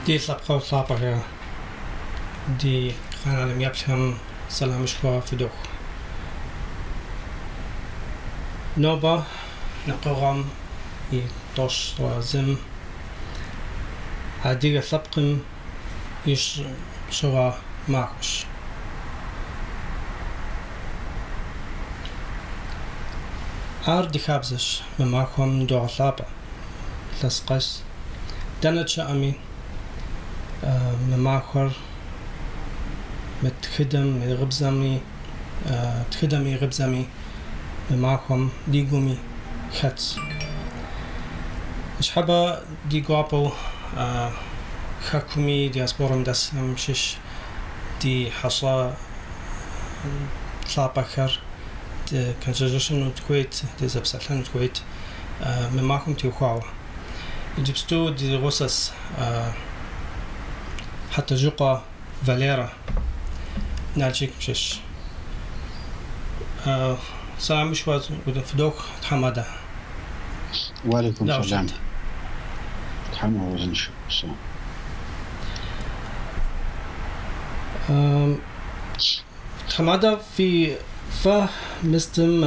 Ди лъэпкъэгъу лъапӏэхэ, ди каналым еплъхэм сэламышхуэ фыдох. Нобэ накъыгъэм и 31-м адыгэ лъэпкъым и щыгъуэ махуэщ. Ар ди хабзэщ, мы махуэм догъэлъапӏэ илъэс къэс. Дэнэ дыщыӏэми, мы махуэр мы тхыдэм и гъыбзэми, тхыдэм и гъыбзэми мы махуэм ди гуми хэтщ. Ныщхьэбэ ди гуапэу хэкуми диаспорэм дэсхэм щыщ ди хьэщӏэ лъапӏэхэр дыкъэнщэжыщыну дыхуейт, дызэпсэлъэну дыхуейт мы махуэм теухуауэ. Иджыпсту ди гъусэщ Хьэтэжьыкъуэ Валерэ, Налшыкым щыщ. Сэламышхуэ фыдох, тхьэмадэ. Уалейкум сэлам. Тхьэм уузыншэ упсэу. Тхьэмадэ, фи фэ мыстым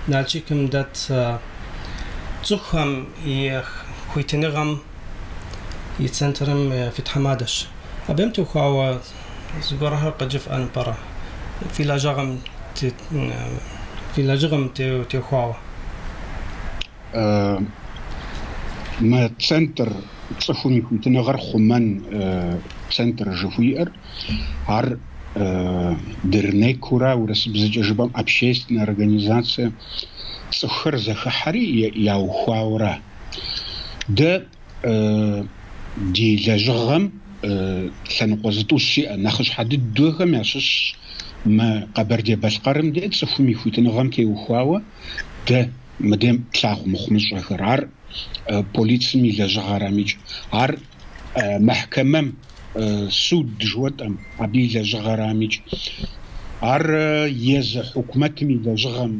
Налшыкым дэт цӏыхухэм и хуитыныгъэм и центрым фи тхьэмадэщ. Абым теухуауэ зыгуэрхэр къыджыфӏэн пӏэрэ? Фи лэжьыгъэм фи лэжьыгъэм теухуауэ. Мы центр цӏыхум и хуитыныгъэр хъумэн центр жыхуиӏэр, ар дернекура, урысыбзэкӏэ жыпӏэм общественная организация, цӏыхухэр зэхыхьэри яухуауэра. Дэ ди лэжьыгъэм лъэныкъуэ зытӏущ иӏэ, нэхъыщхьэ дыдэхэм ящыщщ мы Къэбэрдей-Балъкъэрым де цӏыхум и хуитыныгъэм теухуауэ дэ мыдейм тлъагъу мыхъумыщӏэхэр. Ар полицым и лэжьыгъэрамикӏ, ар мэхькэмэм, суд жыхуэтӏэм, абы и лэжьыгъэрамикӏ, ар езы хьукумэтым и лэжьыгъэм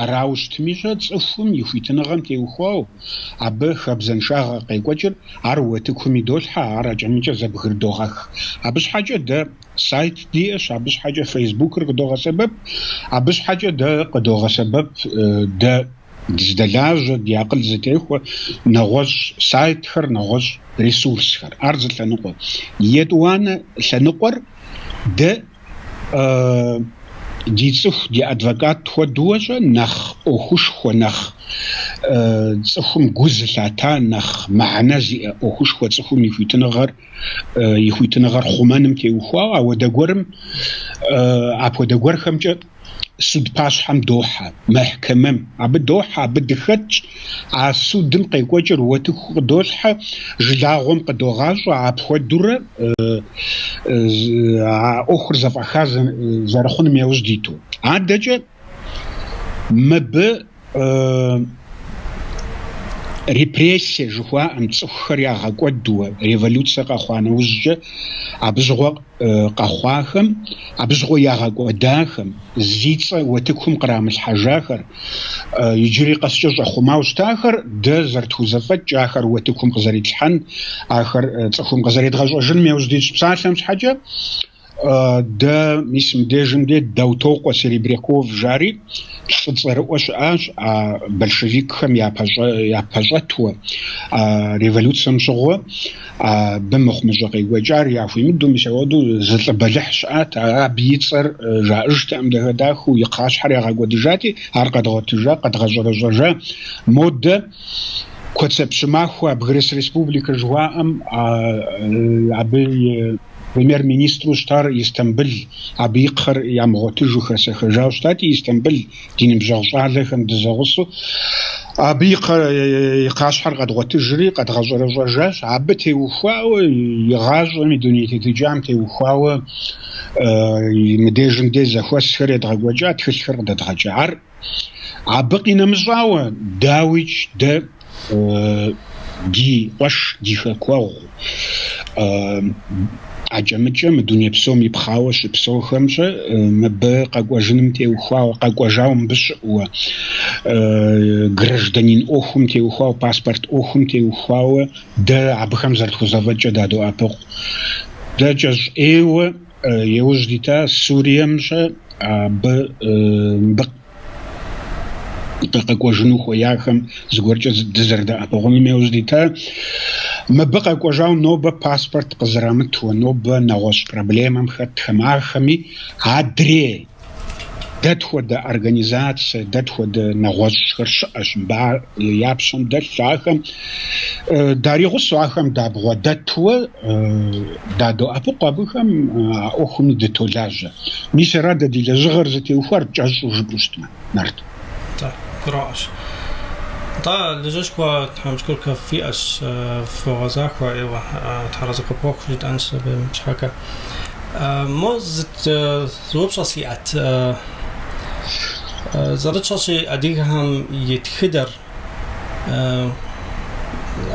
арауэ щытми щэ, цӏыхум и хуитыныгъэм теухуауэ абы хабзэншагъэ къекӏуэкӏыр, ар уэтыкум идолъхьэ, ар акӏэмыкӏэ зэбгрыдогъэх. Абы щхьэкӏэ дэ сайт диӏэщ, абы щхьэкӏэ Фейсбукыр къыдогъэсэбэп, абы щхьэкӏэ дэ къыдогъэсэбэп дэ дыздэлажьэ, ди акъыл зытехуэ нэгъуэщӏ сайтхэр, нэгъуэщӏ ресурсхэр. Ар зы лъэныкъуэ. Етӏуанэ лъэныкъуэр дэ ди цӏыху, ди адвокат хуэдууэ щэ, нэхъ ӏуэхушхуэ, нэхъ цӏыхум гу зылъата, нэхъ мыхьэнэ зиӏэ ӏуэхушхуэ цӏыхум и хуитыныгъэр и хуитыныгъэр хъумэным теухуауэ, ауэдэ гуэрым апхуэдэ гуэрхэмкӏэ суд пащхьэм дохьэ, мэхькэмэм. Абы дохьэ, абы дыхэтщ, а судым къекӏуэкӏыр уэтыку къыдолъхьэ, жылагъуэм къыдогъащӏэ, апхуэдурэ а ӏуэхур зэфӏэха зэрыхъуным яужь диту. Адэкӏэ мыбы репрессие жыхуаӏэм цӏыхухэр ягъэкӏуэдуэ, революцэ къэхъуа нэужькӏэ абы щыгъуэ къэхъуахэм, абы щыгъуэ ягъэкӏуэдахэм, зи цӏэ уэтыкум кърамылъхьэжахэр, иджыри къэскӏэ щӏэхъумауэ щытахэр дэ зэрытхузэфӏэкӏ ахэр уэтыкум къызэритлъхьэн, ахэр цӏыхум къызэредгъэщӏэжыным яужь дитщ псалъэм щхьэкӏэ. Дэ мис мыбдежым де Даутокъуэ Серебряков жари лӏы цӏэрыӏуэ щыӏащ а большевикхэм япэщӏэтуэ, а революцэм щыгъуэ абы мыхъумыщӏэ къекӏуэкӏар яхуимыдэу, мис апхуэдэу зы лӏы бэлыхь щыӏат, абы и цӏэр жаӏэжтэкъым дахэ-дахэу, и кхъащхьэр ягъэкӏуэдыжати, ар къэдгъуэтыжа, къэдгъэщӏэрэщӏэжа. Модэ Куэцэ Пщымахуэ, Бгырыс Республикэ жыхуаӏэм, абы и премьер-министру щытар Истамбыл, абы и кхъэр ямыгъуэтыжу хэсэхэжауэ щытати, Истамбыл ди ныбжьэгъу щӏалэхэм дызэгъусэу абы и кхъащхьэр къэдгъуэтыжри къэдгъэщӏэрэщӏэжащ. Абы теухуауэ, и гъащӏэм, и дуней тетыкӏам теухуауэ мыдежым де зэхуэсхэр едгъэкӏуэкӏа, тхылъхэр къыдэдгъэкӏа. Ар абы къинэмыщӏауэ, дауикӏ, дэ ди къуэш, ди хэкуэгъу. Акӏэ-мыкӏэ мы дуней псом ипхъауэ щыпсэухэм-щэ мыбы къэкӏуэжыным теухуауэ, къэкӏуэжауэ мыбы щыӏэуэ, гражданин ӏуэхум теухуауэ, паспорт ӏуэхум теухуауэ дэ абыхэм зэрытхузэфӏэкӏкӏэ дадоӏэпыкъу. Дэ кӏэщӏ ӏейуэ иужь дита Сурием-щэ абы мыбы къэкӏуэжыну хуеяхэм зыгуэркӏэ дызэрыдэӏэпыкъуным иужь дита. Мыбы къэкӏуэжауэ нобэ паспорт къызэрамытуэ, нобэ нэгъуэщӏ проблемэм хэтхэм, ахэми адрей дэ тхуэдэ организацие, дэ тхуэдэ нэгъуэщӏхэр щыӏэщ, мыбы я пщэм дэлъ ахэм даригъусэу, ахэм дабгъуэдэтуэ дадоӏэпыкъу абыхэм, а ӏуэхуми дытолажьэ. Мис ара дэ ди лэжьыгъэр зытеухуар кӏэщӏу жыпӏэу щытмэ, Нарт. Нтӏэ, гурыӏуэщ. Нтӏэ, лэжьыгъэшхуэ Тхьэм шыкуркэ фиӏэщ, фогъэзахуэ ӏейуэ, Тхьэразэ къыпхуэхъу жытӏэнщ абы щхьэкӏэ. Мо зы упщӏэ сиӏэт. Зэрытщӏэщи, адыгэхэм и тхыдэр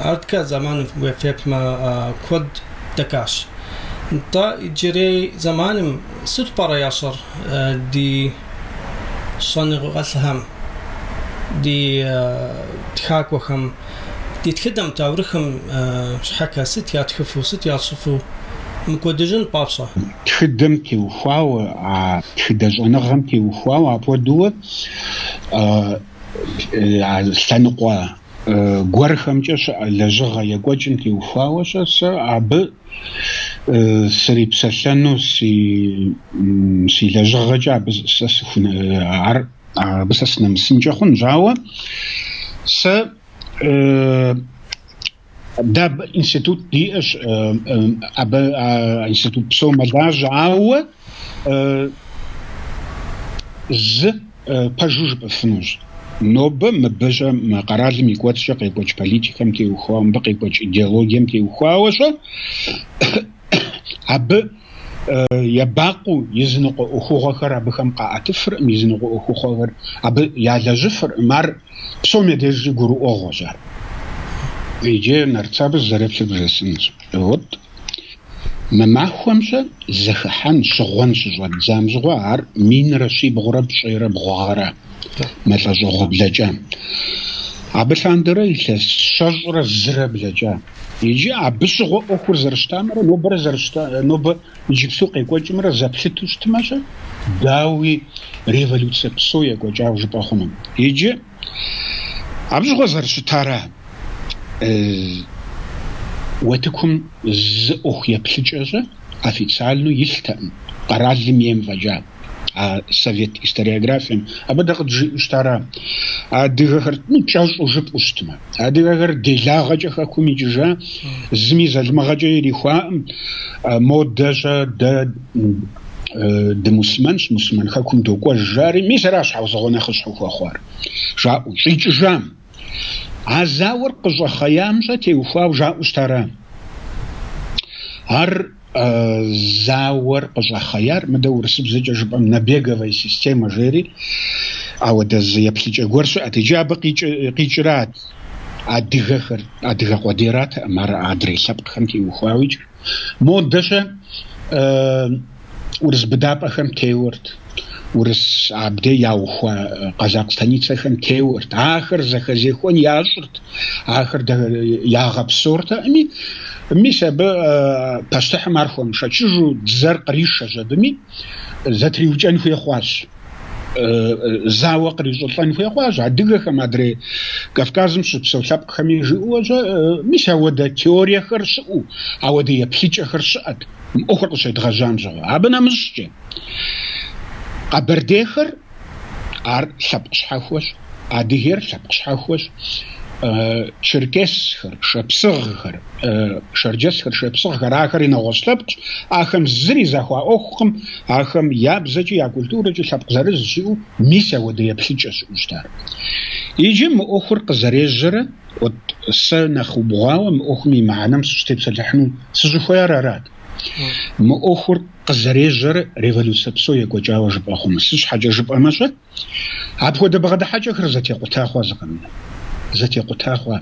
Арткэ зэманым уеплъмэ, куэд дэкӏащ. Нтӏэ, иджырей зэманым сыт пӏэрэ ящӏэр ди щӏэныгъэлӏхэм, ди тхакӏуэхэм, ди тхыдэм, таурыхъым щхьэкӏэ сыт ятхыфу, сыт ящӏыфу мыкӏуэдыжын папщӏэ? Тхыдэм теухуауэ, а тхыдэ щӏэныгъэм теухуауэ апхуэдэуэ а лъэныкъуэ гуэрхэмкӏэ щыӏэ лэжьыгъэ екӏуэкӏым теухуауэ-щэ сэ абы срипсэлъэну си си лэжьыгъэкӏэ абы сэ сыхунэ ар абы сэ сынэмысынкӏэ хъунщ, ауэ сэ дэ абы институт диӏэщ, абы а институт псо мэлажьэ, ауэ зы пэжу жыпӏэфынущ. Нобэ мыбы-щэ мы къэралым и кӏуэцӏкӏэ къекӏуэкӏ политикэм теухуауэ, мыбы къекӏуэкӏ идеологием теухуауэ-щэ абы ебакъуэу языныкъуэ ӏуэхугъуэхэр абыхэм къаӏэтыфыркъым, языныкъуэ ӏуэхугъуэхэр абы ялэжьыфыркъым. Ар псом я дежкӏи гурыӏуэгъуэщ ар. Иджы Нарт, сэ абы сызэреплъыр бжесӏэнщ. Вот мы махуэм-щэ зэхыхьэн, щыгъуэн щыщӏэддзам щыгъуэ ар 1370 гъэра мы лӏэщӏыгъуэ блэкӏам. Абы лъандэрэ илъэс 21 блэкӏа. Иджы абы щыгъуэ ӏуэхур зэрыщытамрэ нобэрэ зэрыщыта, нобэ иджыпсту къекӏуэкӏымрэ зэплъыту щытмэ-щэ, дауи, революцэ псо екӏуэкӏауэ жыпӏэ хъуну. Иджы абы щыгъуэ зэрыщытара, утыкум зы ӏуэху еплъыкӏэ-щэ официальнэу илътэкъым, къэралым ейм фӏэкӏа. А совет историографием абы дэ къыджиӏэу щытара, адыгэхэр, ну, кӏэщӏу жыпӏэу щытмэ, адыгэхэр делагъэкӏэ хэкум икӏыжа, зыми залымыгъэкӏэ ирихуаӏым, модэ-щэ дэ дымусымэнщ, мусымэн хэкум докӏуэж жари, мис ара щхьэусыгъуэ нэхъыщхьэу хуэхъуар, жаӏэу щӏикӏыжам. А зауэр къыщӏэхъеям-щэ теухуауэ жаӏэу щытара. Ар зауэр къыщӏэхъеяр, мыдэ урысыбзэкӏэ жыпӏэм набеговая система жери, ауэдэ зы еплъыкӏэ гуэр щыӏэт. Иджы абы къикӏырат адыгэхэр, адыгэ къуэдейратэкъым, ар адрей лъэпкъхэм теухуауикӏ. Модэ-щэ урыс быдапӏэхэм теуэрт, урыс абдей яухуа къэзакъ станицэхэм теуэрт, ахэр зэхэзехуэн ящӏырт, ахэр ягъэпсэуртэкъыми, мис абы пащтыхьым ар хуэмышэчыжу дзэр къришэщ абыми, зэтриукӏэн хуей хъуащ. Зауэ кърищӏылӏэн хуей хъуащ адыгэхэм, адрей Кавказым щыпсэу лъэпкъхэми жиӏэу-щэ, мис ауэдэ теориехэр щыӏэу, ауэдэ еплъыкӏэхэр щыӏэт мы ӏуэхур къыщедгъэжьам щыгъуэ. Абы нэмыщӏкӏэ, къэбэрдейхэр ар лъэпкъ щхьэхуэщ, адыгейр лъэпкъ щхьэхуэщ, черкесхэр, шапсыгъхэр, шэрджэсхэр, шапсыгъхэр, ахэри нэгъуэщӏ лъэпкъщ, ахэм зыри зэхуаӏуэхукъым, ахэм я бзэкӏи, я культурэкӏи лъэпкъ зырыз жиӏэу, мис ауэдэ еплъыкӏэ щыӏэу щытар. Иджы мы ӏуэхур къызэрежьэрэ, вот сэ нэхъ убгъуауэ мы ӏуэхум и мыхьэнэм сыщытепсэлъыхьыну сыщӏыхуеяр арат. Мы ӏуэхур къызэрежьэрэ революцэ псо екӏуэкӏауэ жыпӏэ хъуну. Сыт щхьэкӏэ жыпӏэмэ-щэ, апхуэдэ бгъэдыхьэкӏэхэр зэтекъута хъуа зыкъэмынэ. Зэтекъута хъуа.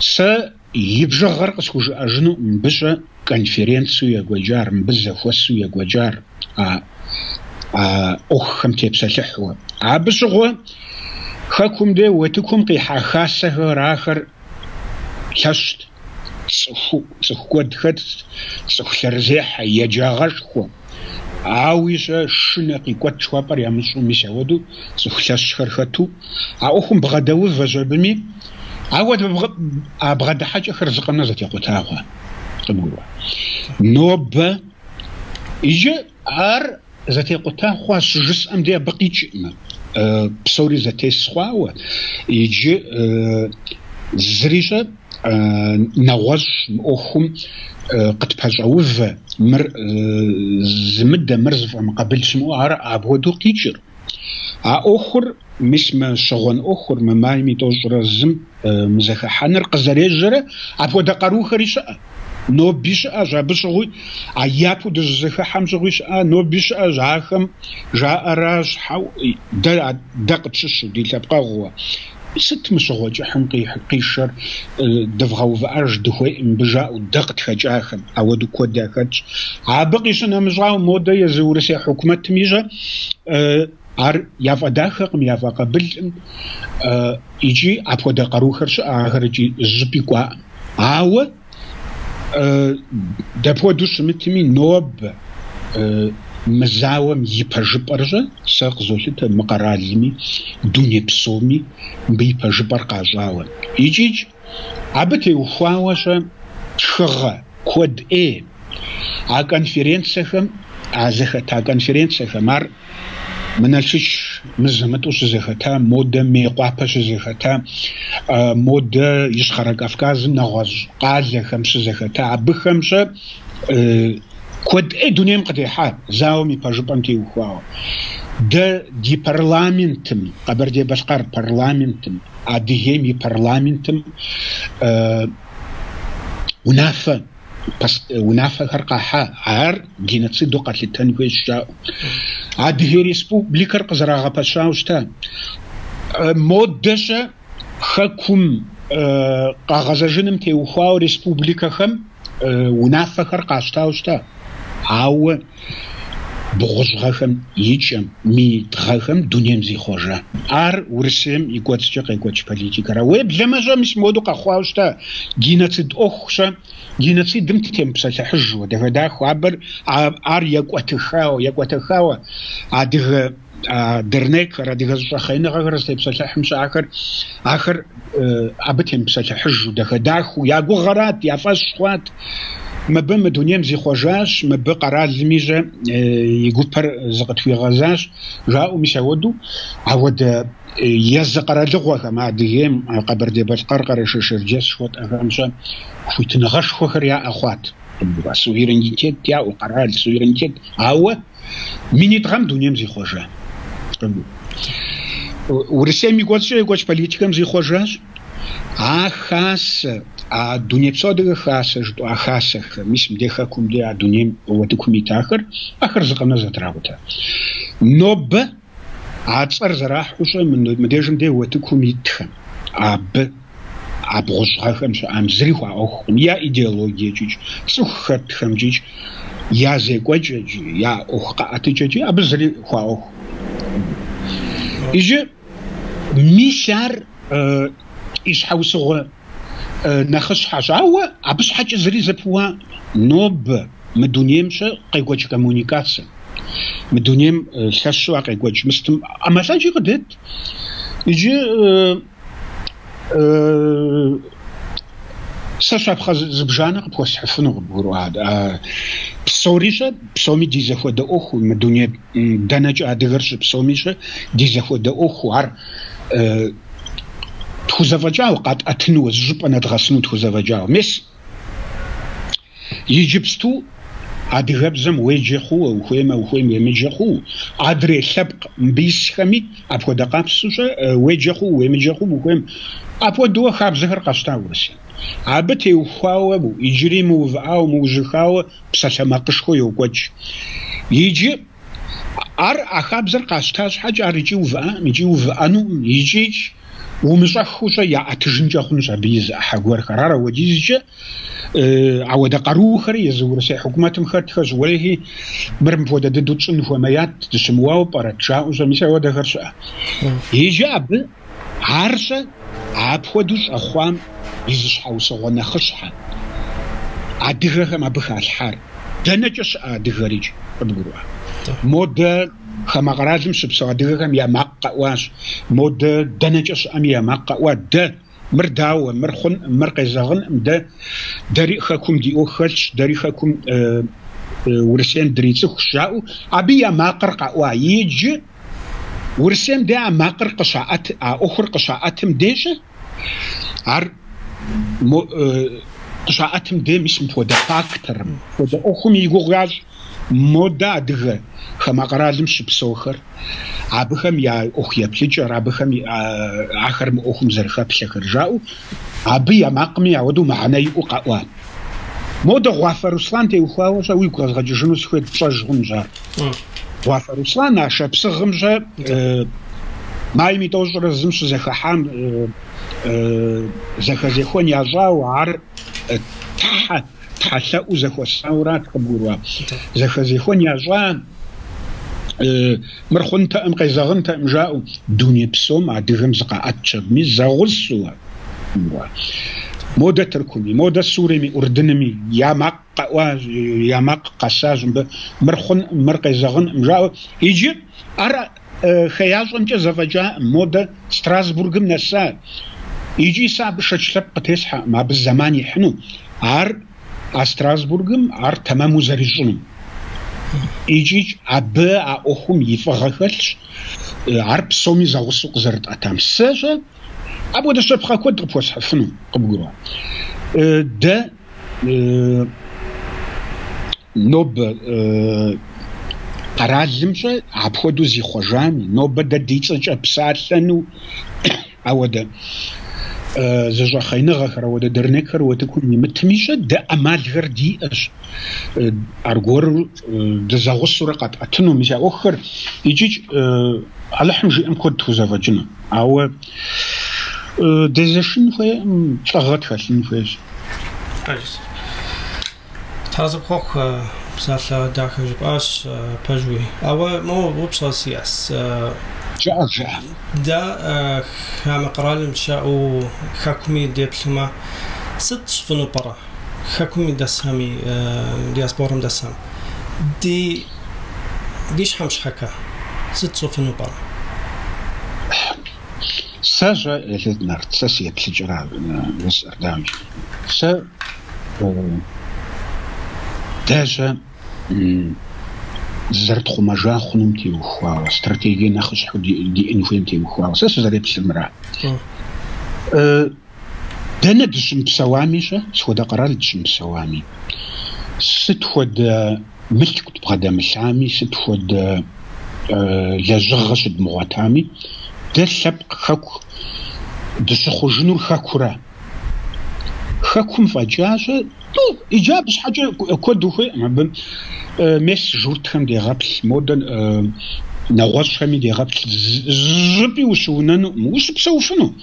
Сэ. И бжыгъэр къысхужыӏэжынукъым мыбы щэ конференцу екӏуэкӏар, мыбы зэхуэсу екӏуэкӏар а ӏуэхухэм тепсэлъыхьуэ. Абы щыгъуэ хэкум де утыкум къихьа хасэхэр ахэр лъэщт, цӏыху куэд хэтт, цӏыху лъэрызехьэ, еджагъэшхуэ. Ауи щэ шынэ къикӏуэт жыхуапӏэр ямыщӏу, мис ауэдэу цӏыху лъэщхэр хэту а ӏуэхум бгъэдэувэщ абыми, ауэ а бгъэдыхьэкӏэхэр зыкъэмрэ зэтекъута хъуа, къыбгурыӏуа. Нобэ иджы ар зэтекъута хъуа щыжысӏэм де абы къикӏкъым, псори зэтес хъуауэ, иджы зыри щэ нэгъуэщӏ мы ӏуэхум къытпэщӏэувэ, мыр зымыдэ, мыр зыфӏэмыкъабыл щымыӏэу ар апхуэдэу къикӏыр. А ӏуэхур, мис мы щыгъуэн ӏуэхур, мы майм и 31-м мы зэхыхьэныр къызэрежьэрэ апхуэдэ къарухэри щыӏэ. Ноби щыӏэщ, абы щыгъуи, а япэу дыщызэхыхьэм щыгъуи щыӏа, ноби щыӏэщ, ахэм жаӏэращ, хьэуэ, дэ къытщыщу, ди лъэпкъэгъууэ. Сыт мы щыгъуэ кӏыхьым къишэр дывгъэувыӏэж, дыхуейкъым мыбы жаӏэу дэ къытхэкӏахэм, ауэдэу куэд яхэтщ. Абы къищынэмыщӏауэ, модэ езы Урысей хьукумэтым ищӏэ, ар яфӏэдахэкъым, яфӏэкъабылкъым, икӏи апхуэдэ къарухэр щыӏэ, ахэр икӏи зыщӏыпӏи кӏуаӏым. Ауэ дапхуэдэу щымытми, нобэ мы зауэм и пэжыпӏэр щэ, сэ къызолъытэ мы къэралми, дуней псоми мыбы и пэжыпӏэр къащӏауэ. Икӏикӏ абы теухуауэ щэ тхыгъэ куэд ӏей а конференцэхэм, а зэхэта конференцэхэм, ар мы Налшыч мызэ-мытӏэу щызэхэта, модэ Мейкъуапэ щызэхэта, модэ Ищхъэрэ Кавказым нэгъуэщӏ къалэхэм щызэхэта, абыхэм щэ куэд ӏей дунейм къытехьа зауэм и пэжыпӏэм теухуауэ. Дэ ди парламентым, Къэбэрдей-Балъкъэр парламентым, Адыгейм и парламентым унафэ унафэхэр къахьа, ар геноциду къэлъытэн хуейщ жаӏэу. Адыгей республикэр къызэрагъэпэщауэ щыта. Модэ щэ хэкум къагъэзэжыным теухуауэ республикэхэм унафэхэр къащтауэ щыта. Ауэ бгъущӏ гъэхэм и кӏэм, минитӏ гъэхэм дунейм зихъуэжа. Ар Урысейм и кӏуэцӏкӏэ къекӏуэкӏ политикэра. Уеблэмэ щэ мис мыуэду къэхъуауэ щыта геноцид ӏуэху щэ, геноцидым темыпсэлъыхьыжу, дахэ-дахэу, абыр ар екӏуэтыхауэ, екӏуэтэхауэ адыгэ дернекхэр, адыгэ зэщӏэхъеиныгъэхэр зытепсэлъыхьым щэ ахэр, ахэр абы темыпсэлъыхьыжу, дахэ-дахэу, я гугъэрат, я фӏэщ хъуат. Мыбы мы дунейм зихъуэжащ, мыбы къэралми щэ и гупэр зыкъытхуигъэзащ, жаӏэу мис ауэду. Ауэдэ езы къэралыгъуэхэм, Адыгейм, Къэбэрдей-Балъкъэр, Къэрэшей-Шэрджэс жыхуэтӏэхэм щэ хуитыныгъэшхуэхэр яӏэ хъуат. Суверенитет яӏэу, къэрал суверенитет, ауэ минитӏ гъэм дунейм зихъуэжа. Урысейм и кӏуэцӏкӏэ екӏуэкӏ политикэм зихъуэжащ. А хасэ, а дунейпсо адыгэ хасэ жытӏэу а хасэхэр, мис мыдей хэкум дей а дунейм уэтыкум итахэр, ахэр зыкъэмрэ зэтракъутэ. Нобэ а цӏэр зэрахьу щэ мыдежым дей уэтыкум итхэм, абы а бгъущӏ гъэхэм щыӏам зыри хуаӏуэхукъым, я идеологиекӏикӏ, цӏыху хэтхэмкӏикӏ, я зекӏуэкӏэкӏи, я ӏуэху къэӏэтыкӏэкӏи абы зыри хуаӏуэхукъым. Иджы мис ар и щхьэусыгъуэ нэхъыщхьэщ, ауэ абы щхьэкӏэ зыри зэпыуа нобэ мы дунейм щэ къекӏуэкӏ коммуникацэ, мы дунейм лъэщу а къекӏуэкӏ мыстым ӏэмал ӏэджи къыдет. Иджы сэ щапхъэ зыбжанэ къыпхуэсхьыфыну къыбгурыӏуа. Псори щэ, псоми ди зэхуэдэ ӏуэхуу, мы дуней дэнэкӏэ адыгэр щыпсэуми щэ, ди зэхуэдэ ӏуэхуу, ар тхузэфӏэкӏауэ, къэтӏэтыну, зы щӏыпӏэ нэдгъэсыну тхузэфӏэкӏауэ. Мес, иджыпсту адыгэбзэм уеджэ хъууэ, ухуеймэ, ухуейм уемыджэ хъуу, адрей лъэпкъ мыбы исхэми апхуэдэ къабзэу щэ, уеджэ хъуу, уемыджэ хъуу, ухуейм. Апхуэдэуэ хабзэхэр къащта Урысейм. Абы теухуауэ иджыри мыувыӏауэ, мыужьыхауэ псалъэмакъышхуэ йокӏуэкӏ. Иджы ар а хабзэр къащта щхьэкӏэ ар икӏи увыӏакъым, икӏи увыӏэнукъым, икӏикӏ. Умыщӏэххэу-щэ яӏэтыжынкӏэ хъунщ абы и зы ӏыхьэ гуэрхэр. Ар ауэдизкӏэ ауэдэ къарухэри езы Урысей хьукумэтым хэтхэщ, уэлэхьи, мыр мыпхуэдэ дыдэу тщӏын хуэмеят, дыщымыуауэ пӏэрэт, жаӏэу-щэ, мис ауэдэхэр щыӏэ. Иджы абы ар-щэ апхуэдэу щӏэхъуам и зы щхьэусыгъуэ нэхъыщхьэ адыгэхэм абы халъхьар. Дэнэкӏэ щыӏэ адыгэрикӏ, къыбгурыӏуа? Модэ хамэ къэралым щыпсэу адыгэхэм я макъ къэӏуащ, модэ дэнэкӏэ щыӏэми я макъ къэӏуа, дэ мыр дауэ, мыр хъункъым, мыр къезэгъынкъым, дэ дэри хэкум ди ӏуэху хэлъщ, дэри хэкум Урысейм дрицӏыхущ, жаӏэу абы я макъыр къэӏуа. Иджы Урысейм де а макъыр къыщаӏэт, а ӏуэхур къыщаӏэтым дежэ, ар къыщаӏэтым де мис мыпхуэдэ факторым, мыпхуэдэ ӏуэхум и гугъу ящӏ модэ адыгэ хамэ къэралым щыпсэухэр, абыхэм я ӏуэху еплъыкӏэр, абыхэм ахэр мы ӏуэхум зэрыхэплъэхэр жаӏэу, абы я макъми ауэдэу мыхьэнэ иӏэу къэӏуа. Модэ Гъуафэ Руслан теухуауэ-щэ уигу къэзгъэкӏыжыну сыхуейт, пщӏэж хъунщ ар. Гъуафэ Руслан а Шапсыгъым-щэ майм и 31-м щызэхыхьам зэхэзехуэн ящӏауэ, ар тхьэ, тхьэлъэӏуу зэхуэсаурат къыбгурыӏуа. Зэхэзехуэн ящӏа, мыр хъунтэкъым, къезэгъынтэкъым жаӏэу, дуней псом адыгэм зыкъаӏэтщ абыми зэгъусэу. Модэ Тыркуми, модэ Суриеми, Ӏурдынми я макъ къэӏуа, я макъ къэсащ мыбы, мыр хъункъым, мыр къезэгъынкъым жаӏэу. Иджы ар хеящӏэмкӏэ зэфӏэкӏакъым, модэ Страсбургым нэса. Икӏи сэ абы шэч лъэпкъ къытесхьэкъым, абы зэман ихьыну, ар а Страсбургым ар тэмэму зэрищӏынум. Икӏи абы а ӏуэхум и фӏыгъэ хэлъщ, ар псоми зэгъусэу къызэрытӏэтам. Сэ-щэ апхуэдэ щапхъэ куэд къыпхуэсхьыфыну, къыбгурыӏуа. Дэ нобэ къэралым-щэ апхуэдэу зихъуэжами, нобэ дэ ди цӏэкӏэ псалъэну ауэдэ зэщӏэхъеиныгъэхэр, ауэдэ дэрнекхэр утыкум имытми-щэ, дэ ӏэмалхэр диӏэщ аргуэру дызэгъусэурэ къэтӏэтыну мис а ӏуэхухэр икӏи Алыхьым жиӏэм куэд тхузэфӏэкӏыну. Ауэ дезэшын хуейкъым, лӏыгъэ тхэлъын хуейщ. Пэжщ. Тхьэ къыпхуэхъу псалъэ дахэ жыпӏащ, пэжуи. Ауэ мо упщӏэ сиӏэс. Жыӏэ, жыӏэ. Дэ хамэ къэралым щыӏэу хэкуми деплъумэ, сыт тщӏыфыну пӏэрэ? Хэкуми дэсхэми, диаспорэм дэсхэм. Ди ди щхьэм щхьэкэ сыт тщӏыфыну пӏэрэ? Сэ-щэ, елъыт Нарт, сэ си еплъыкӏэра жысӏэр, дауикӏ. Сэ дэ-щэ зызэрытхъумэжа хъунум теухуауэ, стратегие нэхъыщхьэу диӏэн хуейм теухуауэ, сэ сызэреплъыр мыра. Дэнэ дыщымыпсэуами-щэ, сыт хуэдэ къэрал дыщымыпсэуами, сыт хуэдэ мылъку дбгъэдэмылъами, сыт хуэдэ лэжьыгъэ щыдмыгъуэтами, дэ лъэпкъ хэку дыщыхъужынур хэкура. Хэкум фӏэкӏа-щэ, ну, иджы абы щхьэкӏэ куэд ухуейкъым абы. Мес журтхэм дегъэплъ, модэ нэгъуэщӏхэми дегъэплъ, зыщӏыпӏи ущыунэнукъым, ущыпсэуфыну.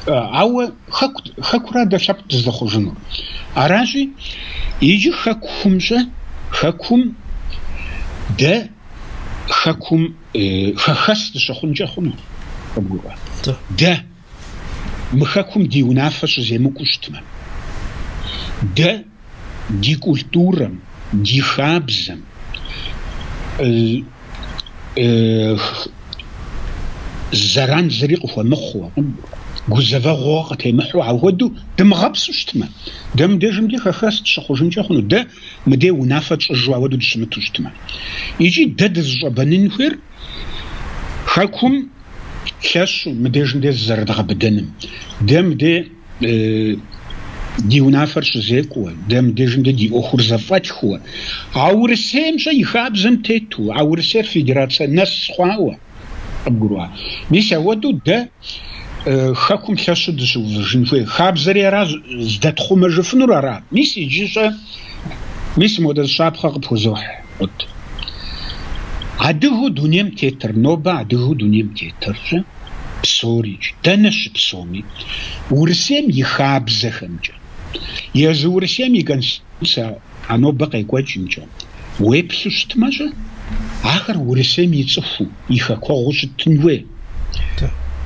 Ауэ хэку, хэкура дэ лъэпкъ дыздэхъужынур. Аращи, иджы хэкум-щэ, хэкум дэ хэкум хэхэс дыщыхъункӏэ хъуну, къыбгурыӏуа? Дэ мы хэкум ди унафэ щыземыкӏуэу щытмэ, дэ ди культурэм, ди хабзэм зэран зыри къыхуэмыхъуу, гузэвэгъуэ къытемыхьу апхуэдэу дымыгъэпсу щытмэ, дэ мыбдежым де хэхэс дыщыхъужынкӏэ хъуну, дэ мыдей унафэ тщӏыжу апхуэдэу дыщымыту щытмэ. Икӏи дэ дызыщӏэбэнын хуейр хэкум лъэщу мыбдежым де зызэрыдгъэбыдэным, дэ мыдей ди унафэр щызекӏуэ, дэ мыбдежым де ди ӏуэхур зэфӏэтхыуэ, а Урысейм-щэ и хабзэм тету, а Урысейр федерацэ нэс хъуауэ, къыбгурыӏуа. Мис апхуэдэу дэ хэкум лъэщу дыщыувыжын хуей. Хабзэри ара, здэтхъумэжыфынур ара. Мис иджы-щэ, мис модэ зы щапхъэ къыпхузохь, Къут. Адыгэу дунейм тетыр, нобэ адыгэу дунейм тетыр-щэ? псорикӏ, дэнэ щыпсэуми, Урысейм и хабзэхэмкӏэ, езы Урысейм и конституцэ а нобэ къекӏуэкӏымкӏэ уеплъу щытмэ-щэ, ахэр Урысейм и цӏыхуу, и хэкуэгъуу щытын хуей.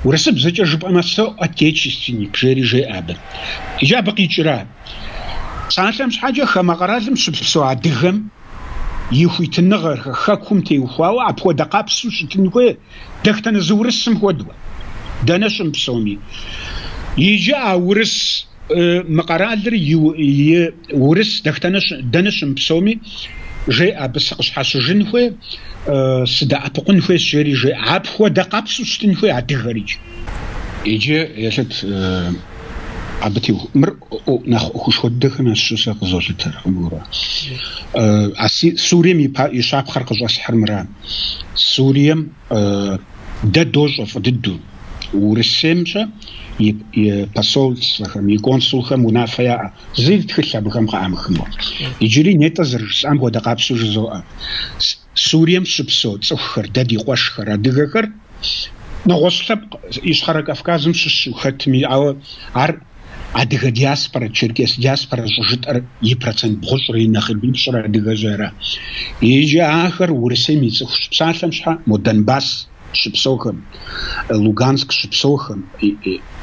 Урысыбзэкӏэ жыпӏэмэ, соотечественник жери жеӏэ абы. Иджы абы къикӏра? Псалъэм щхьэкӏэ, хамэ къэралым щыпсэу адыгэм и хуитыныгъэхэр хэкум теухуауэ апхуэдэ къабзэу щытын хуей, дэтхэнэ зы урысым хуэдэу, дэнэ щымыпсэуми. Иджы а урыс мы къэралыр и урыс дэтхэнэ дэнэ щымыпсэуми, жеӏэ абы сыкъыщхьэщыжын хуей, сыдэӏэпыкъун хуейщ, жери жеӏэ. Апхуэдэ къабзэу щытын хуей адыгэрикӏ. Иджы елъыт абы теуху мыр нэхъ ӏуэхушхуэ дыдэхэм ящыщу сэ къызолъытэр, къыбгурыӏуа? А Сурием и щапхъэр къыщӏэсхьыр мыра. Сурием дэ дощӏэ фӏы дыдэу. Урысейм-щэ и посольствэхэм, и консулхэм унафэ яӏэ. Зы тхылъ абыхэм къыӏамыхыну. Иджыри нетӏэ зэрыжысӏам хуэдэ къабзэу жызоӏэ. Сурием щыпсэу цӏыхухэр, дэ ди къуэшхэр, адыгэхэр, нэгъуэщӏ лъэпкъ Ищхъэрэ Кавказым щыщу хэтми, ауэ ар адыгэ диаспорэ, черкес диаспорэ щӏыжытӏэр и процент бгъущӏрэ и нэхъыбипщӏыр адыгэщи ара. Иджы ахэр Урысейм и цӏыхущ. Псалъэм щхьэ, мо Донбасс щыпсэухэм, Луганск щыпсэухэм,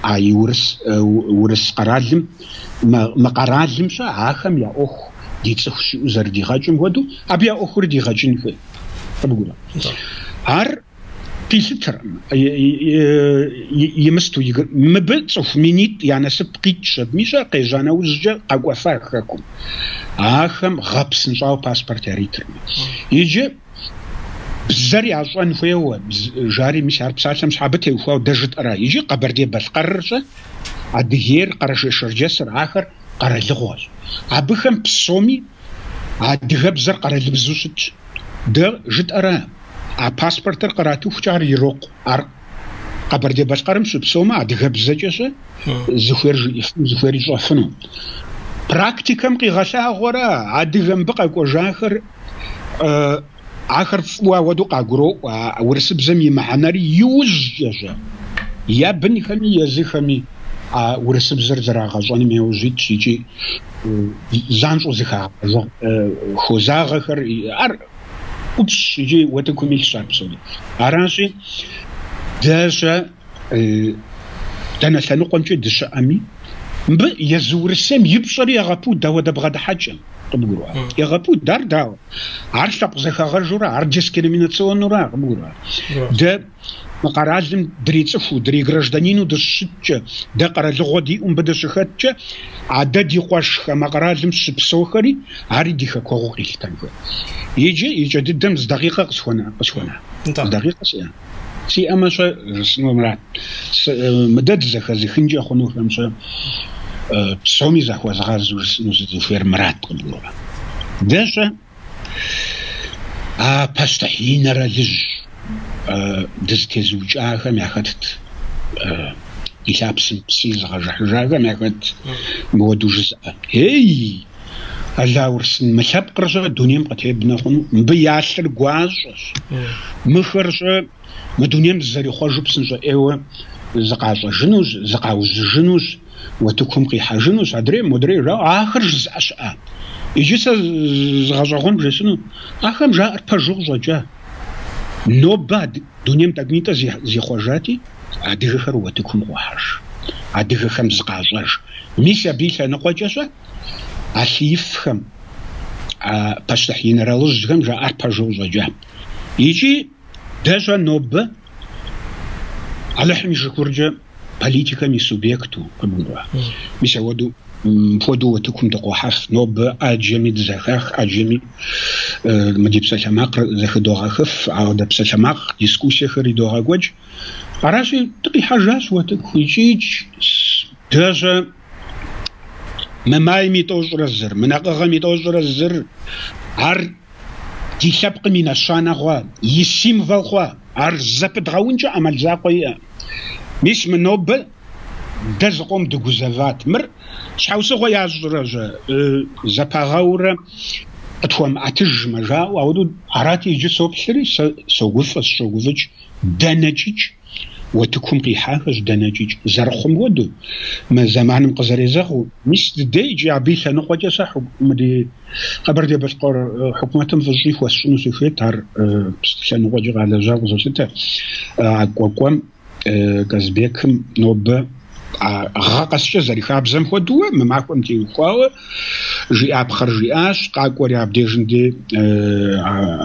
а и урыс, урыс къэралым, мы къэралым-щэ ахэм я ӏуэху ди цӏыху щыӏэу зэрыдигъэкӏым хуэдэу, абы я ӏуэхур дигъэкӏын хуей. Къыбгурыӏуа? Ар къилъытэркъым, имысту. Мыбы цӏыху минитӏ я насып къикӏщ абыми-щэ, къежьа нэужькӏэ къэкӏуэфа хэкум. Ахэм гъэпсынщӏауэ паспорт яритыркъым. Иджы бзэр ящӏэн хуейуэ жари, мис ар псалъэм щхьэ абы теухуауэ дэ жытӏэра. Иджы Къэбэрдей-Балъкъэрыр-щэ, Адыгейр, Къэрэшей-Шэрджэсыр, ахэр къэралыгъуэщ. Абыхэм псоми адыгэбзэр къэралыбзэу щытщ. Дэ жытӏэра, а паспортыр къратыхукӏэ ар ирокъу. Ар Къэбэрдей-Балъкъэрым щыпсэумэ, адыгэбзэкӏэ-щэ зыхуейр жиӏэфыну, зыхуейр ищӏэфыну. Практикэм къигъэлъагъуэра, адыгэ мыбы къэкӏуэжахэр ахэр фӏыуэ ауэдэу къагуроӏуэ, а урысыбзэм и мыхьэнэри иужькӏэ-щэ, я бынхэми езыхэми а урысыбзэр зэрагъэщӏэным яужь итщ икӏи занщӏэу зыхагъэзэгъ хозагъэхэр, ар ӏупщӏщ икӏи уэтыкум илъщ ар псори. Аращи, дэ-щэ дэнэ лъэныкъуэмкӏэ дыщыӏэми, мыбы езы Урысейм и пщӏэри егъэпуд ауэдэ бгъэдыхьэкӏэм, къыбгурыӏуа? Егъэпуд, ар дауэ? Ар лъэпкъ зэхэгъэжура, ар дискриминационнура, къыбгурыӏуа? Дэ мы къэралым дрицӏыхуу, дригражданину дыщыщыткӏэ, дэ къэралыгъуэ диӏэу мыбы дыщыхэткӏэ, а дэ ди къуэш хамэ къэралым щыпсэухэри, ари ди хэкуэгъуу къилъытэн хуей. Иджы икӏэ дыдэм зы дакъикъэ къысхуэна, къысхуэна. Зы дакъикъэ сиӏэ. Сиӏэмэ-щэ, жысӏэнур мырат. Мы дэ дызэхэзыхынкӏэ хъунухэм-щэ, псоми захуэзгъазэу жысӏэну сызыхуейр мырат къыбгурыӏуа. Дэ-щэ а пащтыхь инэралыжь дызытезыукӏахэм яхэтт, ди лъапсэм псы изыгъэжыхьыжахэм яхэтт мыуэду жызыӏэ. Ей! Алаурсын, мы лъэпкъыр-щэ дунейм къытебнэ хъуну? Мыбы я лъыр гуащӏэщ. Мыхэр-щэ мы дунейм зызэрихъуэжу псынщӏэ ӏейуэ зыкъащӏэжынущ, зыкъаужьыжынущ, уэтыкум къихьэжынущ, адрей, модрей жаӏэу, ахэр жызыӏэ щыӏа. Иджы сэ зы гъэщӏэгъуэн бжесӏэну, ахэм жаӏэр пэжу къыщӏэкӏа. Нобэ дунейм тӏэкӏунитӏэ зихъуэжати, адыгэхэр уэтыкум къохьэж, адыгэхэм зыкъащӏэж. Мис абы и лъэныкъуэкӏэ-щэ а лъыифхэм, а пащтыхь инэралыжьхэм жаӏар пэжу къыщӏэкӏа. Икӏи дэ-щэ нобэ Алыхьым и шыкуркӏэ политикэм и субъекту къыбгурыӏуа. Мис ауэдэу мыпхуэдэу уэтыкум дыкъохьэф. Нобэ ӏэджэми дызэхах, ӏэджэми мы ди псалъэмакъыр зэхыдогъэхыф, ауэдэ псалъэмакъ дискуссиехэр идогъэкӏуэкӏ. Аращи, дыкъихьэжащ уэтыку икӏи дэ-щэ мы майм и тӏощӏрэ зыр, мы накъыгъэм и тӏощӏрэ зыр, ар ди лъэпкъым и нэщанэ хъуа, и символ хъуа, ар зэпыдгъэункӏэ ӏэмал закъуэ иӏэ. Мис мы нобэ дэ зыкъом дыгузэват. Мыр щхьэусыгъуэ ящӏрэ-щэ, зэпагъэурэ къытхуэмыӏэтыжмэ, жаӏэу, ауэдэу арати иджы соплъри, сэ согуфӏэ, сыщогуфӏыкӏ, дэнэкӏикӏ. Уэтыкум къихьахэщ дэнэкӏикӏ зэрыхъум хуэдэу, мы зэманым къызэрезэгъыу. Мис дыдэ икӏи абы и лъэныкъуэкӏэ сэ мы ди Къэбэрдей-Балъкъэр хьукумэтым фӏыщӏи хуэсщӏыну сыхуейт, ар сыт лъэныкъуэкӏи къалэжьауэ къызолъытэ. А Кӏуэкӏуэм Казбекым нобэ а гъэ къэскӏэ зэрихабзэм хуэдэуэ мы махуэм теухуауэ жиӏапхъэр жиӏащ, къакӏуэри абдежым дей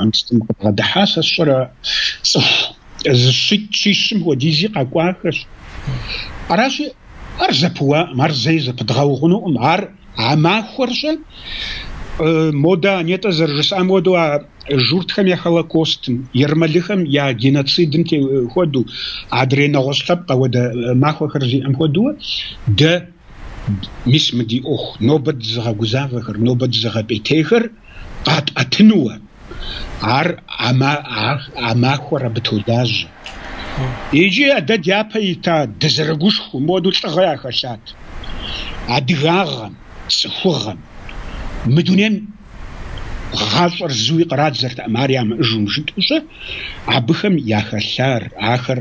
амстым къыбгъэдыхьа, сэ сщӏэрэ цӏыху зы щитӏ-щищым хуэдизи къэкӏуахэщ. Аращи, ар зэпыуакъым, ар зэи зэпыдгъэу хъунукъым. Ар а махуэр-щэ, модэ нетӏэ зэрыжысӏам хуэдэу а журтхэм я Холокостым, ермэлыхэм я геноцидым хуэдэу, адрей нэгъуэщӏ лъэпкъ ауэдэ махуэхэр зиӏэм хуэдэу, дэ мис мы ди ӏуэху нобэ дызыгъэгузавэхэр, нобэ дызыгъэпӏейтейхэр къатӏэтынууэ. Ар а махуэр абы толажьэ. Иджы дэ дяпэ ита дызэрыгушхуэу, моду лӏыгъэ яхэлъат. Адыгагъэм, цӏыхугъэм, мы дунейм гъащӏэр зыуи кърадзэртэкъым, ар ямыӏэжу жытӏэу-щэ, абыхэм яхэлъар, ахэр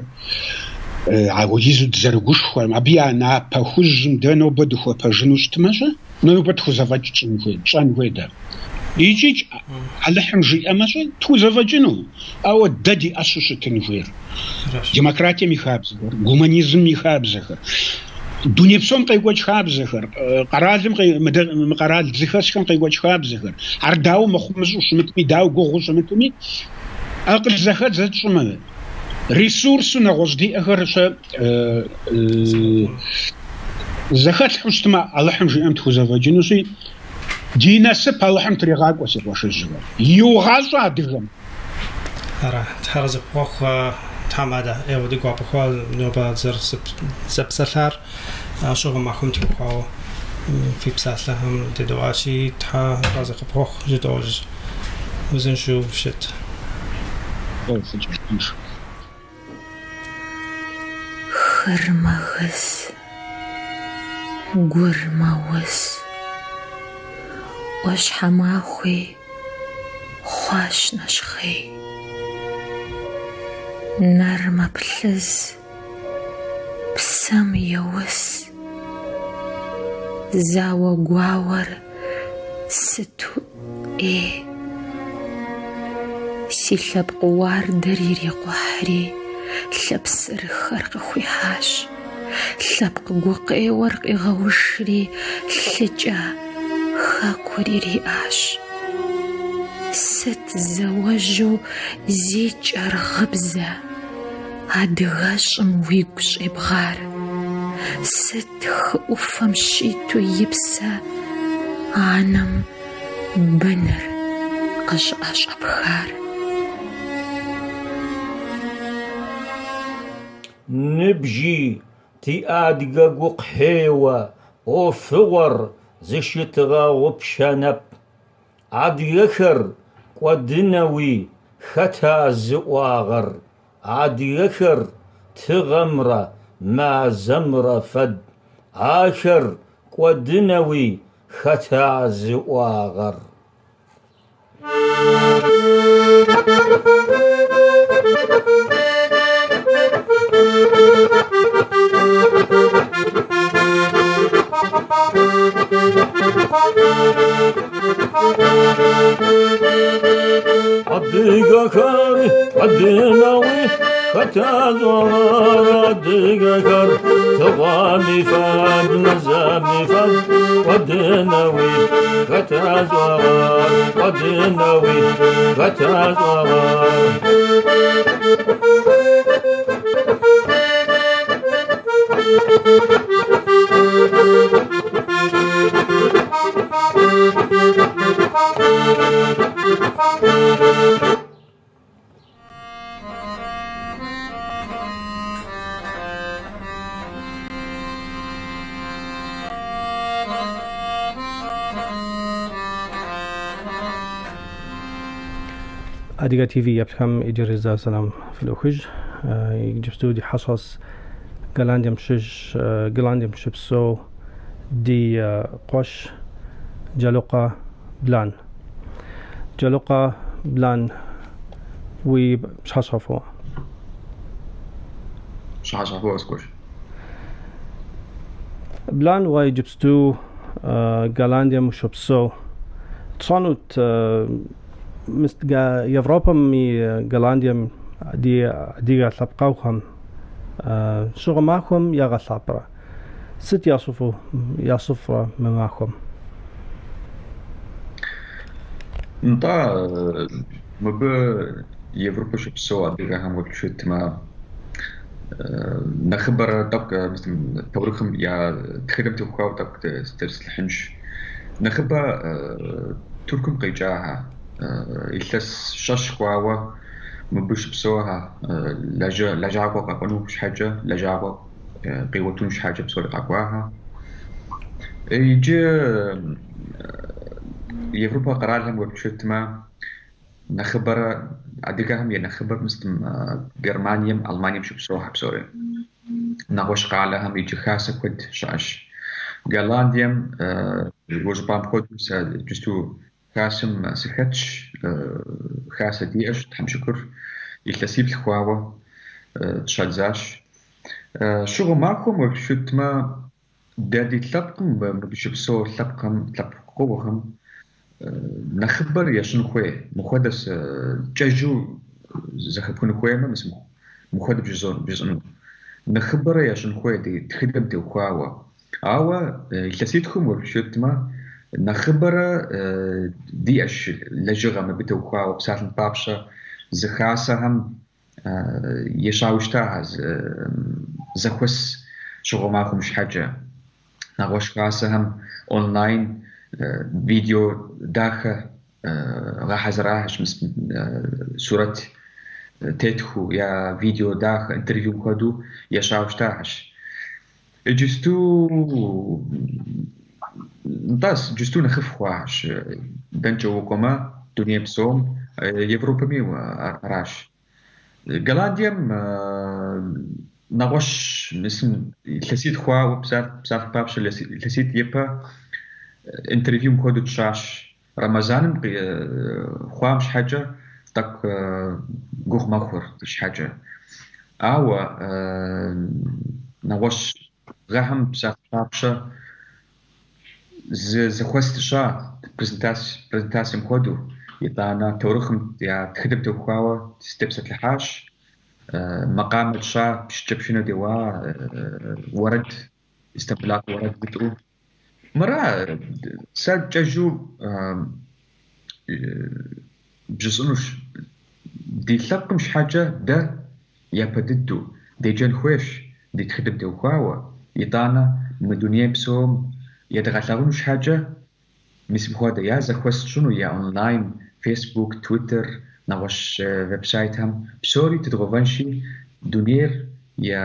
апхуэдизу дызэрыгушхуэр, абы я напэ хужьым дэ нобэ дыхуэпэжыну щытмэ-щэ, нобэ тхузэфӏэкӏ тщӏын хуей, тщӏэн хуей дэ. Икӏи Алыхьым жиӏэмэ-щэ, тхузэфӏэкӏыну, ауэ дэ ди ӏэщэу щытын хуейр. Демократием и хабзэхэр, гуманизмым и хабзэхэр, дуней псом къекӏуэкӏ хабзэхэр, къэралым мы къэрал дызыхэсхэм къекӏуэкӏ хабзэхэр, ар дауэ мыхъумыщӏу щымытми, дауэ гугъуу щымытми, акъыл зэхэдзэ тщӏымэ, ресурсу нэгъуэщӏ диӏэхэр-щэ зэхэтлъхьэу щытмэ, Алыхьым жиӏэм тхузэфӏэкӏынущи, ди насып Алыхьым тригъакӏуэ, си къуэшыжьхэр. Иугъащӏэ адыгэм! Ара, Тхьэр арэзы къыпхуэхъу, тхьэмадэ, ӏейуэ ди гуапэ хъуа нобэ зэрызэпсэлъар щыгъуэ махуэм теухуауэ фи псалъэхэм дедэӏуащи, Тхьэ арэзы къыпхуэхъу жытӏэу узыншэу фыщыт. Хыр мэгыз, гур мэуз, ӏуащхьэмахуи хъуащ нэщхъей. Нэр мэплъыз, псэм еус, зауэ гуауэр сыту ӏей. Си лъэпкъ уардэр ирикъухьри, лъапсэрыхэр къыхуихьащ. Лъэпкъ гукъеуэр къигъэушри, лъыкӏэ хэкур ириӏащ. Сыт зауэжьу зи кӏэр гъыбзэ, адыгэщӏым уигу щӏебгъар? Сыт хы ӏуфэм щиту и псэ анэм быныр къыщӏыӏэщӏэпхар? Ныбжьи тиадыгэ гукъео ӏофыгъор зыщытыгъэгъупшэнэп. Адыгэхэр кӏодынэуи хэта зыӏуагъэр? Адыгэхэр тыгъэмрэ мазэмрэ фэд, ахэр кӏодынэуи хэта зыӏуагъэр? Адыгэхэр кӏодынэуи хэта зыӏуагъэр? Адыгэхэр тыгъэми фэд, мазэми фэд, кӏодынэуи хэта зыӏуагъэр? Кӏодынэуи хэта зыӏуагъэр? Адыгэ ТВ еплъхэм иджыри зэ сэлам фыдохыж. Иджыпсту ди хьэщӏэщ Голландием щыщ, Голландием щыпсэу ди къуэш Джалукъэ Блан. Джалукъэ Блан, уи пщыхьэщхьэ фӏыуэ. Пщыхьэщхьэфӏ, Аскуэш. Блан, уэ иджыпсту Голландием ущопсэу. Тщӏэнут Европэм и Голландием ди адыгэ лъэпкъэгъухэм щыгъуэ махуэм ягъэлъапӏэрэ? Сыт ящӏыфу, ящӏыфрэ мы махуэм? Нтӏэ, мыбы Европэ щыпсэу адыгэхэм уеплъу щытмэ, нэхъыбэрэ тӏэкӏу таурыхъым я тхыдэм теухуауэ тӏэкӏу тепсэлъыхьынщ. Нэхъыбэ Тыркум къикӏахэ, илъэс щэщ хъуауэ мыбы щыпсэухэ, лэжьакӏуэ къэкӏуэну щхьэкӏэ, лэжьакӏуэ къигъуэтыну щхьэкӏэ псори къэкӏуахэ. Иджы Европэ къэралхэм уеплъу щытмэ, нэхъыбэрэ адыгэхэм я нэхъыбэр мыстым Германием, Алманием щыпсэухэ псори. Нэгъуэщӏ къалэхэм иджы хасэ куэд щыӏэщ. Голландием уэ жыпӏам хуэдэу сэ иджысту хасэм сыхэтщ, хасэ диӏэщ, Тхьэм шыкур, илъэсиплӏ хъуауэ тщӏадзащ. Щыгъуэ махуэм уеплъу щытмэ, дэ ди лъэпкъым, мыбы щыпсэу лъэпкъхэм, лъэпкъыгъуэхэм нэхъыбэр ещӏын хуей. Мыхуэдэ сэ кӏэщӏу зэхэпхыну хуеймэ, мис мыхуэдэ бжесӏэну. Нэхъыбэрэ ещӏын хуей ди тхыдэм теухуауэ. Ауэ илъэситхум уеплъу щытмэ, нэхъыбэрэ диӏэщ лэжьыгъэ мыбы теухуауэ, псалъэм папщӏэ, зы хасэхэм ещӏауэ щытахэ зэхуэс щыгъуэ махуэм щхьэкӏэ. Нэгъуэщӏ хасэхэм онлайн видео дахэ гъэхьэзырахэщ, мис сурэт тетхыу я видео дахэ, интервью хуэдэу ещӏауэ щытахэщ. Иджысту, нтӏэ, иджысту нэхъыфӏ хъуахэщ. Дэнкӏэ укӏуэмэ, дуней псом, Европэми аращ. Голландием нэгъуэщӏ мисым илъэситӏ хъуауэ, псалъэм папщӏэ, илъэситӏ ипэ интервьюм хуэдэу тщӏащ. Рэмэзаным хъуам щхьэкӏэ тӏэкӏу гугъу мэхъур щхьэкӏэ. Ауэ нэгъуэщӏ гъэхэм псалъэм папщӏэ зы зэхуэс тщӏа презентацием хуэдэу, итӏанэ таурыхъым я тхыдэм теухуауэ сытепсэлъыхьащ, макъамэ тщӏа, шыкӏэпшынэ деуа, уэрэд, Истамбылакӏуэ уэрэд жытӏэу. Мыра, сэ кӏэщӏу бжесӏэнущ, ди лъэпкъым щхьэкӏэ дэ япэ дыдэу деджэн хуейщ ди тхыдэм теухуауэ, итӏанэ мы дуней псом едгъэлъагъуну щхьэкӏэ мис мыхуэдэ я зэхуэс тщӏыну, я онлайн, Фейсбук, Твиттер, нэгъуэщӏ веб-сайтхэм псори тедгъэувэнщи, дунейр я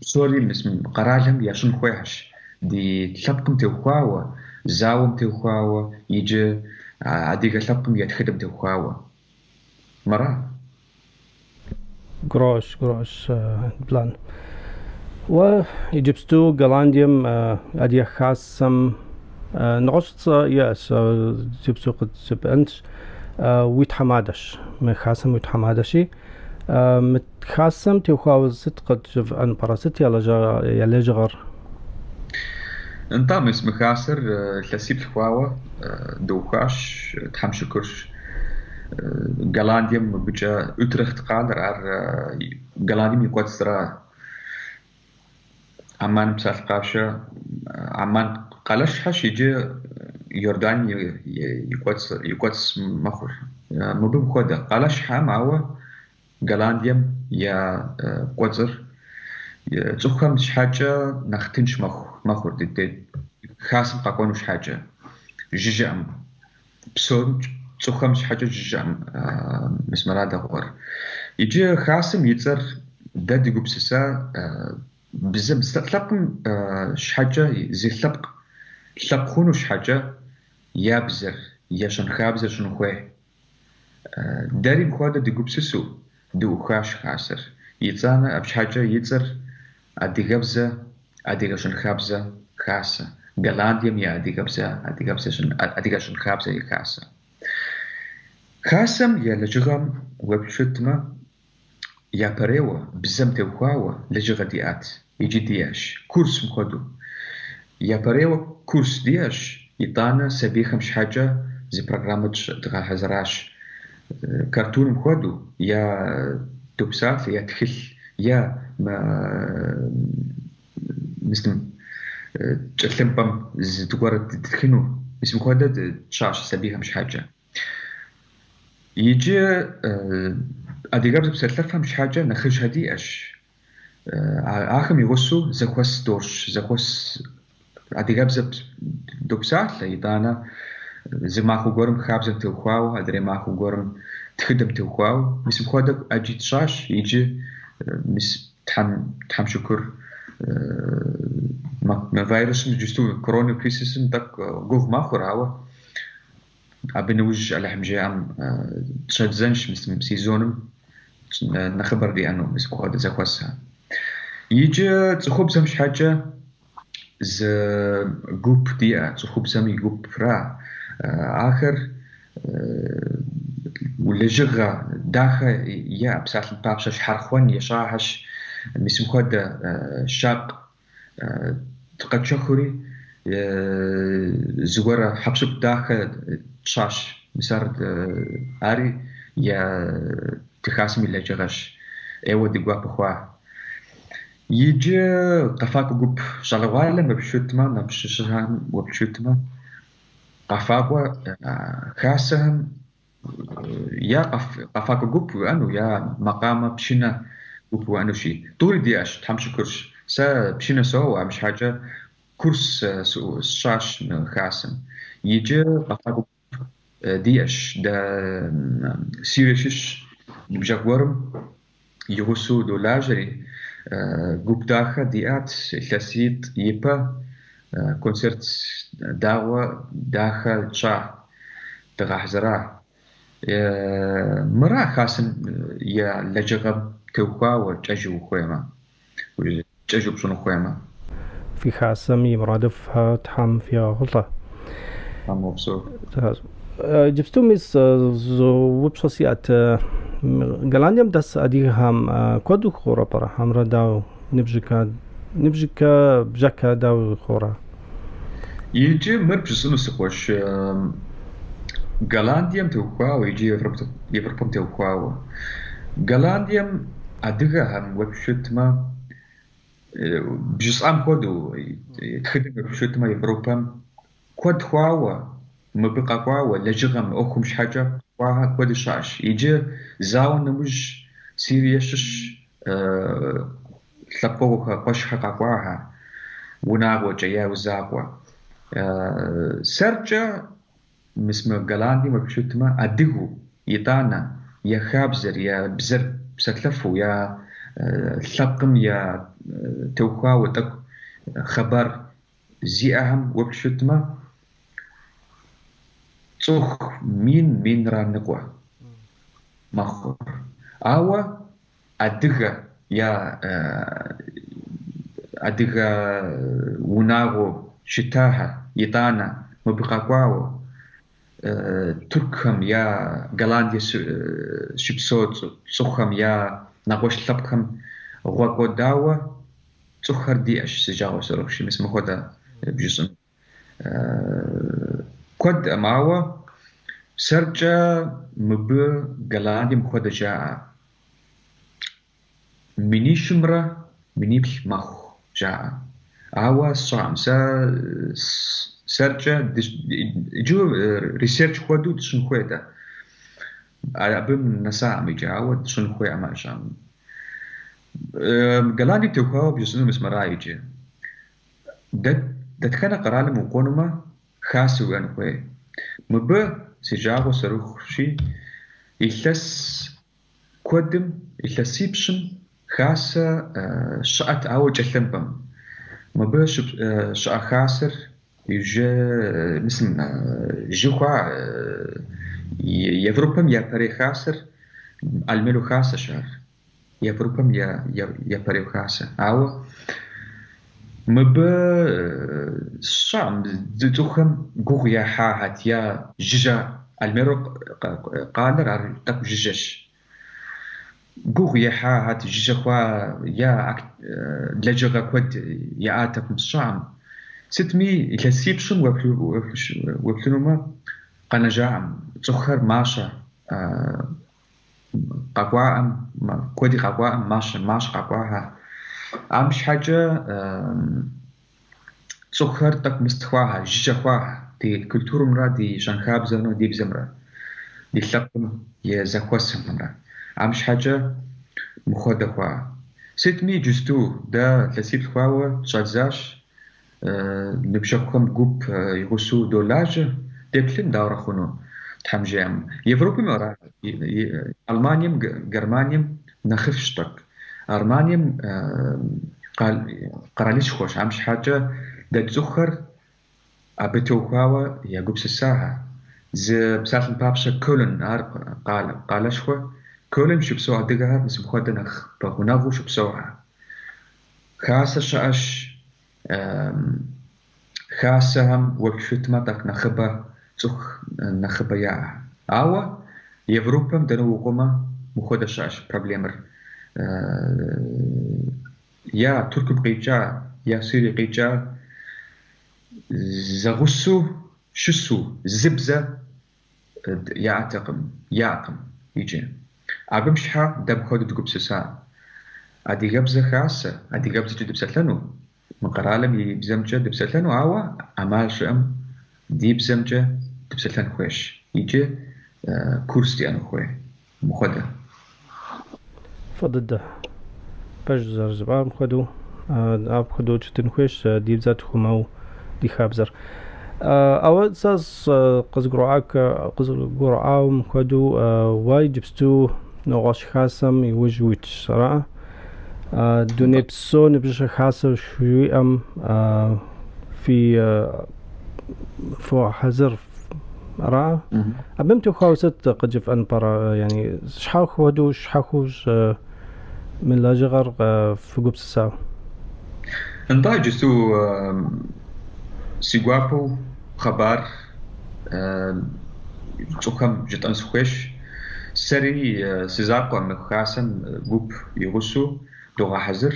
псори мис къэралхэм ящӏын хуейхэщ ди лъэпкъым теухуауэ, зауэм теухуауэ, иджы адыгэ лъэпкъым я тхыдэм теухуауэ. Мыра? Гурыӏуэщ, гурыӏуэщ, Блан. Уэ иджыпсту Голландием Адыгэ Хасэм нэгъуэщӏ цӏэ иӏэщ, иджыпсту къыджепӏэнщ, уи тхьэмадэщ, мы хасэм уи тхьэмадэщи. Мы хасэм теухуауэ сыт къыджепӏэн пӏэрэ, сыт я лэжьыгъэр? Нтӏэ, мис мы хасэр илъэсиплӏ хъуауэ дыухуащ, Тхьэм шыкурщ. Голландием мыбыкӏэ Утрехт къалэр, ар Голландием и кӏуэцӏра. Амман псалъэ папщӏэ, Амман къалэщхьэщ, иджы Иорданием и кӏуэцӏ мэхъур. Мыбы хуэдэ къалэщхьэм, ауэ Голландием я кӏуэцӏыр цӏыхухэм щхьэкӏэ нэхъ тынш мэхъур, хасэм къэкӏуэну щхьэкӏэ. Жыжьэӏым. Псом цӏыхухэм щхьэкӏэ жыжьэӏым, мис мыра дэгъуэр. Иджы хасэм и цӏэр дэ дыгупсыса бзэм, лъэпкъым щхьэкӏэ, зы лъэпкъ лъэпкъ хъуну щхьэкӏэ я бзэр, я щэнхабзэр щӏын хуей. Дэри мыхуэдэ дыгупсысу дыухуащ хасэр. Итӏанэ абы щхьэкӏэ и цӏэр Адыгэбзэ, Адыгэ щэнхабзэ хасэ, Голландием и адыгэбзэ, адыгэбзэ, адыгэ щэнхабзэ и хасэ. Хасэм я лэжьыгъэм уеплъу щытмэ, Япэрейуэ, бзэм теухуауэ лэжьыгъэ диӏат, иджы диӏэщ, курсым хуэдэу. Япэрейуэ курс диӏэщ, итӏанэ сабийхэм щхьэкӏэ зы программэ дгъэхьэзыращ. Картуным хуэдэу, я допсалъэ, я тхылъ, я мис кӏэлъымпӏэм зыгуэр ттхыну, мис мыпхуэдэ тщӏащ сабийхэм щхьэкӏэ. Иджы адыгэбзэ псэлъэфхэм щхьэкӏэ нэхъыжьхэр диӏэщ. Ахэм и гъусэу зэхуэс дощӏ, зэхуэс адыгэбзэ допсалъэ, итӏанэ зы махуэ гуэрым хабзэм теухуауэ, адрей махуэ гуэрым тхыдэм теухуауэ. Мис мыпхуэдэ ӏэджи тщӏащ, иджы мис Тхьэм шыкур мы вирусым иджысту корона кризисым тӏэкӏу гугъу мэхъур, ауэ абы нэужь Алыхьым жиӏэм тщӏэдзэнщ мис мы сезоным нэхъыбэр диӏэну мис мыпхуэдэ зэхуэсхэр. Иджы цӏыхубзэм щхьэкӏэ зы гуп диӏэ, цӏыхубзэм и гупра. Ахэр лэжьыгъэ дахэ иӏэ, псалъэм папщӏэ щхьэрхъуэн ещӏахэщ, мис мыпхуэдэ щакъ къэтщэхури зыгуэр хьэпшып дахэ тщӏащ. Мис ар ари я ди хасэм и лэжьыгъэщ. ӏейуэ ди гуапэ хъуа. Иджы къэфакӏуэ гуп щӏалэгъуалэм уеплъу щытмэ, ныбжьыщӏэхэм уеплъу щытмэ, къэфакӏуэ хасэхэм я къэфакӏуэ гуп уиӏэну, я макъамэ пшынэ гуп уиӏэнущи. Тӏури диӏэщ, Тхьэм шыкурщ. Сэ пшынэ соуэ, абы щхьэкӏэ курс сщӏащ мы хасэм. Иджы къэфакӏуэ гуп диӏэщ. Дэ Сирие щыщ ныбжьэгъу гуэрым и гъусэу долажьэри, гуп дахэ диӏат илъэситӏ ипэ концерт дагъуэ дахэ тщӏа, дгъэхьэзыра. Мыра хасэм я лэжьыгъэм теухуауэ кӏэщӏу ухуеймэ, кӏэщӏу пщӏыну хуеймэ. Фи хасэм и мурадыфӏхэр Тхьэм фигъэхъулӏэ. Тхьэм упсэу. Иджыпсту мис зы упщӏэ сиӏэт. Голландием дэс адыгэхэм куэду хъурэ пӏэрэ? Хьэмэрэ дауэ ныбжьыкӏэ, ныбжьыкӏэ бжэкӏэ дауэ хъурэ? Иджы мыр бжысӏэну сыхуейщ. Голландием теухуауэ, иджы Европэм теухуауэ. Голландием адыгэхэм уеплъу щытмэ, бжысӏам хуэдэу, тхыдэм уеплъу щытмэ, Европэм куэд хъуауэ, мыбы къэкӏуауэ, лэжьыгъэм, ӏуэхум щхьэкӏэ кӏуахэр куэду щыӏэщ. Иджы зауэ нэужь Сирие щыщ лъэпкъыгъухэр, къуэшхэр къэкӏуахэр, унагъуэкӏэ е закъуэ. Сэркӏэ мис мы Голландием уеплъу щытмэ, адыгэу, итӏанэ, я хабзэр, я бзэр псэлъэфу, я лъэпкъым я теухуауэ тӏэкӏу хъыбар зиӏэхэм уеплъу щытмэ, цӏыху мин, минрэ ныкъуэ мэхъур. Ауэ адыгэ я адыгэ унагъуэу щытахэр, итӏанэ мыбы къэкӏуауэ, тыркухэм я Голландие щыпсэу цӏыхухэм я нэгъуэщӏ лъэпкъхэм гъэкӏуэдауэ цӏыхухэр диӏэщ, си жагъуэ зэрыхъущи, мис мыхуэдэ бжысӏэну. Куэдкъым, ауэ сэркӏэ мыбы Голландием хуэдэ жаӏэ. Минищымрэ миниплӏ мэхъу жаӏэ. Ауэ сщӏакъым. Сэ сэркӏэ иджы research хуэдэу тщӏын хуей дэ. Абы нэсакъым иджы, ауэ тщӏын хуей ӏэмал щыӏэкъым. Голландием теухуауэ бжесӏэну мис мыра иджы. Дэтхэнэ къэралым укӏуэнумэ, хасэ уиӏэн хуей. Мыбы си жагъуэ зэрыхъущи, илъэс куэдым, илъэсипщӏым хасэ щыӏэт, ауэ кӏэлъымпӏэм. Мыбы щыӏэ хасэр иджы, мисым, жьы хъуа, Европэм япэрей хасэр Алмело хасэщ ар. Европэм япэрей хасэ. Ауэ мыбы сщӏакъым, цӏыхухэм гугъу ехьахэт, я жыжьэ Алмело къалэр ар тӏэкӏу жыжьэщ. Гугъу ехьахэт, жыжьэ хъуа е лэжьыгъэ куэд яӏатэкъым, сщӏэкъым. Сытми, илъэсипщӏым уеплъынумэ, къэнэжаӏым. Цӏыхухэр мащӏэ къэкӏуаӏым, куэди къэкӏуаӏым, мащӏэ, мащӏэ къэкӏуахэ. Абы щхьэкӏэ цӏыхухэр тӏэкӏу мыст хъуахэ, жыжьэ хъуахэ ди культурэмрэ ди щэнхабзэмрэ ди бзэмрэ, ди лъэпкъым и зэхуэсхэмрэ. Абы щхьэкӏэ мыхуэдэ хъуа. Сытми, иджысту дэ илъэсиплӏ хъуауэ щӏэдзащ, ныбжьэгъухэм гуп и гъусэу долажьэ, деплъын дауэрэ хъуну, Тхьэм жиӏэм. Европэм ара, Алманием, Германием нэхъыфӏщ тӏэкӏу. Алманием къэралышхуэщ, абы щхьэкӏэ дэ цӏыхухэр абы теухуауэ егупсысахэ. Зы псалъэм папщӏэ Кёльн, ар къалэшхуэ. Кёльн щыпсэу адыгэхэр мис мыпхуэдэ нэхъ пэгъунэгъуу щыпсэухэ. Хасэ щыӏэщ, хасэхэм уеплъу щытмэ, тӏэкӏу нэхъыбэ, цӏыху нэхъыбэ яӏэ. Ауэ Европэм дэнэ укӏуэмэ, мыхуэдэ щыӏэщ проблемэр. Я Тыркум къикӏа, я Сирие къикӏа зэгъусэу щысу зы бзэ яӏэтэкъым, яӏэкъым иджы. Абым щхьэ дэ мыпхуэдэу дыгупсыса. Адыгэбзэ хасэ, адыгэбзэкӏэ дыпсэлъэну, мы къэралым и бзэмкӏэ дыпсэлъэну, ауэ ӏэмал щыӏэм ди бзэмкӏэ дыпсэлъэн хуейщ. Иджы курс диӏэну хуей, мыхуэдэ. Фӏы дыдэ. Пэж зэрыжыпӏам хуэдэу, апхуэдэу щытын хуейщ ди бзэр тхъумэу ди хабзэр. Ауэ сэ къызгурыӏуам хуэдэу уэ иджыпсту нэгъуэщӏ хасэм и ужь уитщ, ара? Дунейпсо ныбжьыщӏэ хасэ жыхуиӏэм фи фохьэзыр, ара? Абым теухуауэ сыт къыджыфӏэн пӏэрэ? Яни щхьэ хуэдэу щхьэхуэу мы лэжьыгъэр фыгупсыса? Нтӏэ, иджысту си гуапэу хъыбар цӏыхухэм жытӏэн сыхуейщ. Сэри си закъуэ мы хасэм гуп и гъусэу догъэхьэзыр.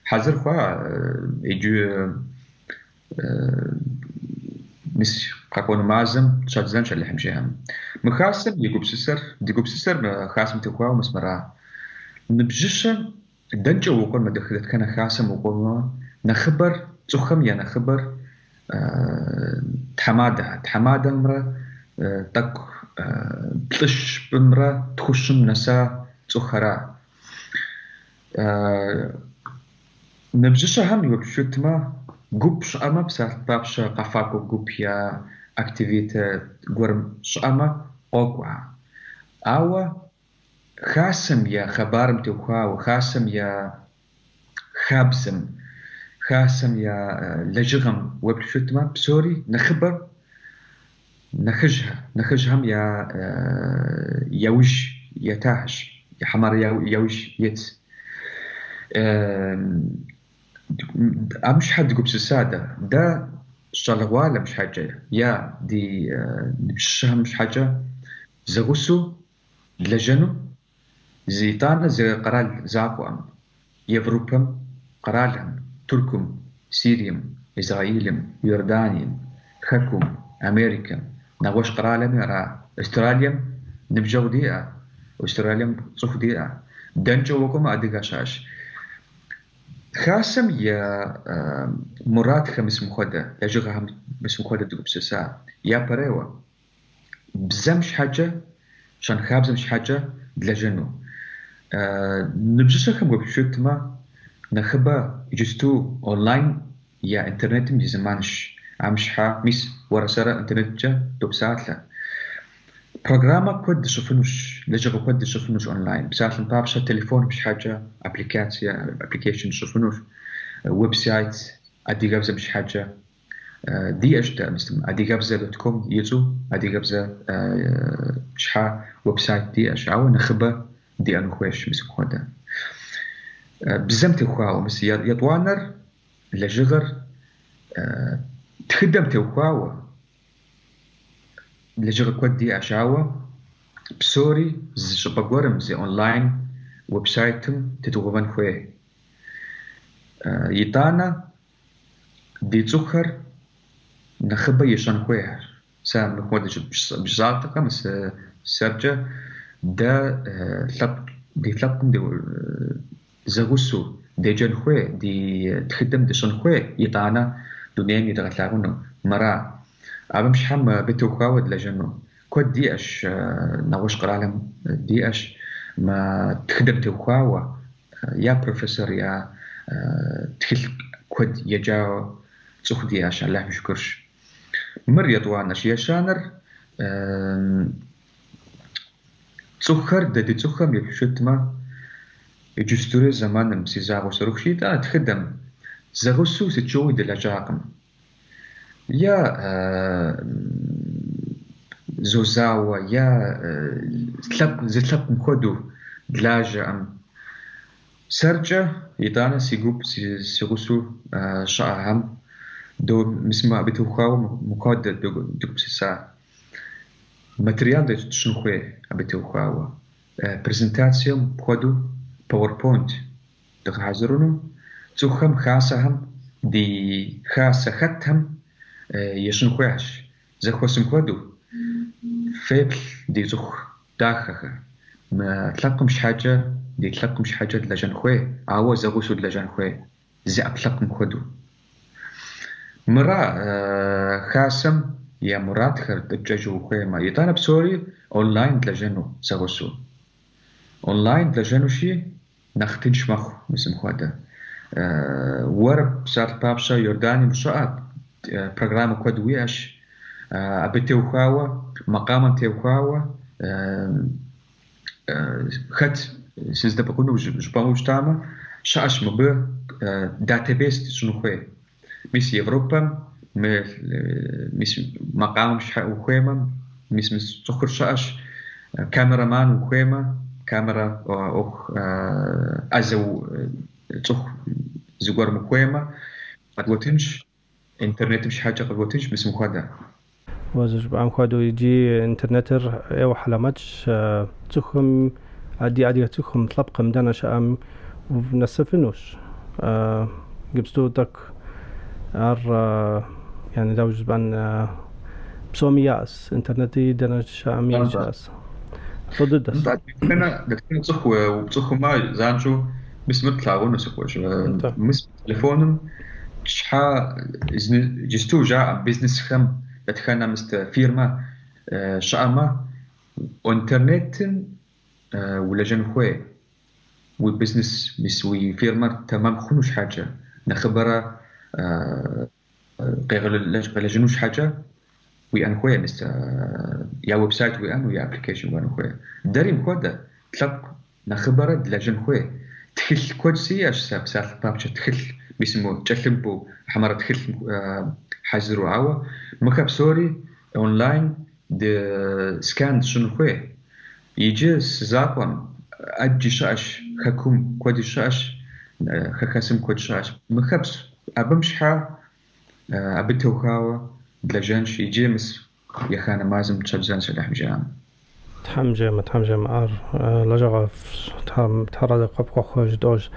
Хьэзыр хъуа иджы мис къэкӏуэну мазэм щӏэддзэнщ Алыхьым жиӏэм. Мы хасэм и гупсысэр, ди гупсысэр мы хасэм теухуауэ мис мыра. Ныбжьыщӏэ дэнкӏэ укӏуэмэ, дэтхэнэ хасэм укӏуэмэ, нэхъыбэр, цӏыхухэм я нэхъыбэр тхьэмадэ. Тхьэмадэмрэ тӏэкӏу плӏыщӏымрэ тхущӏым нэса цӏыхухэра. Ныбжьыщӏэхэм уеплъу щытмэ, гуп щыӏэмэ, псалъэм папщӏэ къэфакӏуэ гуп я активитэ гуэрым щыӏэмэ, къокӏуэ. Ауэ хасэм я хъыбарым теухуауэ, хасэм я хабзэм, хасэм я лэжьыгъэм уеплъу щытмэ, псори нэхъыбэр нэхъыжьхэ, нэхъыжьхэм я яужь етахэщ, хьэмэрэ яужь ет. Абы щхьэ дыгупсыса дэ? Дэ щӏалэгъуалэм щхьэкӏэ е ди ныбжьыщӏэхэм щхьэкӏэ зэгъусэу лэжьэну, зы итӏанэ зы къэрал закъуэм, Европэм къэралхэм, Тыркум, Сирием, Израилым, Иорданием, Хэкум, Америкэм, нэгъуэщӏ къэралхэми ара, Австралием ныбжьэгъу диӏэ, Австралием цӏыху диӏэ. Дэнкӏэ укӏуэмэ, адыгэ щыӏэщ. Хасэм и мурадхэм мис мыхуэдэ, лэжьыгъэхэм мис мыхуэдэ дыгупсыса. Япэрейуэ, бзэм щхьэкӏэ, щэнхабзэм щхьэкӏэ длэжьэну. Ныбжьыщӏэхэм уеплъу щытмэ, нэхъыбэ иджысту онлайн я интернетым и зэманщ. Абы щхьэ, мис, уэрэ сэрэ интернеткӏэ допсалъэ. Программэ куэд дыщӏыфынущ, лэжьыгъэ куэд дыщӏыфынущ онлайн. Псалъэм папщӏэ, телефоным щхьэкӏэ аппликацие, application тщӏыфынущ, веб-сайт адыгэбзэм щхьэкӏэ диӏэщ дэ, мис адыгэбзэ.com и цӏэу адыгэбзэ щхьэ веб-сайт диӏэщ, ауэ нэхъыбэ диӏэну хуейщ мис мыпхуэдэ. Бзэм теухуауэ, мис етӏуанэр лэжьыгъэр тхыдэм теухуауэ лэжьыгъэ куэд диӏэщ, ауэ псори зы щӏыпӏэ гуэрым, зы онлайн веб-сайтым тедгъэувэн хуей. Итӏанэ ди цӏыхухэр нэхъыбэ ищӏэн хуейхэр. Сэ мыпхуэдэ жысӏатэкъым, сэркӏэ дэ лъэпкъ, ди лъэпкъым зэгъусэу деджэн хуей, ди тхыдэм дыщӏэн хуей, итӏанэ дунейм едгъэлъагъуну. Мыра. Абым щхьэм абы теухуауэ длэжьэну. Куэд диӏэщ, нэгъуэщӏ къэралым диӏэщ мы тхыдэм теухуауэ, я профессор, я тхылъ куэд еджауэ цӏыху диӏэщ, Алыхьым шыкурщ. Мыр етӏуанэщ. Ещанэр цӏыхухэр, дэ ди цӏыхухэм еплъу щытмэ, иджыстурей зэманым си жагъуэ зэрыхъущи, итӏанэ тхыдэм зэгъусэу сыт щыгъуи дылэжьакъым. Я зозауэ, я лъэпкъ, зы лъэпкъым хуэдэу длажьэкъым. Сэркӏэ, итӏанэ си гуп си гъусэу щыӏэхэм мис абы теухуауэ мыпхуэдэ дыгупсыса. Материал тщӏын хуей абы теухуауэ. Презентацием хуэдэу PowerPoint дгъэхьэзырыну, цӏыхухэм хасэхэм, ди хасэ хэтхэм ещӏын хуейщ. Зэхуэсым хуэдэу феплъ ди цӏыху дахэхэр. Мы лъэпкъым щхьэкӏэ, ди лъэпкъым щхьэкӏэ длэжьэн хуей, ауэ зэгъусэу длэжьэн хуей, зы ӏэпкълъэпкъым хуэдэу. Мыра хасэм я мурадхэр тӏэкӏу ухуеймэ, итӏанэ псори онлайн длэжьэну зэгъусэу. Онлайн длэжьэнущи, нэхъ тынш мэхъу мис мыпхуэдэ. Уэр псалъэ папщӏэ Иорданием щыӏэ программэ куэд уиӏэщ. Абы теухуауэ, макъамэм теухуауэ хэт сыздэӏэпыкъуну жыпӏэну щытамэ, щыӏэщ мыбы database тщӏыну хуей. Мис Европэм мис макъамэм щхьэ ухуеймэ, мис мы цӏыхур щыӏэщ, камераман ухуеймэ, камерэ ӏуэху ӏэзэ цӏыху зыгуэрым ухуеймэ, къэдгъуэтынщ, интернетым щхьэкӏэ къэдгъуэтынщ, мис мыпхуэдэ. Уэ зэрыжыпӏам хуэдэу иджы интернетыр ӏейуэ хьэлэмэтщ. Цӏыхум, ди адыгэ цӏыхум, лъэпкъым дэнэ щыӏэм нэсыфынущ. Иджыпсту тӏэкӏу ар, яни дауэ жыпӏэн, псоми яӏэс, интернети дэнэ щыӏэми щыӏэс. Фӏы дыдэщ. Нтӏэ, дэтхэнэ цӏыху упцӏыхумэ, занщӏэу мис мыр плъагъуну сыхуэщ. Мис телефоным щхьэ иджысту жаӏэ бизнесхэм дэтхэнэ мис фирмэ щыӏэмэ, интернетым улэжьэн хуей. Уи бизнес, мис уи фирмэр тэмэм хъуну щхьэкӏэ, нэхъыбэрэ къелэжьыну щхьэкӏэ уиӏэн хуей, мис я веб-сайт уиӏэну, я application уиӏэну хуей. Дэри мыпхуэдэ лъэпкъ нэхъыбэрэ длэжьэн хуей. Тхылъ куэд сиӏэщ сэ, псалъэ папщӏэ тхылъ, мис мы кӏэлъымпӏэу, хьэмэрэ тхылъ хьэзыру, ауэ мыхэр псори онлайн скан тщӏын хуей. Иджы сызакъуэм ӏэджи щыӏэщ, хэкум куэди щыӏэщ, хэхэсым куэд щыӏэщ. Мыхэр абым щхьэ абы теухуауэ длэжьэнщ. Иджы мис еханэ мазэм тщӏэдзэнщ, Алыхьым жиӏам. Тхьэм жиӏэмэ, Тхьэм жиӏэмэ, ар лэжьыгъэфӏщ, Тхьэм арэзы къыпхуэхъу жытӏощ.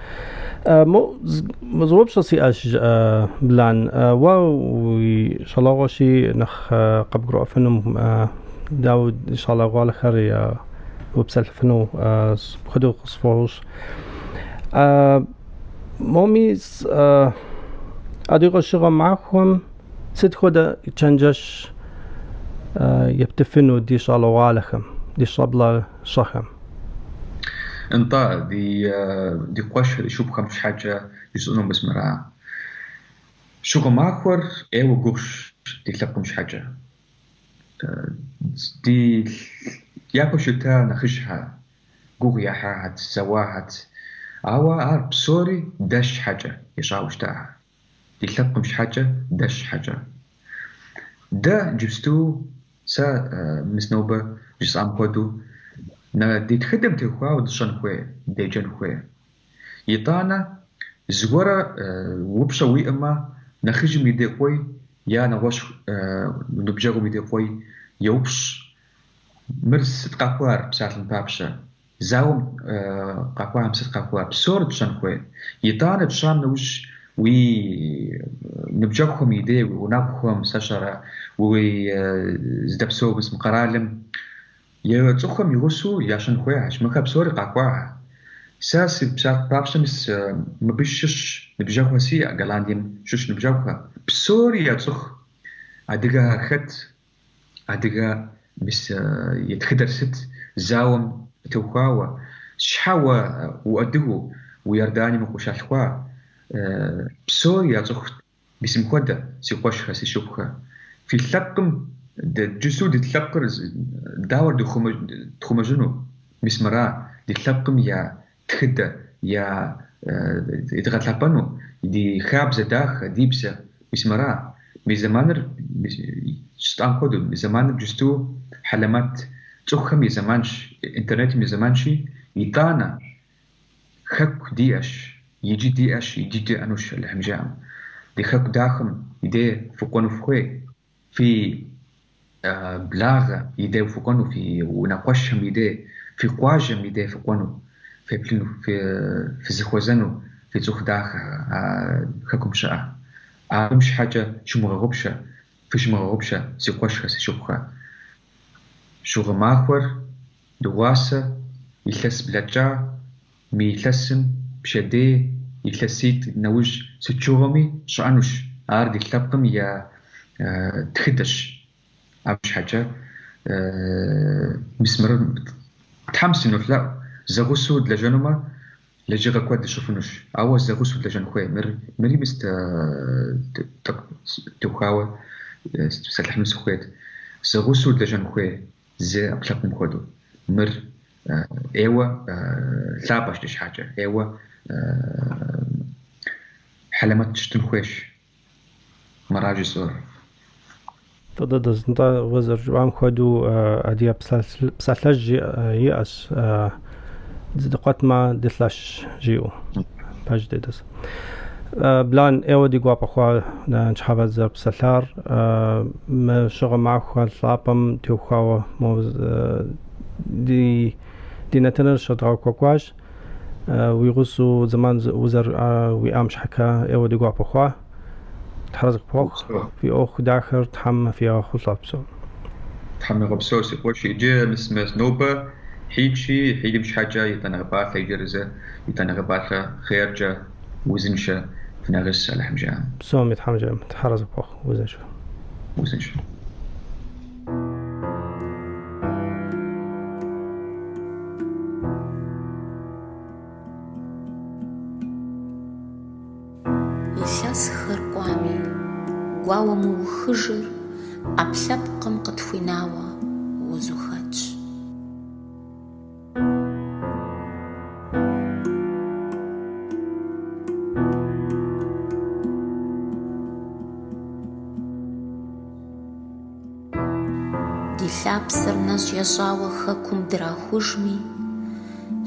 Мо зы упщӏэ сиӏэщ, Блан, уэ уи щӏалэгъуэщи нэхъ къыбгурыӏуэфынум, дауэ щӏалэгъуалэхэр упсэлъыфыну апхуэдэу къысфӏощӏ. Моми адыгэ щыгъуэ махуэм сыт хуэдэ чэнджэщ ептыфыну ди щӏалэгъуалэхэм, ди щӏэблэщӏэхэм? Нтӏэ, ди къуэшхэр, ди шыпхъухэм щхьэкӏэ жысӏэну мис мыра. Щыгъуэ махуэр ӏейуэ гугъущ ди лъэпкъым щхьэкӏэ. Ди япэу щыта нэхъыжьхэр гугъу ехьахэт, зэуахэт, ауэ ар псори дэ щхьэкӏэ ищӏауэ щытахэр. Ди лъэпкъым щхьэкӏэ, дэ щхьэкӏэ. Дэ иджыпсту сэ мис нобэ жысӏам хуэдэу ди тхыдэм теухуауэ дыщӏэн хуей, деджэн хуей. Итӏанэ зыгуэрэ упщӏэ уиӏэмэ, нэхъыжьым и дей кӏуэй, я нэгъуэщӏ ныбжьэгъум и дей кӏуэй, еупщӏ. Мыр сыт къэхъуар, псалъэм папщӏэ? Зауэм къэхъуахэм сыт къэхъуа? Псор тщӏэн хуей. Итӏанэ тщӏам нэужь уи ныбжьэгъухэм и дей, уи гъунэгъухэм, сэ сщӏэрэ, уи здэпсэу мис мы къэралым и цӏыхухэм и гъусэу ящӏэн хуейхэщ. Мыхэр псори къэхъуахэ. Сэ си папщӏэ мис мыбы щыщ ныбжьэгъухэр сиӏэ, Голландием щыщ ныбжьэгъухэр. Псори яцӏыху. Адыгэхэр хэт? Адыгэ мис и тхыдэр сыт? Зауэм теухуауэ. Щхьэ уэ уадыгэу, уи Иорданием укъыщалъхуа? Псори яцӏыхут. Мис мыхуэдэ, си къуэшхэ, си шыпхъухэ. Фи лъэпкъым, джысу ди лъэпкъыр дауэ тхъумэжыну? Мис мыра, ди лъэпкъым я тхыдэ, я дгъэлъэпӏэну, ди хабзэ дахэ, ди бзэ. Мис мыра, мы зэманыр жысӏам хуэдэу, мы зэманыр джысту хьэлэмэт цӏыхухэм и зэманщ, интернетым и зэманщи, итӏанэ хэку диӏэщ, иджы диӏэщ, иджы диӏэнущ Алыхьым жаӏэм. Ди хэку дахэм и дей фыкӏуэну фыхуей, фи благъэ и дей фыкӏуэну, фи унэкъуэшхэм и дей, фи къуажэм и дей фыкӏуэну, феплъыну, фызэхуэзэну, фи цӏыху дахэ хэкум щыӏэ. Абым щхьэкӏэ щумыгъэгъупщэ, фыщымыгъэгъупщэ, си къуэшхэ, си шыпхъухэ. Щыгъуэ махуэр дыгъуасэ, илъэс блэкӏа, мы илъэсым, пщэдей, илъэситӏ нэужь сыт щыгъуэми щыӏэнущ. Ар ди лъэпкъым я тхыдэщ. Абы щхьэкӏэ мис мыр Тхьэм сынолъэӏу, зэгъусэу длэжьэнумэ, лэжьыгъэ куэд дыщӏыфынущ. Ауэ зэгъусэу длэжьэн хуей. Мыри мис тӏэкӏу теухуауэ сыпсэлъыхьыну сыхуейт. Зэгъусэу длэжьэн хуей зы ӏэпкълъэпкъым хуэдэу. Мыр ӏейуэ лъапӏэщ ди щхьэкӏэ, ӏейуэ хьэлэмэт щытын хуейщ. Мыра жысӏэр. Фӏы дыдэщ. Нтӏэ, уэ зэрыжыпӏам хуэдэу адыгэ псалъэжь иӏэщ, дызэкъуэтмэ дылъэщщ жиӏэу. Пэж дыдэщ. Блан, ӏейуэ ди гуапэ хъуа ныщхьэбэ дызэрыпсэлъар, мы щыгъуэ махуэ лъапӏэм теухуауэ мо ди нэтыныр щедгъэкӏуэкӏуащ. Уи гъусэу зэман узэрыуиӏам щхьэкӏэ ӏейуэ ди гуапэ хъуа. Тхьэр къыпхуэхъу, фи ӏуэху дахэр Тхьэм фигъэхъулӏэ псом. Тхьэм уигъэпсэу, си къуэш. Иджы мис нобэ хьидщи, хьидым щхьэкӏэ етӏанэгъэ пӏалъэ иджыри зэ, етӏанэгъэ пӏалъэ хъеркӏэ, узыншэ фынэгъыс, Алыхьым жаӏэм. Псоми Тхьэм жиӏэм, Тхьэр къыпхуэхъу, узыншэ. Узыншэ. Илъэсхэр кӏуами, гуауэ мыухыжыр ӏэпкълъэпкъым къытхуинауэ узу хэтщ. Ди лъапсэр нэщӏ ящӏауэ хэкум драхужми,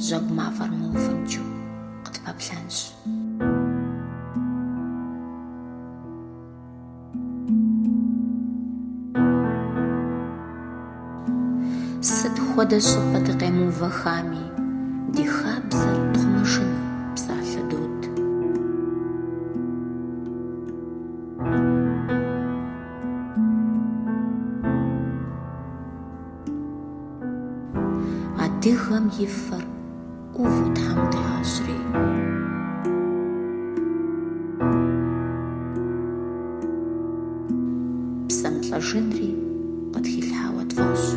жьэгу мафӏэр мыуфӏынкӏыу къытпэплъэнщ. Сыт хуэдэ щӏыпӏэ дыкъемыувэхами, ди хабзэр тхъумэжыну псалъэ дот. Адыгэм и фэр ӏуву Тхьэм къигъэщӏри. Псэ мылӏэжынри къытхилъхьауэ тфӏощӏ.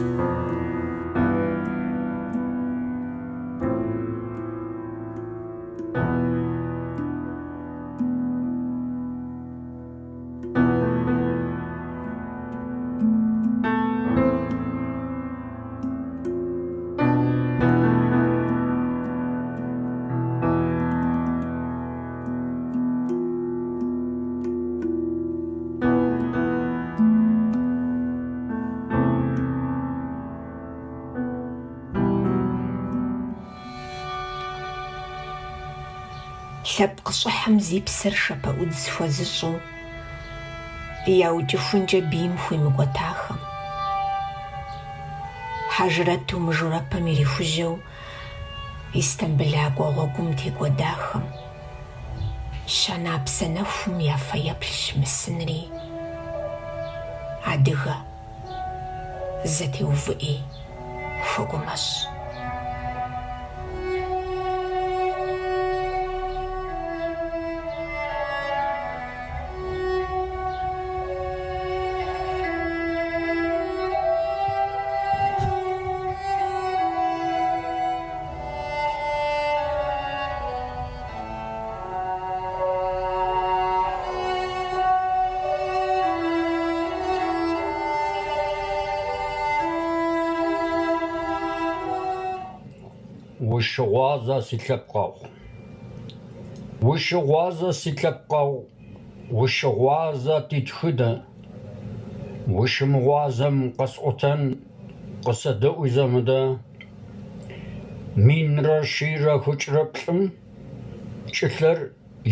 Лъэпкъ щӏыхьым зи псэр шэпэӏудз хуэзыщӏу яукӏыхункӏэ бийм хуимыкӏуэтахэм. Хьэжрэту мыжурэпэм ирихужьэу Истамбылакӏуэ гъуэгум текӏуэдахэм, Щанапсэ нэхум я фэеплъщ мы сынри. Адыгэ, зэтеувыӏи, хуэгумэщӏ. Ущыгъуазэ си лъэпкъэгъу? Ущыгъуазэ си лъэпкъэгъу? Ущыгъуазэ ди тхыдэ? Ущымыгъуазэм къэсӏуэтэн, къысэдэӏуи зэ мыдэ. Минрэ щийрэ хыкӏрэ плӏым чӏылъэр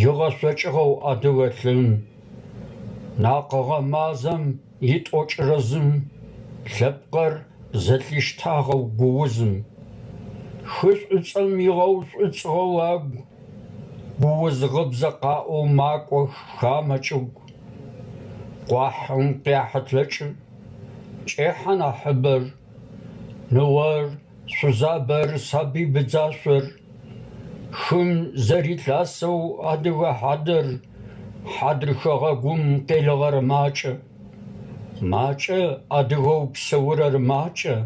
игъэшъокӏыгъэу адыгэ лъым. Накъыгъэ мазэм и тӏокӏрэ зым лъэпкъыр зэлъиштагъэу гуузым. Хы Шӏуцӏэм игъэушӏуцӏыгъэу агу гууз гъыбзэ къаӏоу макӏох хамэ чӏыгу. Къуахьым къяхьылъэкӏы, кӏехьэ нахьыбэр, ныор, шъузабэр, сабый быдзашъор. Хым зэрилъасэу адыгэ хьадэр хьадрыхэ гъогум къелыгъэр макӏэ. Макӏэ адыгэу псэурэр макӏэ,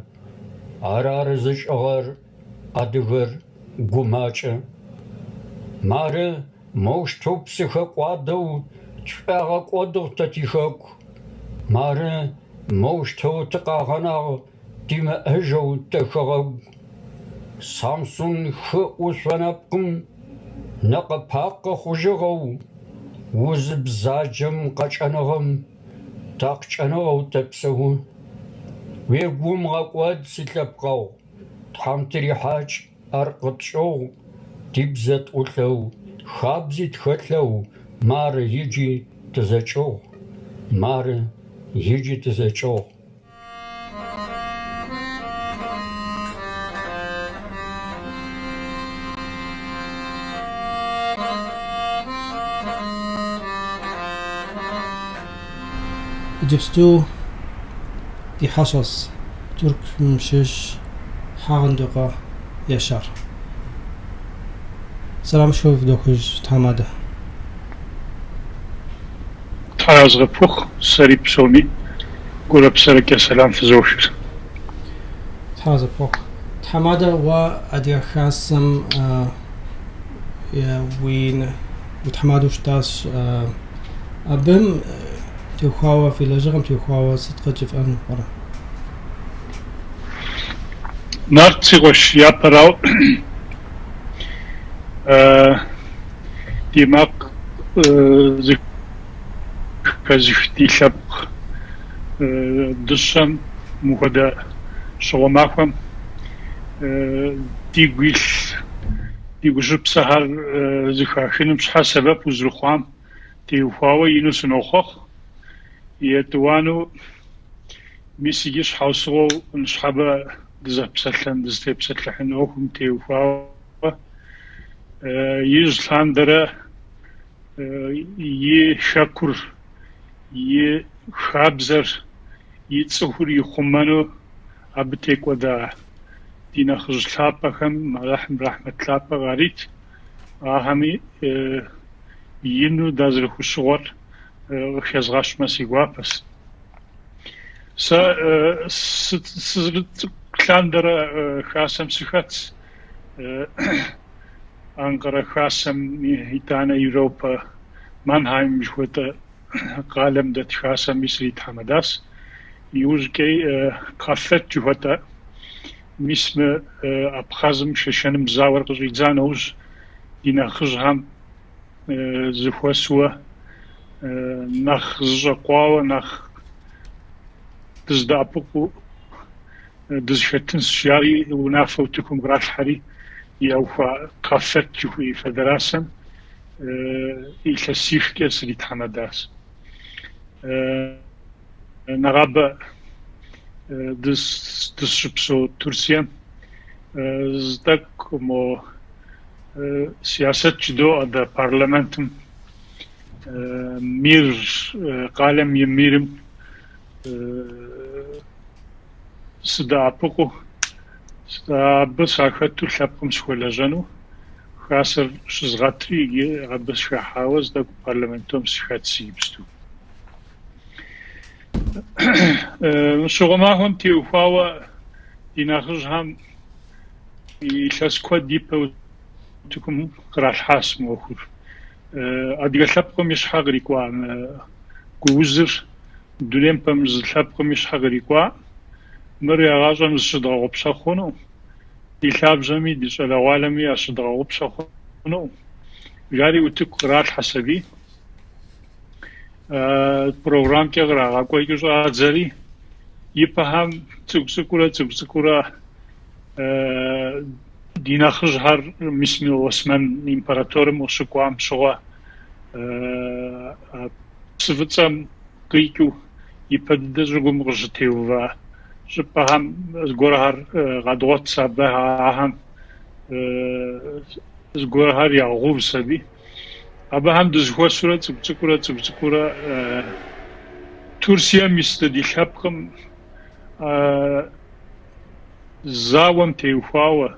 арары зышӏыгъэр адыгэр гумакӏэ. Мары моущтэу псыхэкӏуадэу тшӏуагъэкӏодыгъ тэ тихэку. Мары моущтэу тыкъагъэнагъ тимыӏэжьэу тэ хэгъэгу. Самсун хы ӏушъо нэпкъым нэкъэ-пакъэ хъужьыгъэу уз бзаджэм къэкӏэныгъэм такъыкӏэныгъэу тэпсэу. Уигу умыгъэкӏуэд, си лъэпкъэгъу, Тхьэм тырихьакӏ, ар къытщӏыгъу, ди бзэ тӏулъэу, хабзи тхэлъэу, мары иджи тызэкӏыгъу, мары иджи тызэкӏыгъу. Иджыпсту ди хьэщӏэщ Тыркум щыщ Хьэгъундыкъуэ Яшар. Сэламышхуэ фыдохыж, тхьэмадэ. Тхьэзгъэпухъ, сэри псоми гурэ псэрэкӏэ сэлам фызохыр. Тхьэзэпухъ. Тхьэмадэ, уэ Адыгэ Хасэм уи тхьэмадэу щытащ. Абым теухуауэ, фи лэжьыгъэм теухуауэ сыт къыджепӏэну пӏэрэ? Нарт, си къуэш, япэрауэ, ди макъ зэхэзых ди лъэпкъ дыщэм мыхуэдэ щыгъуэ махуэм дигу илъ, ди гущыпсэхэр зэхахыным щхьэ сэбэп узэрыхъуам теухуауэ ину сынохъуэхъу. Етӏуанэу, мис иджы щхьэусыгъуэу ныщхьэбэ дызэпсэлъэн, дызытепсэлъыхьын ӏуэхум теухуауэ ижь лъандэрэ и хэкур, и хабзэр, и цӏыхур ихъумэну абы текӏуэда ди нэхъыжь лъапӏэхэм Алыхьым рахьмэт лъапӏэ къарит, ахэми ину дазэрыхущыгъуэр къыхэзгъэщмэ си гуапэщ. Сэ сызэрыцӏыкӏу лъандэрэ хасэм сыхэтщ. Анкъэрэ хасэм, итӏанэ Европэ Манхайм жыхуэтӏэ къалэм дэт хасэми сритхьэмэдащ. Иужькӏэ КАФФЕД жыхуэтӏэ мис мы Абхъазым Шэшэным зауэр къыщӏидза нэужь ди нэхъыжьхэм зэхуэсуэ нэхъ зыщӏэкъуауэ, нэхъ дыздэӏэпыкъуу дызэхэтынщ жари унафэ утыкум къралъхьэри яухуа КАФФЕД жыхуиӏэ федерацэм илъэсихкӏэ сритхьэмэдащ. Нэгъабэ дызыщыпсэу Турцием. Зытӏэкӏу мо сыясэт жыдоӏэ дэ парламентым мэр, къалэм и мэрым сыдэӏэпыкъуу, абы сахэту лъэпкъым сыхуэлэжьэну хасэр щызгъэтри, иджы абы сыхыхьауэ зытӏэкӏу парламентом сыхэтс иджыпсту. Щыгъуэ махуэм теухуауэ ди нэхъыжьхэм илъэс куэд ипэ утыкум къралъхьащ мы ӏуэхур. Адыгэ лъэпкъым и щхьэ кърикӏуа мы гуузыр дунейм пэмыщӏ зы лъэпкъым и щхьэ кърикӏуа, мыр ягъащӏэм зыщыдгъэгъупщэ хъуну, ди лъабжьэми ди щӏалэгъуалэми ящыдгъэгъупщэ хъуну, жари утыку къралъхьэщ аби. Программкӏэ кърагъэкӏуэкӏыу щӏадзэри, ипэхэм цӏыкӏу-цӏыкӏурэ цӏыкӏу-цӏыкӏурэ ди нэхъыжьхэр мис мы Уэсмэн императорым къыщыкӏуам щыгъуэ псы фӏыцӏэм къикӏыу ипэ дыдэ щӏыгум къыщытеува щӏыпӏэхэм зыгуэрхэр къэдгъуэтщ абы ахэм зыгуэрхэр ягъэувщ аби. Абыхэм дызэхуэсурэ цӏыкӏу-цӏыкӏурэ цӏыкӏу-цӏыкӏурэ Турцием ис дэ ди лъэпкъым зауэм теухуауэ,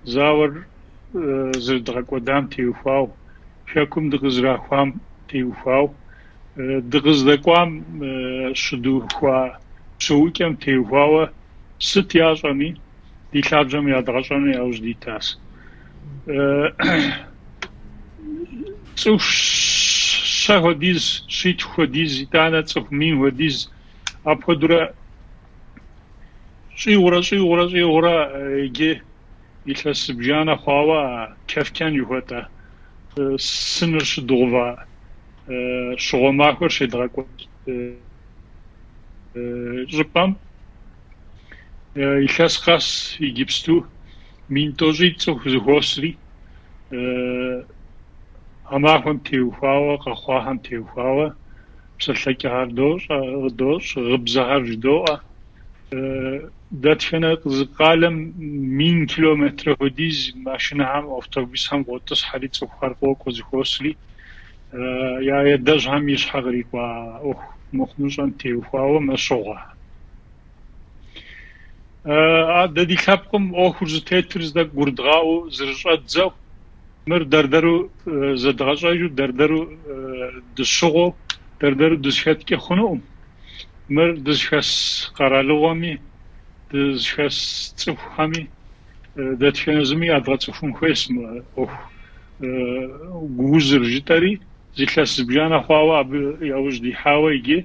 зауэр зэрыдгъэкӏуэдам теухуауэ, хэкум дыкъызэрахуам теухуауэ, дыкъыздэкӏуам щыдухуа псэукӏэм теухуауэ сыт ящӏэми, ди лъабжьэм ядгъэщӏэну яужь дитащ. Цӏыху щэ хуэдиз, щитху хуэдиз, итӏанэ цӏыху мин хуэдиз апхуэдэурэ щӏигъурэ, щӏигъурэ, щӏигъурэ иджы илъэс зыбжанэ хъуауэ а Кефкен жыхуэтӏэ сыныр щыдгъува щыгъуэ махуэр щедгъэкӏуэкӏ щӏыпӏэм илъэс къэс иджыпсту 10 тӏощӏитӏ цӏыху зэхуосри, а махуэм теухуауэ, къэхъуахэм теухуауэ псэлъэкӏэхэр дощӏ, гъыбзэхэр жыдоӏэ. Дэтхэнэ зы къалэм 1000 километр хуэдиз машинэхэм, автобусхэм къотӏысхьэри, цӏыхухэр къокӏуэ зэхуосри, я адэжьхэм и щхьэ кърикӏуа ӏуэху мыхъумыщӏэм теухуауэ мэщыгъуэ. Дэ ди лъэпкъым ӏуэхур зытетыр зытӏэкӏу гурыдгъаӏуэу зэрыщӏэддзэу, мыр дэр-дэру зэдгъэщӏэжу, дэр-дэру дыщыгъуэу, дэр-дэру дызэхэткӏэ хъунукъым. Мыр дызыхэс къэралыгъуэми, дызыхэс цӏыхухэми, дэтхэнэ зыми ядгъэцӏыхун хуейщ мы ӏуэху гуузыр жытӏэри, зы илъэс зыбжанэ хъуауэ абы яужь дихьауэ иджы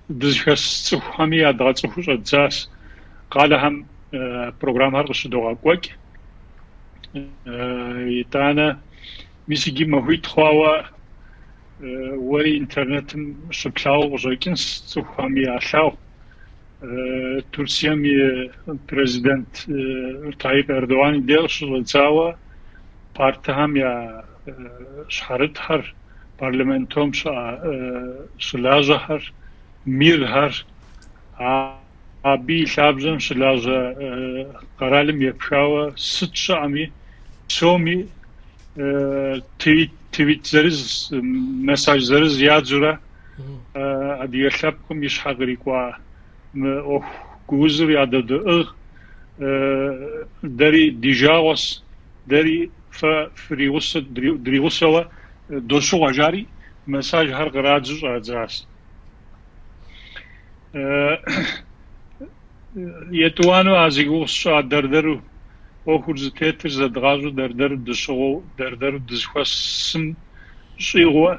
дызыхэс цӏыхухэми ядгъэцӏыхуу щӏэддзащ. Къалэхэм программэхэр къыщыдогъэкӏуэкӏ. Итӏанэ, мис иджы махуитӏ хъуауэ уэри интернетым щыплъагъуу къыщӏэкӏынщ, цӏыхухэми ялъагъу. Турцием и президент Тайип Эрдоган и деж къыщыщӏэдзауэ партхэм я щхьэрытхэр, парламентом щыӏэ щылажьэхэр, мэрхэр, абы и лъабжьэм щылажьэ къэралым епхауэ сыт щыӏэми, псоми твит зырыз, месседж зырыз ядзурэ адыгэ лъэпкъым и щхьэ кърикӏуа мы ӏуэху гуузыр ядодоӏыгъ. Дэри ди жагъуэщ, дэри фэ фригъусэ, дригъусэуэ дощыгъуэ, жари месседжхэр кърадзу щӏадзащ. Етӏуанэу а зи гугъу сщӏа дэр-дэру ӏуэхур зытетыр зэдгъащӏэу дэр-дэру дыщыгъуэу, дэр-дэру дызэхуэсым щӏигъууэ,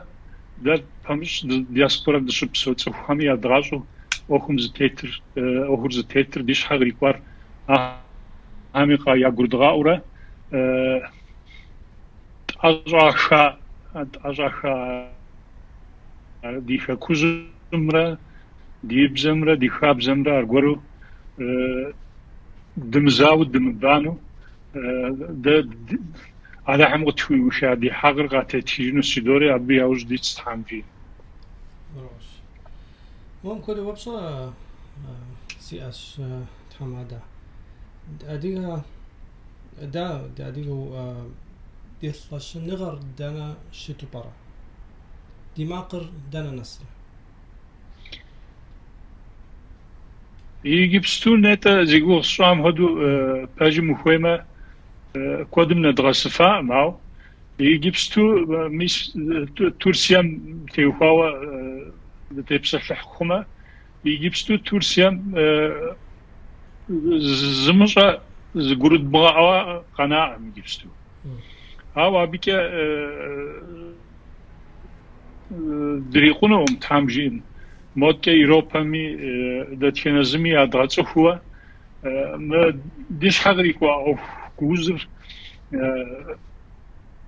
дэр пэмыщӏ диаспорэм дыщыпсэу цӏыхухэми ядгъащӏэу ӏуэхум зытетыр, ӏуэхур зытетыр ди щхьэ кърикӏуар ахэми ягурыдгъаӏуэурэ тӏэщӏаха, тӏэщӏаха ди хэкужьымрэ ди бзэмрэ ди хабзэмрэ аргуэру дымызауэу дымыбанэу дэ Алыхьым къытхуиуха ди хьэкъыр къатетхыжыну жыдори абы яужь дитщ Тхьэм жиӏэм. Уэ мыпхуэдэ упщӏэ сиӏэщ. тхьэмадэ. Адыгэ, дэ дыадыгэу ди лъэщыныгъэр дэнэ щыту пӏэрэ? Ди макъыр дэнэ нэсрэ? Иджыпсту нетӏэ зи гугъу сщӏам хуэдэу пэжым ухуеймэ, куэдым нэдгъэсыфаӏым, ауэ иджыпсту мис Турцием теухуауэ дытепсэлъыхь хъумэ, иджыпсту Турцием зымыщӏэ зыгурыдмыгъэӏуа къэнаӏым иджыпсту. Ауэ абыкӏэ дрикъунукъым, Тхьэм жиӏэм. Моткӏэ Европэми дэтхэнэ зыми ядгъэцӏыхууэ мы ди щхьэ кърикӏуа ӏуэху гуузыр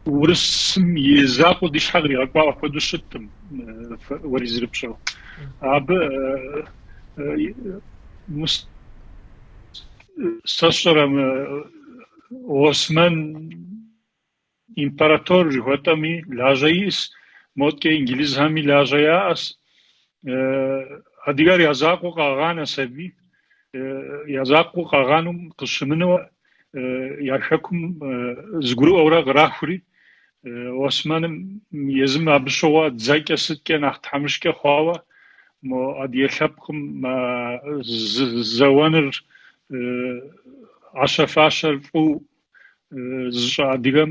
урысым и закъуэу ди щхьэ къригъэкӏуа апхуэдэу щыткъым, уэри зэрыпщӏэу. Абы сэ сщӏэрэ мы Осмэн император жыхуэтӏэми лажьэ иӏэс, моткӏэ инджылызхэми лажьэ яӏэс. Адыгэр я закъуэу къагъанэс аби, я закъуэу къагъанэм къыщымынэу я хэкум зыгурыӏуэурэ кърахури, Осмэным езым абы щыгъуэ дзэкӏэ сыткӏэ нэхъ тхьэмыщкӏэ хъуауэ, мо адыгэ лъэпкъым зэуэныр ӏэщэ-фащэр фӏыу зыщӏэ адыгэм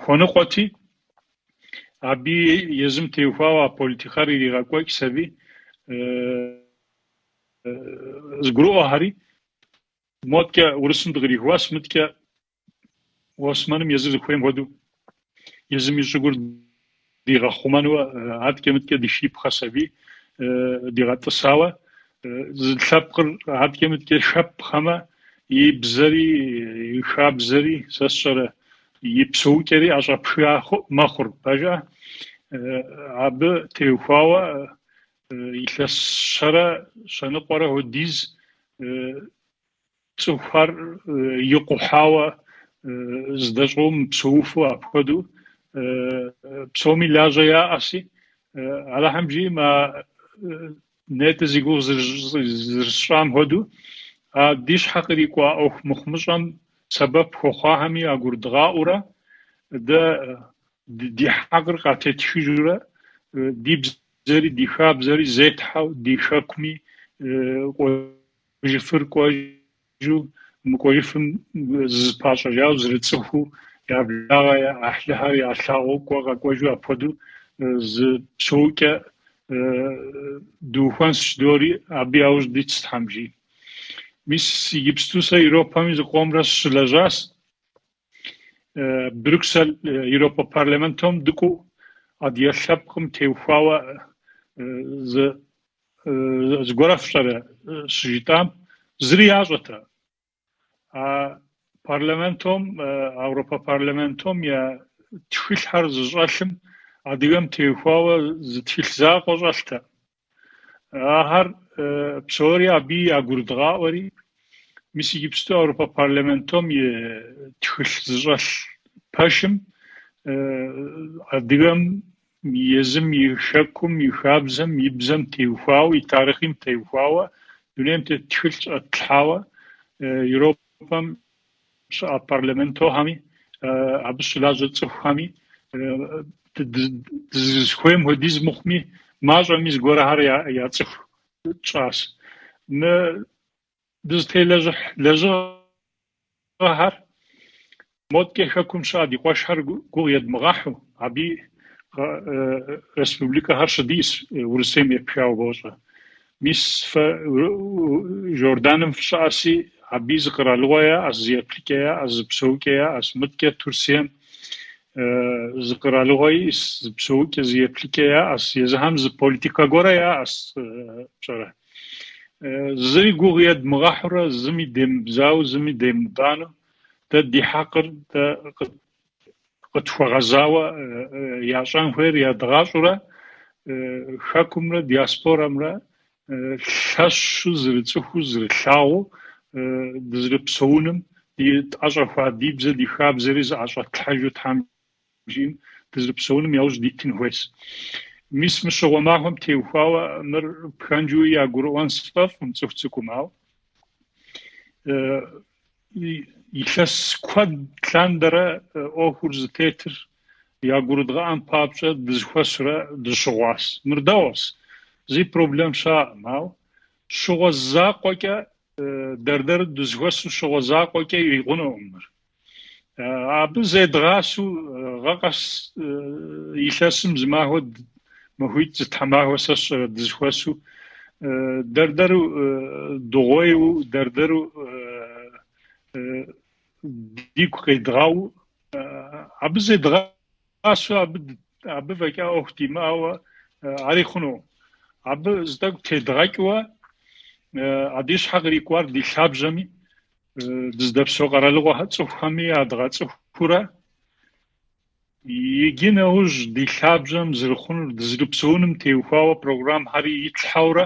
хуэныкъуэти, абы езым теухуауэ а политикэр иригъэкӏуэкӏс аби, зыгурыӏуэхэри, моткӏэ урысым дыкърихуащ, мыткӏэ Осмэным езыр зыхуейм хуэдэу езым и щӏыгур дигъэхъумэну аткӏэ-мыткӏэ дыхипхъэс аби, дигъэтӏысауэ, зы лъэпкъыр аткӏэ-мыткӏэ хэпхъэмэ, и бзэри, и хабзэри, сэ сщӏэрэ, и псэукӏэри ӏэщӏэпха мэхъур, пэжа? Абы теухуауэ илъэс щэрэ щэныкъуэрэ хуэдиз цӏыхухэр икъухьауэ здэщӏыгъуу мыпсэуфу апхуэдэу псоми лажьэ яӏэси, Алыхьым жиӏэм а нетӏэ зи гугъу зэрысщӏам хуэдэу, а ди щхьэ кърикӏуа ӏуэху мыхъумыщӏэм сэбэп хуэхъуахэми ягурыдгъаӏуэурэ, дэ ди хьэкъыр къатетхыжурэ, ди бзэри ди хабзэри зетхьэу, ди хэкуми кӏуэжыфыр кӏуэжу, мыкӏуэжыфым зызыпащӏэжауэ зэрыцӏыхуу, я благъэ, я ӏыхьлыхэр ялъагъуу кӏуэ къэкӏуэжу апхуэдэу зы псэукӏэ дыухуэнщ жыдори абы яужь дитщ Тхьэм жиӏэм. Мис иджыпсту сэ Европэми зыкъомрэ сыщылэжьащ. Брюссель Европэ парламентом дыкӏуэу адыгэ лъэпкъым теухуауэ зы зыгуэрэ фщӏэрэ щыжытӏам, зыри ящӏэтэ. А парламентом, Европэ парламентом я тхылъхэр зыщӏэлъым адыгэм теухуауэ зы тхылъ закъуэ щӏэлътэ. Ахэр псори абы ягурыдгъаӏуэри, мис иджыпсту Европэ парламентом и тхылъ зыщӏэлъ пэшым адыгэм езым и хэкум, и хабзэм, и бзэм теухуауэ, и тарихъым теухуауэ дунейм тет тхылъ щӏэтлъхьауэ Европэм щыӏэ парламентохэми, абы щылажьэ цӏыхухэми дызыхуейм хуэдиз мыхъуми, мащӏэми зыгуэрхэр яцӏыху тщӏащ. Мы дызытелэжьыхь лэжьыгъэхэр моткӏэ хэкум щыӏэ ди къуэшхэр гугъу едмыгъэхьу, абы республикэхэр щыдиӏэщ Урысейм епхауэ бощӏэ. Мис фэ Жорданым фыщыӏэси, абыи зы къэралыгъуэ яӏэщ, зы еплъыкӏэ яӏэщ, зы псэукӏэ яӏэщ. Мыткӏэ Турцием зы къэралыгъуэ иӏэщ, зы псэукӏэ, зы еплъыкӏэ яӏэщ, езыхэм зы политикэ гуэрэ яӏэщ, пщӏэрэ. Зыри гугъу едмыгъэхьурэ, зыми демыбзауэ, зыми демыбанэу, дэ ди хьэкъыр дэ къытхуэгъэзауэ ящӏэн хуейр ядгъащӏэурэ, хэкумрэ диаспорэмрэ лъэщу зэрыцӏыхуу, зэрылъагъуу дызэрыпсэуным, ди тӏэщӏэхуа ди бзэ, ди хабзэри зыӏэщӏэтлъхьэжу Тхьэм жиӏэм дызэрыпсэуным яужь дитын хуейщ. Мис мы щыгъуэ махуэм теухуауэ мыр пхэнжуи ягурыӏуэн сфӏэфӏкъым цӏыху цӏыкӏум, ауэ. Илъэс куэд лъандэрэ ӏуэхур зытетыр ягурыдгъэӏэн папщӏэ дызэхуэсурэ дыщыгъуащ. Мыр дэгъуэщ, зи проблем щыӏэкъым, ауэ щыгъуэ закъуэкӏэ дэр-дэру дызэхуэсу щыгъуэ закъуэкӏэ ирикъунукъым мыр. Абы зедгъасэу гъэ къэс илъэсым зы махуэ, махуитӏ, зы тхьэмахуэ сэ сщӏэрэ дызэхуэсу дэр-дэру дыгъуейуэ, дэр-дэру дигу къедгъэу, абы зедгъасэу абы фӏэкӏа ӏуэху димыӏэуэ ари хъунукъым. Абы зы тӏэкӏу тедгъэкӏыуэ а ди щхьэ кърикӏуар ди лъабжьэми, дыздэпсэу къэралыгъуэ цӏыхухэми ядгъэцӏыхурэ, иджы нэужь ди лъабжьэм зэрыхъунур, дызэрыпсэуным теухуауэ программхэри итлъхьэурэ,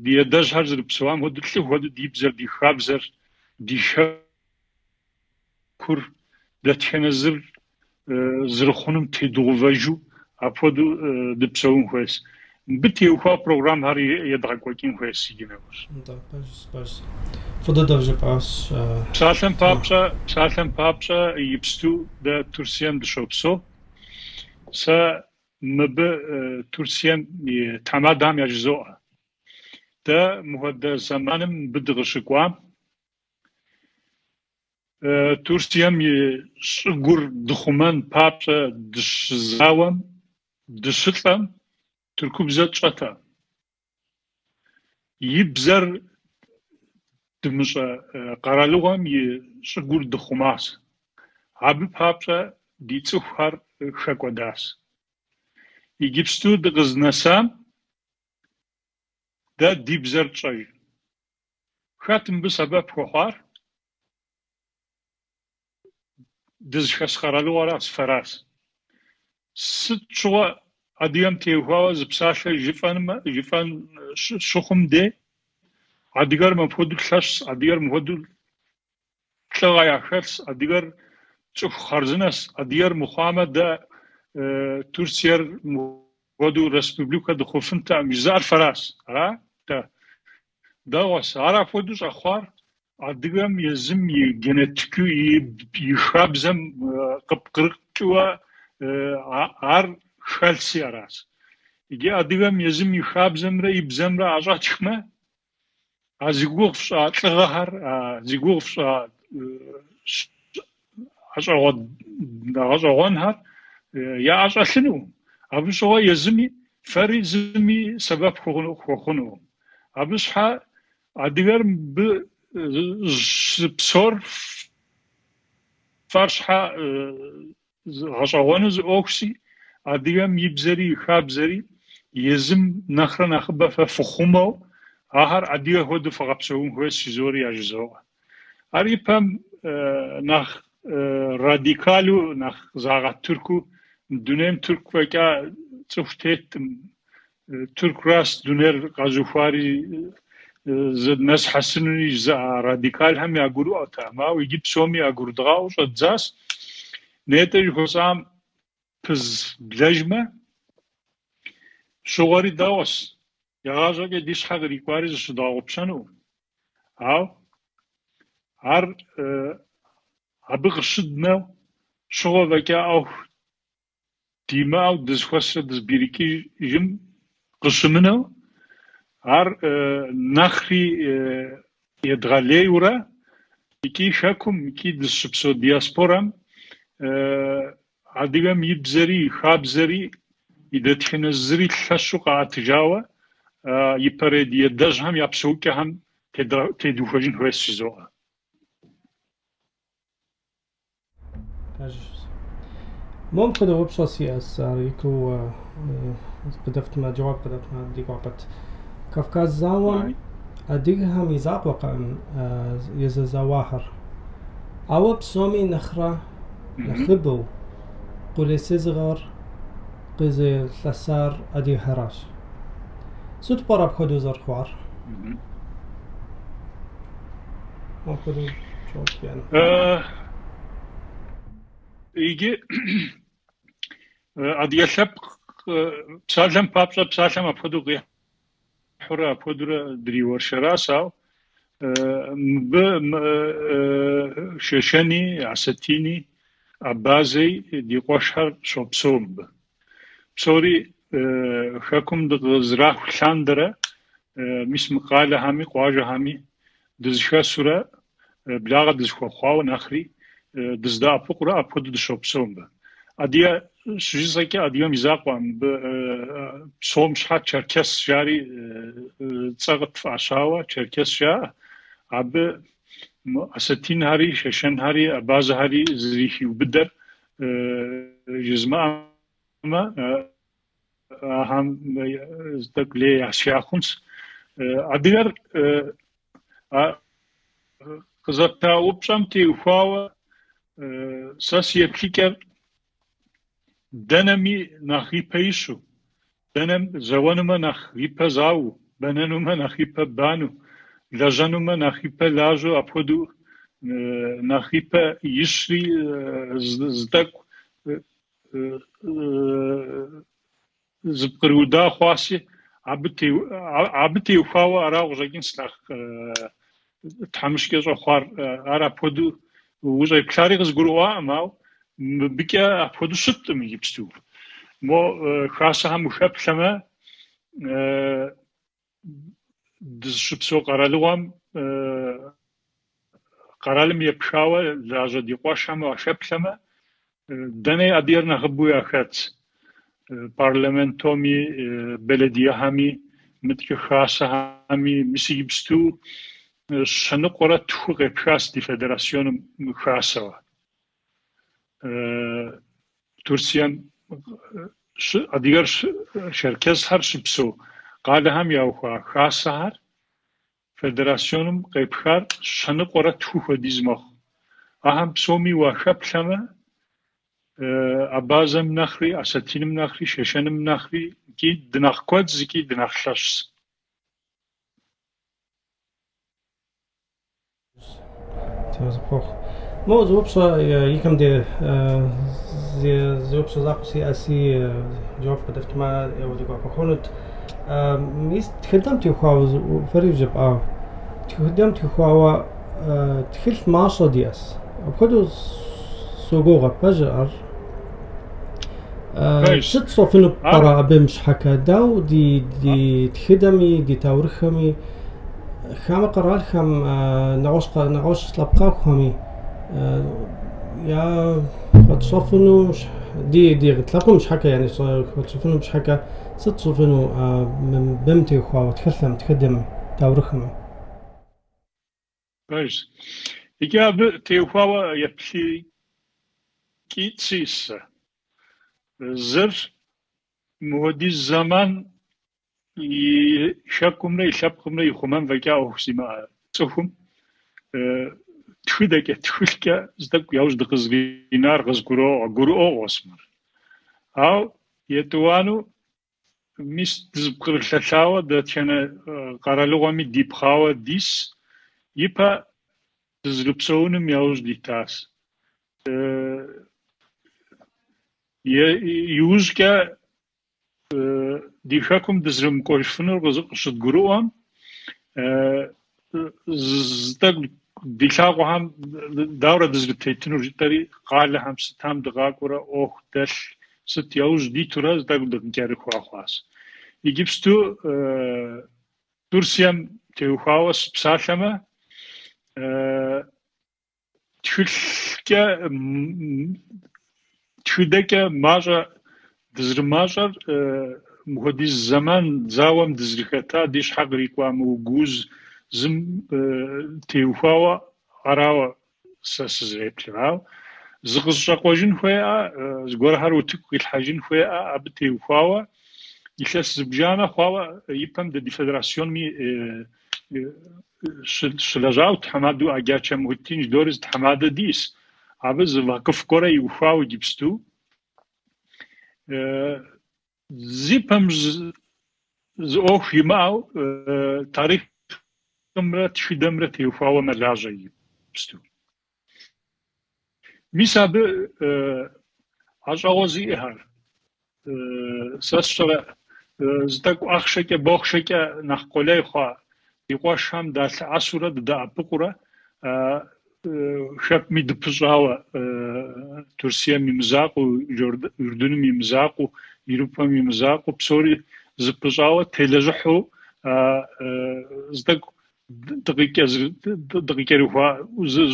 ди адэжьхэр зэрыпсэуам хуэдэу, лӏы хуэдэу ди бзэр, ди хабзэр, ди хэкур дэтхэнэ зыр зэрыхъунум тедгъэувэжу апхуэдэу дыпсэун хуейщ. Мыбы теухуа программхэр едгъэкӏуэкӏын хуейщ иджы нэужь. Нтӏэ, пэжщ, пэжщ. Фӏы дыдэу жыпӏащ. Псалъэм папщӏэ, псалъэм папщӏэ, иджыпсту дэ Турцием дыщопсэу. Сэ мыбы Турцием и тхьэмадэхэм яжызоӏэ. Дэ мыхуэдэ зэманым мыбы дыкъыщыкӏуам, Турцием и щӏыгур дыхъумэн папщӏэ дыщызауэм, дыщылӏэм тыркубзэ тщӏэтэкъым. И бзэр дымыщӏэ къэралыгъуэм и щӏыгур дыхъумащ. Абы папщӏэ ди цӏыхухэр хэкӏуэдащ. Иджыпсту дыкъызнэсам дэ ди бзэр тщӏэж. Хэт мыбы сэбэп хуэхъуар? Дызыхэс къэралыгъуэращ, фэращ. Сыт щыгъуэ адыгэм теухуауэ зы псалъэ жыфӏэнмэ, жыфӏэн щыхъум де, адыгэр мыпхуэдэу лъэщщ, адыгэр мыпхуэдэу лӏыгъэ яхэлъщ, адыгэр цӏыху хъарзынэщ, адыгэр мыхъуамэ дэ Турциер мыпхуэдэу республикэ дыхъуфынтэкъым, жызыӏэр фэращ. Ара? Дэ. Дэгъуэщ. Ар апхуэдэу щӏэхъуар адыгэм езым и генетикэу, и хабзэм къыпкърыкӏыуэ ар хэлъси аращ. Иджы адыгэм езым и хабзэмрэ и бзэмрэ ӏэщӏэтхмэ, а зи гугъу фщӏа лӏыгъэхэр, а зи гугъу фщӏа гъэщӏэгъуэнхэр яӏэщӏэлъынукъым. Абы щыгъуэ езыми, фэри зыми сэбэп хуэхъунукъым. Абы щхьэ адыгэр мыбы щыпсэур фэр щхьэ гъэщӏэгъуэну зы ӏуэхущи, адыгэм и бзэри и хабзэри езым нэхърэ нэхъыбэ фэ фыхъумэу, ахэр адыгэ хуэдэу фыгъэпсэун хуейщ, жызори яжызоӏэ. Ар ипэм нэхъ радикалу, нэхъ загъэтыркуу, дунейм тырку фӏэкӏа цӏыху теткъым, Тыркуращ дунейр къэзухуари зэднэсхьэсынури жызыӏа радикалхэм ягурыӏуэтэкъым, ауэ иджы псоми ягурыдгъаӏуэу щӏэддзащ. Нетӏэ жыхуэсӏам пызблэжмэ, щыгъуэри дэгъуэщ, игъащӏэкӏэ ди щхьэ кърикӏуари зыщыдгъэгъупщэнукъым. Ауэ ар абы къыщыднэу щыгъуэ фӏэкӏа ӏуэху димыӏэу дызэхуэсрэ дызэбгрыкӏыжым къыщымынэу, ар нэхъри едгъэлейурэ икӏи хэкум, икӏи дызыщыпсэу диаспорэм адыгэм и бзэри, и хабзэри, и дэтхэнэ зыри лъэщу къэӏэтыжауэ ипэрей ди адэжьхэм я псэукӏэхэм тедухуэжын хуейщ, жызоӏэ. Пэжщ. Мыпхуэдэ упщӏэ сиӏэс, ар икуу къыдэфтмэ, жэуап къыдэфтмэ ди гуапэт. Кавказ зауэм адыгэхэм и закъуэкъым езызэуахэр. Ауэ псоми нэхърэ нэхъыбэу къулейсызыгъэр къызылъысар адыгэхэращ. Сыт пӏэрэ апхуэдэу зэрыхъуар? Апхуэдэу жэуап фиӏэну. Иджы адыгэ лъэпкъ псалъэм папщӏэ псалъэм апхуэдэу къихьурэ апхуэдэурэ дриуэршэращ, ауэ. Мыбы Шэшэни, Асэтини, Абазэи ди къуэшхэр щопсэу мыбы. Псори хэкум дыкъызэраху лъандэрэ мис мы къалэхэми къуажэхэми дызэхэсурэ благъэ дызэхуэхъуауэ нэхъри дызэдэӏэпыкъурэ апхуэдэу дыщопсэу мыбы. Адыгэ щыжысӏэкӏэ адыгэм и закъуэ мыбы псом щхьэ черкес жари цӏэ къытфӏащауэ черкес жаӏэ. Абы асэтинхэри, шэшэнхэри, абазэхэри зэрыхиубыдэр жызмыӏэмэ, ахэм зытӏэкӏу лей ясха хъунщ. Адыгэр къызэпта упщӏэм теухуауэ сэ си еплъыкӏэр дэнэми нэхъ ипэ ищу, дэнэм зэуэнумэ нэхъ ипэ зауэу, бэнэнумэ нэхъ ипэ банэу, лэжьэнумэ нэхъ ипэ лажьэу апхуэдэу нэхъ ипэ ищри зытӏэкӏу зыпкърыуда хъуаси, абы теухуауэ ара къыщӏэкӏынщ нэхъ тхьэмыщкӏэ щӏэхъуар. Ар апхуэдэу ущӏеплъари къызгурыӏуакъым, ауэ мыбыкӏэ апхуэдэу щыткъым иджыпсту. Мо хасэхэм ухэплъэмэ, дызыщыпсэу къэралыгъуэм къэралым епхауэ лажьэ ди къуэшхэм уахэплъэмэ, дэнэ адыгэр нэхъыбэу яхэтщ. Парламентоми, беледиехэми, мыткӏэ хасэхэми, мис иджыпсту 102 къепхащ ди федерасионым хасэуэ. Турцием адыгэр шэркэсхэр щыпсэу къалэхэм яухуа хасэхэр федерасионым къепхар 102 хуэдиз мэхъу. Ахэм псоми уахэплъэмэ, абазэм нэхъри, асэтиным нэхъри, шэшэным нэхъри икӏи дынэхъ куэдщ, икӏи дынэхъ лъэщщ. Мо зы упщӏэ икӏэм де зы упщӏэ закъуэ сиӏэси жэуап къыдэфтмэ ӏейуэ ди гуапэ хъунут. Мис тхыдэм теухуауэ фэри жыпӏа, тхыдэм теухуауэ тхылъ мащӏэ диӏэс. Апхуэдэу согугъэ, пэж ар? Сыт тщӏэфыну пӏэрэ абым щхьэкӏэ? Дауэ ди тхыдэми, ди таурыхъхэми, хамэ къэралхэм, нэгъуэщӏ лъэпкъхэми яхуэтщӏэфыну ди лъэпкъым щхьэкӏэ, яни хуэтщӏэфыну щхьэкӏэ сыт тщӏэфыну мыбым теухуауэ тхылъым, тхыдэм, таурыхъым? Пэжщ. Икӏи абы теухуауэ еплъыкӏитӏ сиӏэщ сэ. Зыр мыхуэдиз зэман и хэкумрэ и лъэпкъымрэ ихъумэн фӏэкӏа ӏуэху зимыӏэ цӏыхум тхыдэкӏэ, тхылъкӏэ зытӏэкӏу яужь дыкъызэринар къызгуроӏуэ, гурыӏуэгъуэщ мыр. Ауэ етӏуанэу мис дызэпкърылъэлъауэ дэтхэнэ къэралыгъуэми дипхъауэ дис, ипэ дызэрыпсэуным яужь дитащ. Иужькӏэ ди хэкум дызэрымыкӏуэжыфынур къыщыдгурыӏуэм, зытӏэкӏу ди лъакъуэхэм дауэрэ дызэрытетынур жытӏэри, къалэхэм сытам дыкъакӏуэрэ ӏуэху дэлъ, сыт яужь дитурэ зытӏэкӏу дыкъыкӏэрыхуа хъуащ. Иджыпсту Турцием теухуауэ сыпсалъэмэ, тхылъкӏэ, тхыдэкӏэ мащӏэ дызэрымащӏэр мыхуэдиз зэман зауэм дызэрыхэта, ди щхьэ кърикӏуа мы гуузым теухуауэ арауэ сэ сызэреплъыр. Ауэ зыкъызыщӏэкъуэжын хуейӏэ, зыгуэрхэр утыку къилъхьэжын хуейӏэ, абы теухуауэ илъэс зыбжанэ хъуауэ ипэм дэ ди федерасионми щылэжьауэ тхьэмадэу Агача Мухьетдин жыдори зы тхьэмадэ диӏэщ. Абы зы вакъыф гуэрэ иухуауэ иджыпсту. Зи пэм зы ӏуэху имыӏэу тарихъымрэ тхыдэмрэ теухуауэ мэлажьэ иджыпсту. Мис абы ӏэщӏэгъуэ зиӏэхэр, сэ сщӏэрэ зытӏэкӏу ахъшэкӏэ, бохъшэкӏэ нэхъ къулей хъуа. къуэшхэм далъэӏэсурэ дыдэӏэпыкъурэ хэкуми дыпыщӏауэ, Турцием и мызакъуэу, Урдыным и мызакъуэу, Европэм и мызакъуэу, псори зыпыщӏауэ телэжьыхьу зытӏэкӏу дыкъыкӏэрыхуа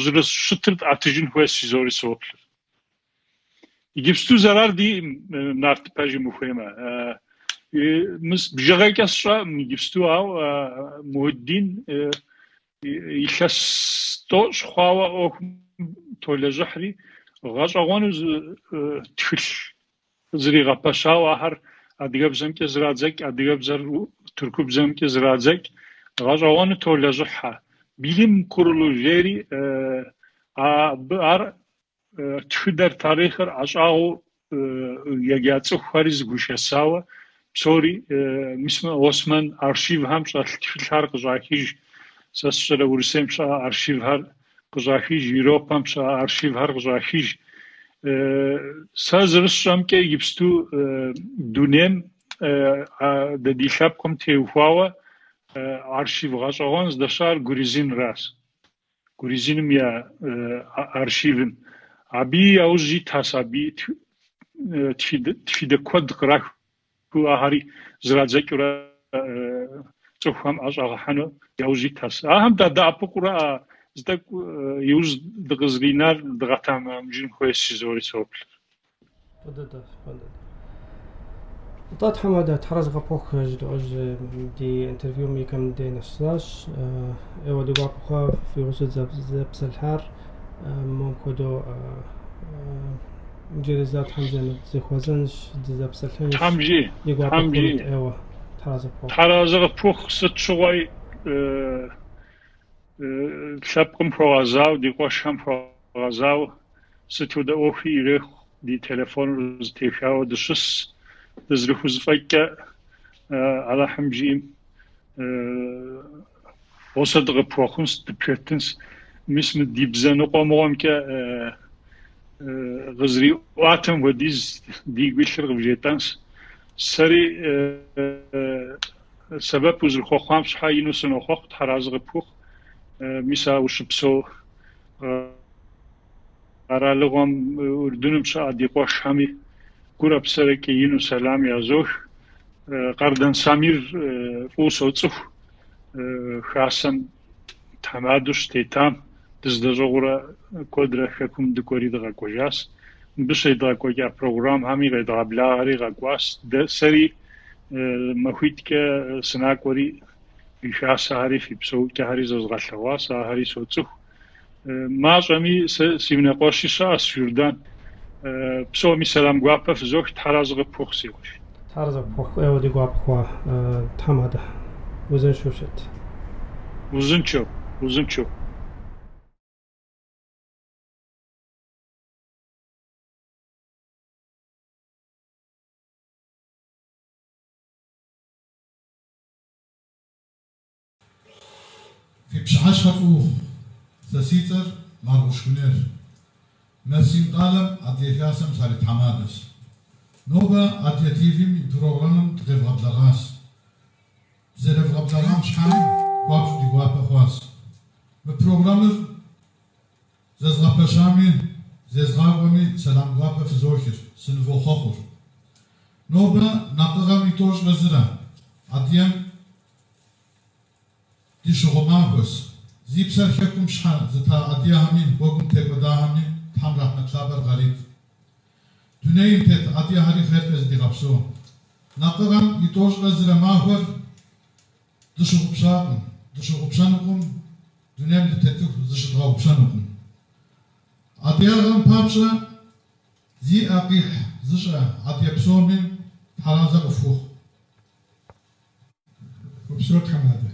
зэрыщытыр тӏэтыжын хуейщ, жызори соплъыр. Иджыпсту зэрар диӏым, нарт пэжым ухуеймэ. Мис бжыгъэкӏэ сщӏэкъым иджыпсту, ауэ Мухьиддин илъэс 90 хъуауэ ӏуэхум толэжьыхьри, гъэщӏэгъуэну зы тхылъ зэригъэпэщауэ ахэр адыгэбзэмкӏэ зрадзэкӏ, адыгэбзэр тыркубзэмкӏэ зрадзэкӏ, гъэщӏэгъуэну толэжьыхьэ. Bilim Kurulu жери абы ар тхыдэр, тарихъыр ӏэщӏагъэу еджа цӏыхухэри зыхуишэсауэ, псори мис мы Осман архивхэм щӏэлъ тхылъхэр къыщӏахыж. Сэ сщӏэрэ Урысейм щыӏэ архивхэр къыщӏахыж, Европэм щыӏэ архивхэр къыщӏахыж. Сэ зэрысщӏэмкӏэ иджыпсту дунейм дэ ди лъэпкъым теухуауэ архив гъэщӏэгъуэн здэщыӏэр Грузинращ. Грузиным я архивым. Абыи яужь итащ, абыи тхыдэ куэд кърахыу ахэри зрадзэкӏыурэ цӏыхухэм ӏэщӏагъэхьэну яужь итащ. Ахэм дадэӏэпыкъурэ зытӏэкӏу иужь дыкъызэринар дгъэтэмэмыжын хуейщ, жызори соплъыр. Фӏы дыдэ, фӏы дыдэ. Нтӏэ, тхьэмадэ, тхьэразэ къыпхухъу жыдоӏэж ди интервьюм и кӏэм дей нэсащ. Ӏейуэ ди гуапэ хъуа фи гъусэу дызэпсэлъар. Мыпхуэдэу иджыри зэ Тхьэм жиӏэмэ дызэхуэзэнщ, дызэпсэлъэнщ. Тхьэм жиӏэ, Ди гуапэ Тхьэм хъунут жиӏэ. ӏейуэ. Тхьэразэ къыпхухъу. Тхьэразэ къыпхухъу сыт щыгъуи лъэпкъым хуэгъэзауэ, ди къуэшхэм хуэгъэзауэ сыт хуэдэ ӏуэхуи ирехъу, ди телефоныр зэтехауэ дыщыс, дызэрыхузэфӏэкӏкӏэ Алыхьым жиӏэм гъусэ дыкъыпхуэхъунщ, дыпхэтынщ. Мис мы ди бзэ ныкъуэмыгъуэмкӏэ къызэриӏуатэм хуэдиз дигу илъыр къывжетӏэнщ. Сэри сэбэп узэрыхуэхъуам щхьэ ину сынохъуэхъу, тхьэразэ къыпхухъу. Мис а ущыпсэу къэралыгъуэм, Урдыным щыӏэ ди къуэшхэми гурэ псэрэкӏэ ину сэлам язох. Къардэн Самир фӏыуэ соцӏыху, хасэм тхьэмадэу щытетам дыздэщӏыгъурэ куэдрэ хэкум дыкӏуэри дыкъэкӏуэжащ. Мыбы щедгъэкӏуэкӏа программхэми къедгъэблагъэри къэкӏуащ. Дэ сэри махуитӏкӏэ сынакӏуэри фи хасэхэри, фи псэукӏэхэри зэзгъэлъэгъуащ, ахэри соцӏыху. Мащӏэми сэ си унэкъуэщи щыӏэщ, Журдан. Псоми сэлам гуапэ фызох, тхьэразэ къыпхухъу, си къуэш. Тхьэразэ къыпхухъу, ӏейуэ ди гуапэ хъуа, тхьэмадэ. Узыншэу щыт. Узыншэу, узыншэу. Фи пщыхьэщхьэ фӏы ухъу. Сэ си цӏэр Маргъущ Гюнер. Мерсин къалэм Адыгэ Хасэм саритхьэмадэщ. Нобэ Адыгэ ТВ-м и программэм дыкъевгъэблэгъащ. Дызэревгъэблэгъам щхьэ хуабжьу ди гуапэ хъуащ. Мы программэр зэзгъэпэщами, зезгъакӏуэми сэлам гуапэ фызохыр, сынывохъуэхъур. Нобэ накъыгъэм и 31-рэ Адыгэм Ди щыгъуэ махуэщ. Зи псэр хэкум щхьэ зыта адыгэхэми, гъуэгум текӏуэдахэми Тхьэм рахьмэт лъапӏэр къарит. Дунейм тет адыгэхэри хъеркӏэ зыдигъэпсэу. Накъыгъэм и 31-рэ махуэр дыщыгъупщакъым, дыщыгъупщэнукъым, дунейм дытетыху зыщыдгъэгъупщэнукъым. Адыгагъэм папщӏэ зи ӏэ къихь зыщӏэ адыгэ псоми Тхьэразэ къыфхухъу. Упсэу, тхьэмадэ.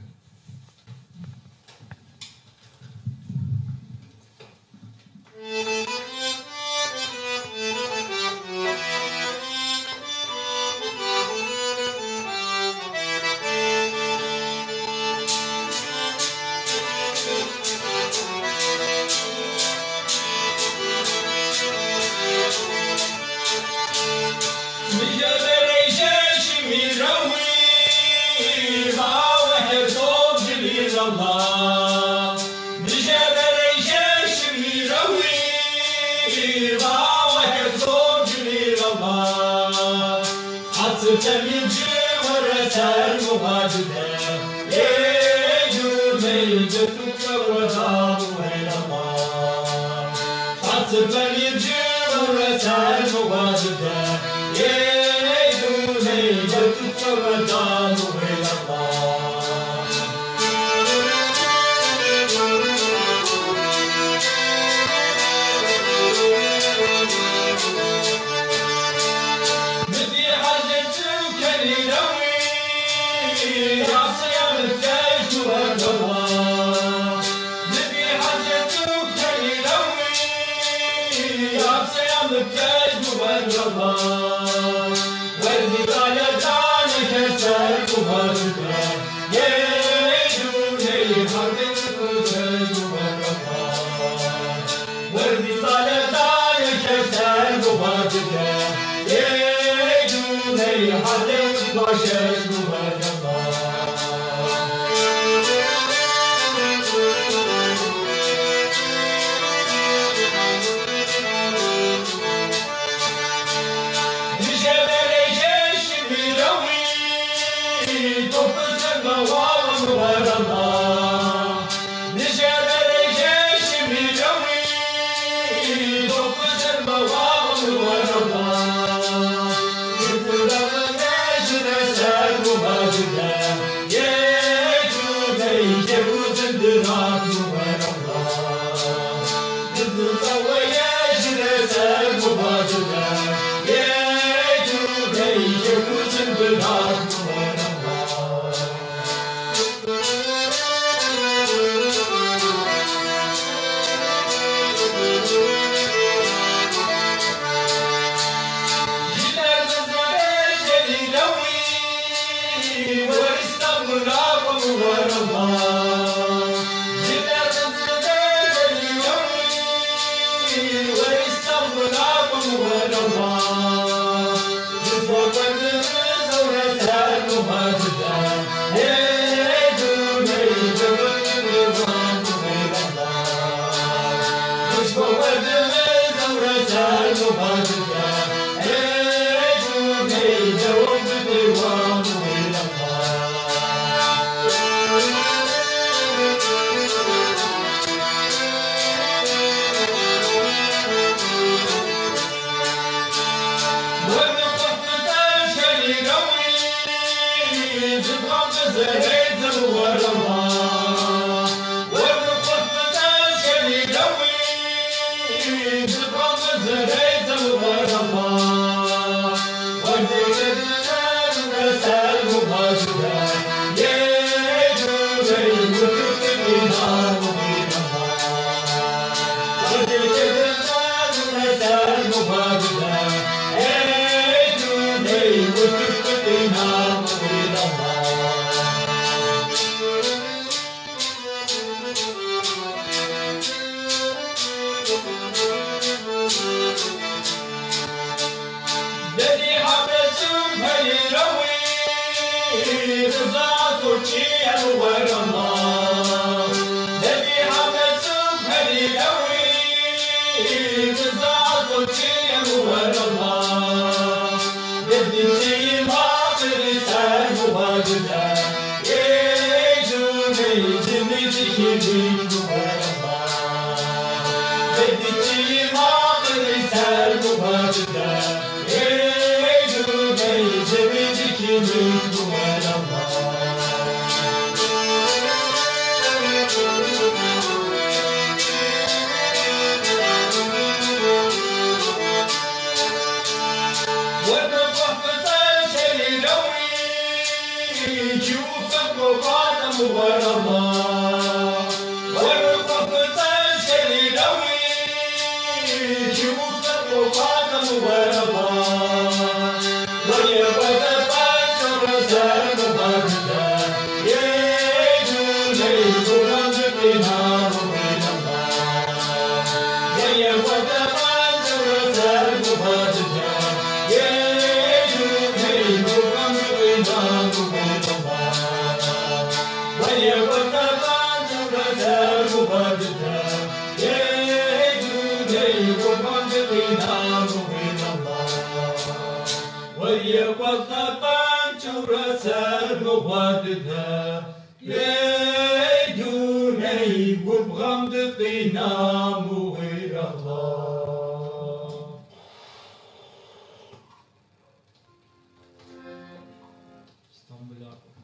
Шурэ сэр мыгъуэ дыдэ, ей, дуней губгъуэм дыкъина мыгъуэр Аллах. Истамбылакӏуэ.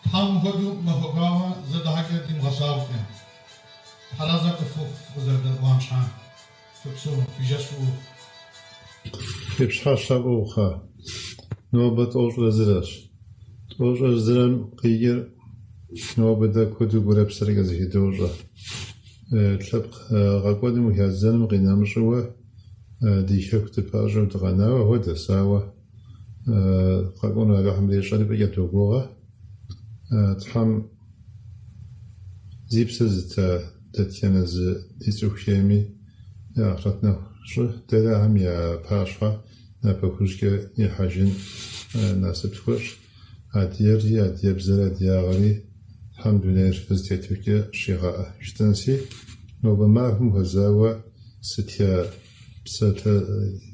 Тхьэм мыхуэдэу махуэ гуауэ зэ дахьэкӏэ димыгъэлъагъукӏэ. Тхьэразэ къыфхухъу фыкъызэрыдэӏуам щхьа. Фыпсэу, фи жэщ фӏы ухъу. Фи пщыхьэщхьэ фӏы ухъэ. Нобэ тӏощӏрэ зырэщ. Тӏощӏрэ зырэм къикӏыр нобэ дэ куэду гурэ псэрэкӏэ зыхыдощӏэ. Лъэпкъ гъэкӏуэдым ухадзэным къинэмыщӏыуэ ди хэку дыпэӏэщӏэу дыкъэнауэ хуэдэщ, ауэ къэкӏуэну Алыхьым ирещӏэри фӏыкӏэ догугъэ. Тхьэм зи псэ зыта дэтхэнэ зы ди цӏыху хейми я ахърэт нэху щӏы, дэри ахэм я пащхьэ напэ хужькӏэ ихьэжын насып тхуэщӏ. Адыгэри, адыгэбзэри, адыгагъэри Тхьэм дунейр зытетыхукӏэ щигъэӏэ жытӏэнси, нобэ махуэм хуэзауэ сытха псалъэ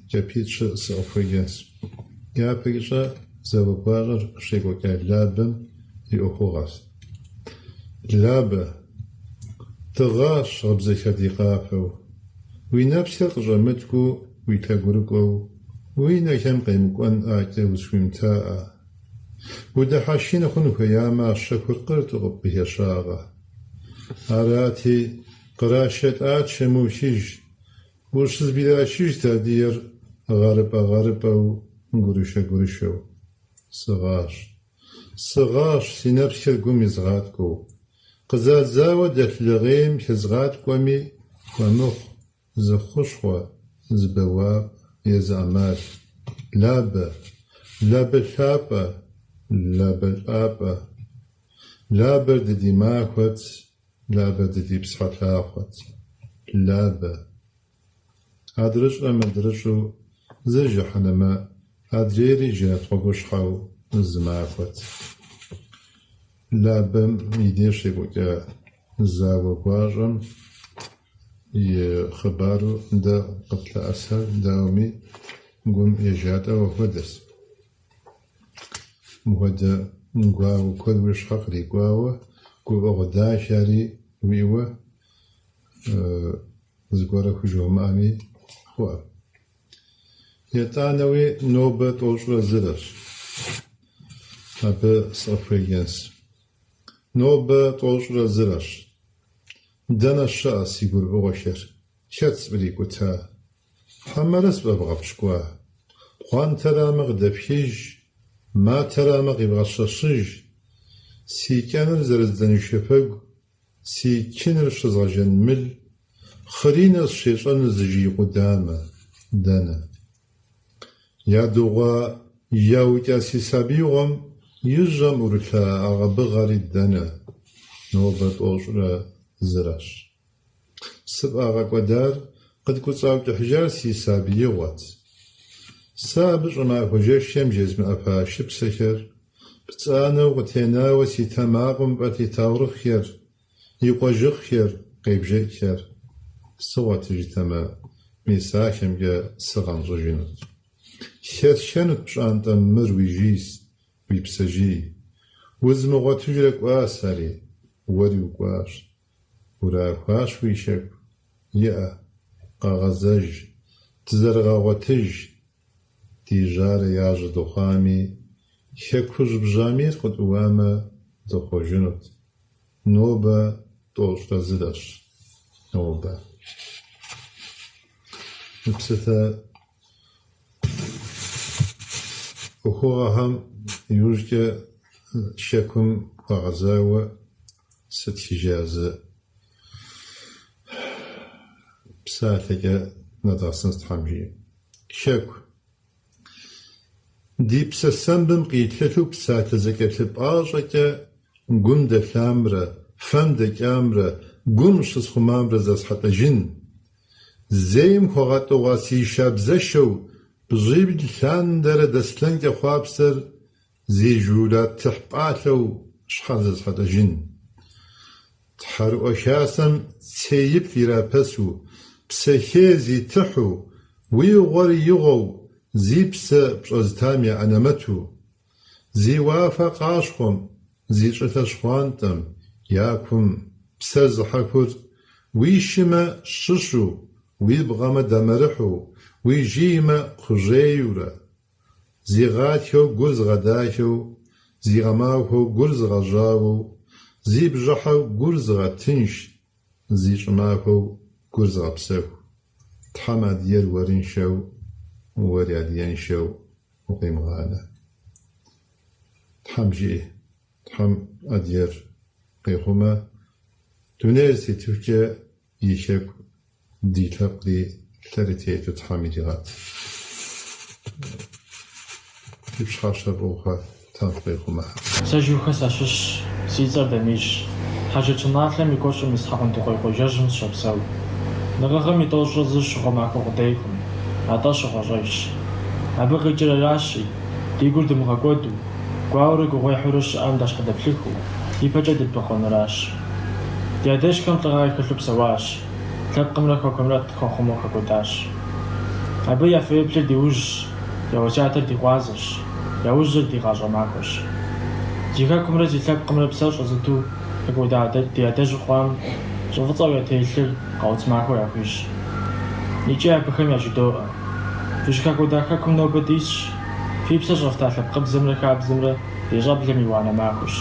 кӏапитӏ-щы сыкъыфхуеджэнщ. Япэкӏыщӏэ зауэ гуащӏэр щекӏуэкӏа Лабэм и ӏуэхугъэщ. Лабэ, дыгъащ гъыбзэхэр ди къафэу, уи нэпсхэр къыщӏэмыткӏуу уи лъэгурыкӏуэу, уи нэхэм къемыкӏуэнӏакӏэ узыхуимытаӏэ. Удыхьэшхын хъун хуеямэ, а щэхур къырту къыппыхэщагъэ. Арати, кърашэлӏат мыухыж, ущызблэрашыжт адыгэр гъэрыпӏэ-гъэрыпӏэу, гурышэ-гурышэу. Сыгъащ. Сыгъащ, си нэпсхэр гум изгъаткӏуэу. Къызадзауэ дэлъ лыгъейм хезгъаткӏуэми, хуэмыхъу зы хущхъуэ, зы бэуапӏэ е зы ӏэмал. Лабэ, Лабэ лъапӏэ, Лабэ лӏапӏэ. Лабэр дэ ди махуэт, Лабэр дэ ди псыхьэлъахъуэт. Лабэ. Адрыщӏрэ мыдрыщӏу зыр жыхьэнэмэ, адрейри жэнэт гъуэгущхьэу зы махуэт. Лабэм и деж щекӏуэкӏа зауэ гуащӏэм и хъыбару дэ къытлъэӏэсар дауэми гум ежалӏэу апхуэдэщ. Мыхуэдэ гуауэ куэд уи щхьэ кърикӏуауэ, гуфӏэгъуэ дахэри уиӏэуэ зыгуэрэ хужомыӏэми хъуӏэ. Етӏанэуи нобэ тӏощӏрэ зырэщ. Абы сыкъыфхуеджэнщ. Нобэ тӏощӏрэ зырэщ. Дэнэ щыӏэ си гурыфӏыгъуэхэр? Хэт сфӏрикӏута? Хьэмэрэ сфӏэвгъэпщкӏуа? Пхъуантэрамэ къыдэфхыж, матэрамэ къивгъэщэщыж, си кӏэныр зэрыздзэн шыфэгу, си чыныр щызгъэжэн мыл, хъыринэ сщещӏэну зы жыг къудамэ, дэнэ? Ядыгъуа, яукӏа си сабиигъуэм и жьэм ӏурылъа агъэбыгъэри дэнэ? Нобэ тӏощӏрэ зырэщ. Сфӏагъэкӏуэдар, къыткӏуэцӏаукӏыхьыжар си сабиигъуэт. Сэ абы щӏымахуэ жэщхэм жезмыӏэфа шыпсэхэр, пцӏанэу къытенауэ си тэмакъым фӏэлъ и таурыхъхэр, и къуэжыхъхэр, къебжэкӏхэр сыгъуэтыжытэмэ, мис ахэмкӏэ сыгъэнщӏыжынут. Хэсшэнут пщӏантӏэм мыр уи жийщ, уи псэжьий. Узмыгъуэтыжрэ кӏуащ ари, уэри укӏуащ. Урахуащ уи хэку, иӏэ, къэгъэзэж, дызэрыгъэгъуэтыж, ди жьарэ яжьэ дыхъуами, хэкужь бжьамийр къытӏууамэ, дыхъужынут. Нобэ тӏощӏрэ зырэщ. Нобэ. Мы псалъэ ӏуэхугъуэхэм иужькӏэ хэкум хуэгъэзауэ сытхыжа зы псалъэкӏэ нэдгъэсынщ Тхьэм жиӏэм. Хэку. Ди псэ сэмбым къилъэлъу псалъэ зэкӏэлъыпӏащӏэкӏэ гум дэлъамрэ, фэм дэкӏамрэ, гум щысхъумамрэ зэсхьэлӏэжын. Зейм хуэгъэтӏыгъуа си шабзэшэу бжьибл лъандэрэ дэслъэнкӏэ хъуапсэр зи журат тыхь пӏалъэу щхьэр зэсхьэлӏэжын. Тхьэрыӏуэ хасэм цеиплъ ирапэсу, псэхей зи тыхьу, уи гъуэр игъуэу, зи псэ пщӏэзытам я анэмэту, зи уафэ къащхъуэм, зи щӏылъэ щхъуантӏэм я кум псэр зыхьэхур уи шымэ щыщу, уи бгъэмэ дамэрыхьу, уи жиймэ кхъужьейурэ, зи гъатхэу гур зыгъэдахэу. Зи гъэмахуэу гур зыгъэжьауэу, зи бжьыхьэу гур зыгъэтынш, зи щӏымахуэу гур зыгъэпсэху. Тхьэм адыгэр уэрыншэу, уэри адыгэншэу укъимыгъанэ. Тхьэм жиӏи, Тхьэм адыгэр къихъумэ, дунейр тетыхукӏэ и хэку ди лъэпкъри лъэрытету Тхьэм иригъэт. Фи пщыхьэщхьэ фӏы ухъу, Тхьэм фыкъихъумэ. Сэ Жухэ сащыщщ, си цӏэр Дамирщ. Хьэжрэт щӏыналъэм и куэщӏым ис Хьэгъундыкъуей къуажэжьым сыщопсэу. Накъыгъэм и тӏощӏрэ зыр щыгъуэ махуэ къудейкъым, атӏэ щыгъуэщӏэжщ. Абы къикӏыр аращи, ди гур дымыгъэкӏуэду, гуауэрэ гугъуехьурэ щыӏэм дащхьэдэплъыхыу, ипэкӏэ дыбэкъуэныращ. Ди адэжьхэм лӏыгъэ яхэлъу псэуащ, лъэпкъымрэ хэкумрэ хуахъумэу хэкӏуэдащ. Абы я фэеплъыр ди ужьщ, я уэсятыр ди гъуазэщ, я ужьыр ди гъащӏэ махуэщ. Зи хэкумрэ зи лъэпкъымрэ псэр щӏэзыту хэкӏуэда ди адэжьу хъуам щӏы фӏыцӏэу ятелъыр къауц махуэ яхуищӏ. Икӏи абыхэм яжыдоӏэ. Фыщыхэкӏуэда хэкум нобэ дисщ, фи псэр щӏэфта лъэпкъыбзэмрэ хабзэмрэ ди щӏэблэм и уанэ махуэщ.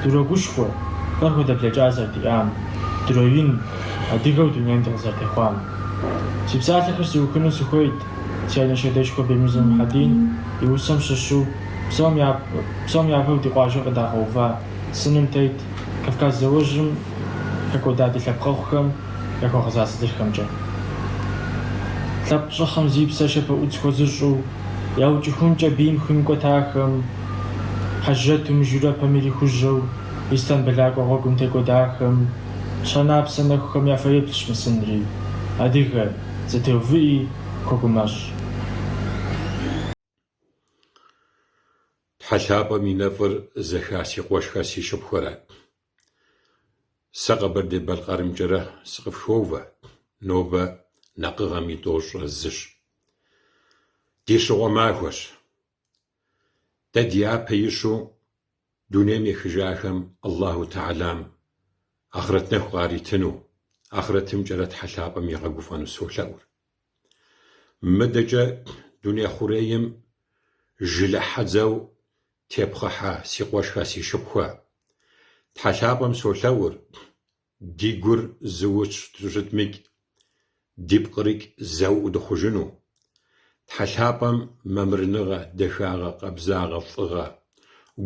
Дурогушхуэ, фэр хуэдэ блэкӏа зэрыдиӏам, дроин, адыгэу дунейм дыкъызэрытехъуам. Си псалъэхэр сыухыну сыхуейт си анэш адэшхуэ Бемырзэ Мухьэдин и усэм щыщу псом япэу ди къуажэ къыдагъэува сыным тет Кавказ зауэжьым хэкӏуэда ди лъэпкъэгъухэм яхуэгъэза сатырхэмкӏэ. Лъэпкъ щӏыхьым зи псэр шэпэӏудз хуэзыщӏу, яукӏыхункӏэ бийм хым икӏуэтахэм, Хьэжрэту мыжурэпэм ирихужьэу Истамбылакӏуэ гъуэгум текӏуэдахэм, щанапсэ нэхухэм я фэеплъщ мы сынри, адыгэ, зэтеувыӏи, хуэгумэщӏ. Тхьэ лъапӏэм и нэфӏыр зэха си къуэшхэ си шыпхъухэрэ. Сэ Къэбэрдей-Балъкъэрымкӏэрэ сыкъыфхоувэ, нобэ накъыгъэм и тӏощӏрэ зыщ. Ди щыгъуэ махуэщ. Дэ дяпэ ищу дунейм ехыжахэм Аллаху Тэхьэлам ахърэт нэху къаритыну, ахърэтымкӏэрэ Тхьэ лъапӏэм игъэгуфӏэну солъэӏур. Мыдэкӏэ дуней хъурейм жылэ хьэдзэу тепхъыхьа си къуэшхэ, си шыпхъухэ. Тхьэ лъапӏэм солъэӏур, ди гур зыуэ щытмикӏ, ди пкъырикӏ зэуӏу дыхъужыну. Тхьэ лъапӏэм мамырыныгъэ, дахагъэ, къабзагъэ, фӏыгъэ,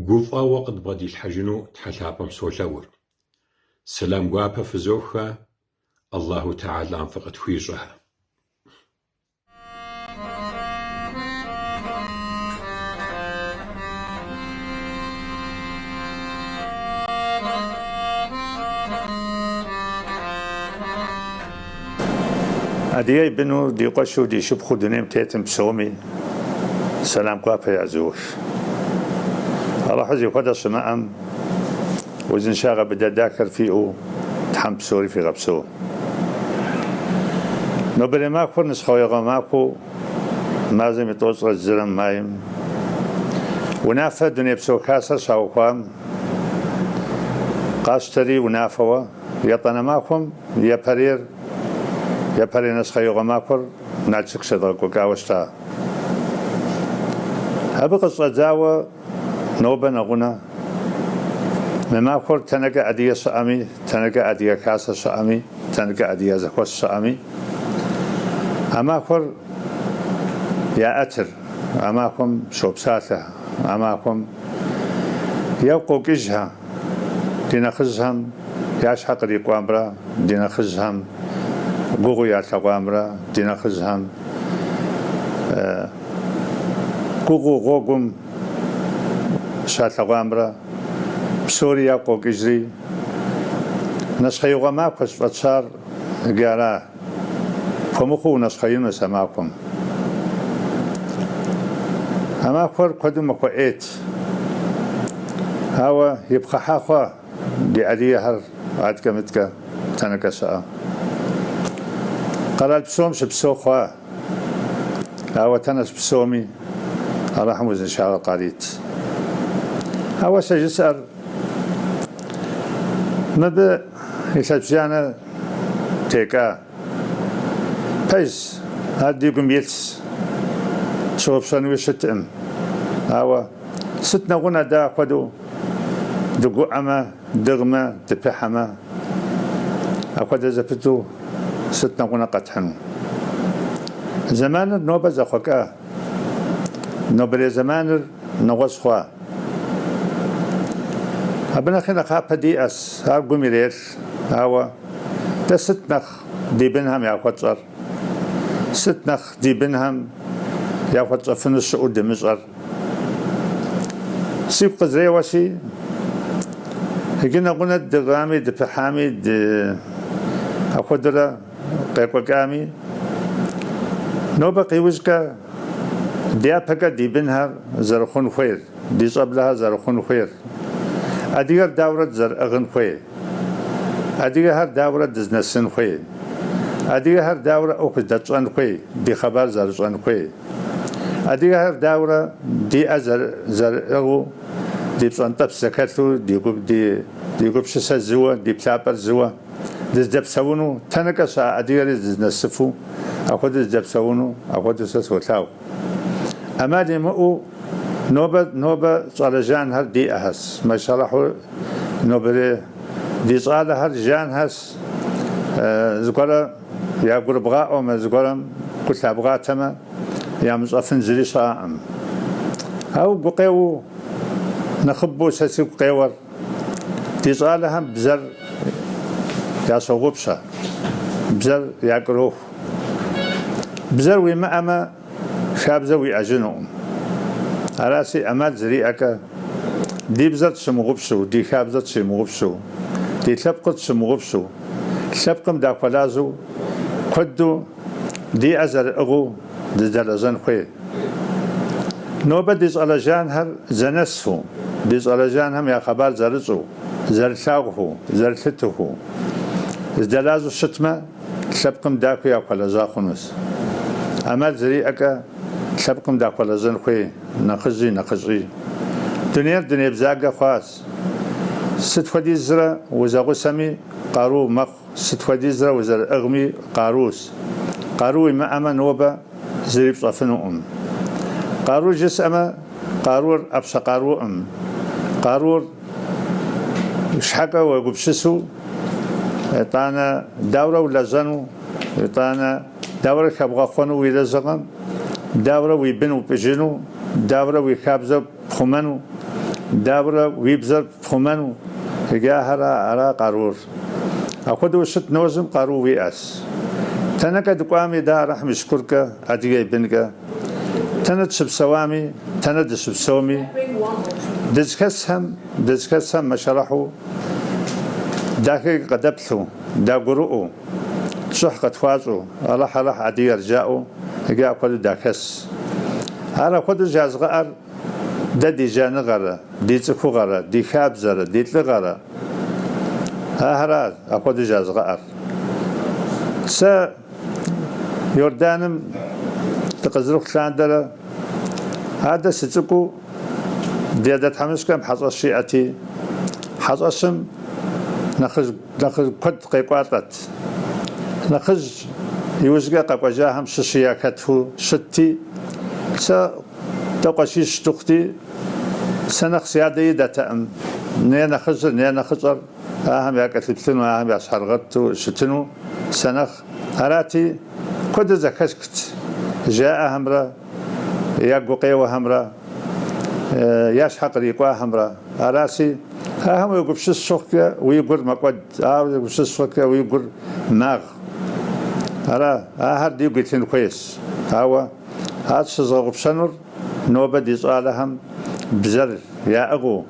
гуфӏэгъуэ къыдбгъэдилъхьэжыну Тхьэ лъапӏэм солъэӏур. Сэлам гуапэ фызоххэ, Аллаху Тэхьэлам фӏы къытхуищӏэ. Адыгэ и быну ди къуэшу ди шыпхъуу дунейм тетым псоми сэлам гуапэ язох. Алыхьу зихуэдэ щымыӏэм узыншагъэ быдэ дахэр фиӏэу Тхьэм псори фигъэпсэу. Нобэрей махуэр нэщхъеигъуэ махуэу мазэм и тӏощӏрэ зырэм майм унафэ Дунейпсо Хасэр щаухуам къащтэри унафэуэ етӏанэ махуэм япэрейр япэрей нэщхъеигъуэ махуэр Налшык щедгъэкӏуэкӏауэ щыта. Абы къыщӏэдзауэ нобэ нэгъунэ мы махуэр тэнэкӏэ адыгэ щыӏэми, тэнэкӏэ адыгэ хасэ щыӏэми, тэнэкӏэ адыгэ зэхуэс щыӏэми, а махуэр яӏэтыр, а махуэм щопсалъэ, а махуэм ягу къокӏыжхэ ди нэхъыжьхэм я щхьэ кърикӏуамрэ, ди нэхъыжьхэм гугъу ялъэгъуамрэ, ди нэхъыжьхэм гугъуу гъуэгум щалъэгъуамрэ псори ягу къокӏыжри, нэщхъеигъуэ махуэщ фӏэтщар иджы ара, пхуэмыхъуу унэщхъеинущ а махуэм. А махуэр куэду махуэ ӏейт, ауэ ипхъыхьа хъуа ди адыгэхэр аткӏэ-мыткӏэ тэнэкӏэ щыӏэ. Къэрал псом щыпсэу хъуа. Ауэ тэнэ щыпсэуми, Алыхьым узыншагъэ къарит. Ауэ сэ жысӏэр мыбы илъэс бжанэ текӏа. Пэжщ, ар ди гум илъщ, тщыгъупщэнуи щыткъым. Ауэ. Сыт нэгъунэ дэ апхуэдэу дыгуӏэмэ, дыгъмэ, дыпыхьэмэ, апхуэдэ зэпыту сыт нэгъунэ къэтхьыну? Зэманыр нобэ зэхъуэкӏа, нобэрей зэманыр нэгъуэщӏ хъуа. Абы нэхъи нэхъапэ диӏэс, ар гум ирелъ, ауэ дэ сыт нэхъ ди бынхэм яхуэтщӏэр? Сыт нэхъ ди бынхэм яхуэтщӏэфыну щыӏэу дымыщӏэр? Сигу къызреуэщи, иджы нэгъунэ дыгъами, дыпыхьами, ды апхуэдэрэ къекӏуэкӏами, нобэ къиужькӏэ дяпэкӏэ ди бынхэр зэрыхъун хуейр, ди щӏэблэхэр зэрыхъун хуейр, адыгэр дауэрэ дызэрыӏыгъын хуей, адыгэхэр дауэрэ дызнэсын хуей, адыгэхэр дауэрэ ӏуэху зыдэтщӏэн хуей, ди хъыбар зэрыщӏэн хуей. Адыгэхэр дауэрэ ди ӏэ зэрыӏыгъыу, ди пщӏэнтӏэпс зэхэлъу, ди гупсысэ зыуэ, ди плъапӏэр зыуэ дыздэпсэуну, тэнэкӏэ щыӏэ адыгэри дызнэсыфу, апхуэдэу дыздэпсэуну, апхуэдэу сэ солъагъу. ӏэмал имыӏэу нобэ нобэ щӏалэ жанхэр диӏэхэс, мэшаллахьу нобэрей ди щӏалэхэр жанхэс, зыгуэрэ ягурыбгъаӏуэмэ, зыгуэрэм гу лъабгъатэмэ, ямыщӏэфын зыри щыӏэкъым. Ауэ гукъеуэу нэхъыбэу сэ сигу къеуэр ди щӏалэхэм бзэр ящогъупщэ, бзэр якӏэроху. Бзэр уимыӏэмэ, хабзэ уиӏэжынукъым. Араси, ӏэмал зэриӏэкӏэ, ди бзэр тщымыгъупщэу, ди хабзэр тщымыгъупщэу, ди лъэпкъыр тщымыгъупщэу, лъэпкъым дахуэлажьэу куэду ди ӏэ зэрыӏыгъыу дыздэлэжьэн хуей. Нобэ ди щӏалэ жанхэр зэнэсу, ди щӏалэ жанхэм я хъыбар зэрыщӏэу, зэрылъагъуху, зэрылъытэху, здэлажьэу щытмэ, лъэпкъым дахэу яхуэлэжьа хъунущ. ӏэмал зэриӏэкӏэ лъэпкъым дахуэлэжьэн хуей нэхъыжьи нэхъыщӏи. Дунейр дуней бзаджэ хъуащ. Сыт хуэдизрэ узэгъусэми къару мэхъу, сыт хуэдизрэ узэрыӏыгъми къарущ. Къару уимыӏэмэ нобэ зыри пщӏэфынукъым. Къару жысӏэмэ, къарур ӏэпщэ къарукъым. Къарур щхьэкӏэ уегупсысу, итӏанэ дауэрэ улэжьэну, итӏанэ дауэрэ хэбгъэхъуэну уи лэжьыгъэм, дауэрэ уи бын упӏыжыну, дауэрэ уи хабзэр пхъумэну, дауэрэ уи бзэр пхъумэну, иджы ахэр ара къарур. Апхуэдэу щыт нэужьым къару уиӏэщ. Тэнэкӏэ дыкӏуами дэ Алыхьым и шыкуркӏэ, адыгэ и бынкӏэ, тэнэ дыщыпсэуами, тэнэ дыщыпсэуми, дызыхэсхэм, дызыхэсхэм мэшаллахьу дахэкӏэ къыдэплъу, дагурыӏуэу, щӏыхь къытхуащӏу, Алыхь, Алыхь адыгэр жаӏэу иджы апхуэдэу дахэс. Ар апхуэдэу жазгъэӏэр дэ ди жаныгъэрэ, ди цӏыхугъэрэ, ди хабзэрэ, ди лӏыгъэрэ. Ахэращ апхуэдэу жазгъэӏэр. Сэ Иорданым дыкъызэрыхъу лъандэрэ адэ сыцӏыкӏуу ди адэ тхьэмыщкӏэм хьэщӏэщ иӏэти, хьэщӏэщым нэхъыжь нэхъыжь куэд къекӏуалӏэт. Нэхъыжь иужькӏэ къэкӏуэжахэм щыщи яхэту щытти, сэ дэ къуэшищ дыхъути, сэ нэхъ си адэ идэтэкъым, не нэхъыжьыр, не нэхъыщӏэр ахэм якӏэлъыплъыну, ахэм ящхьэрыгъэту щытыну сэ нэхъ. Арати, куэду зэхэсхт жаӏэхэмрэ я гукъеуэхэмрэ я щхьэ кърикӏуахэмрэ. Араси, ахэм уегупсыс щыхъукӏэ уи гур мэкӏуэд, ахэр уегупсыс щыхъукӏэ уи гур магъ. Ара, ахэр дигу илъын хуейщ. Ауэ ар тщызыгъэгъупщэнур нобэ ди щӏалэхэм бзэр яӏыгъыу,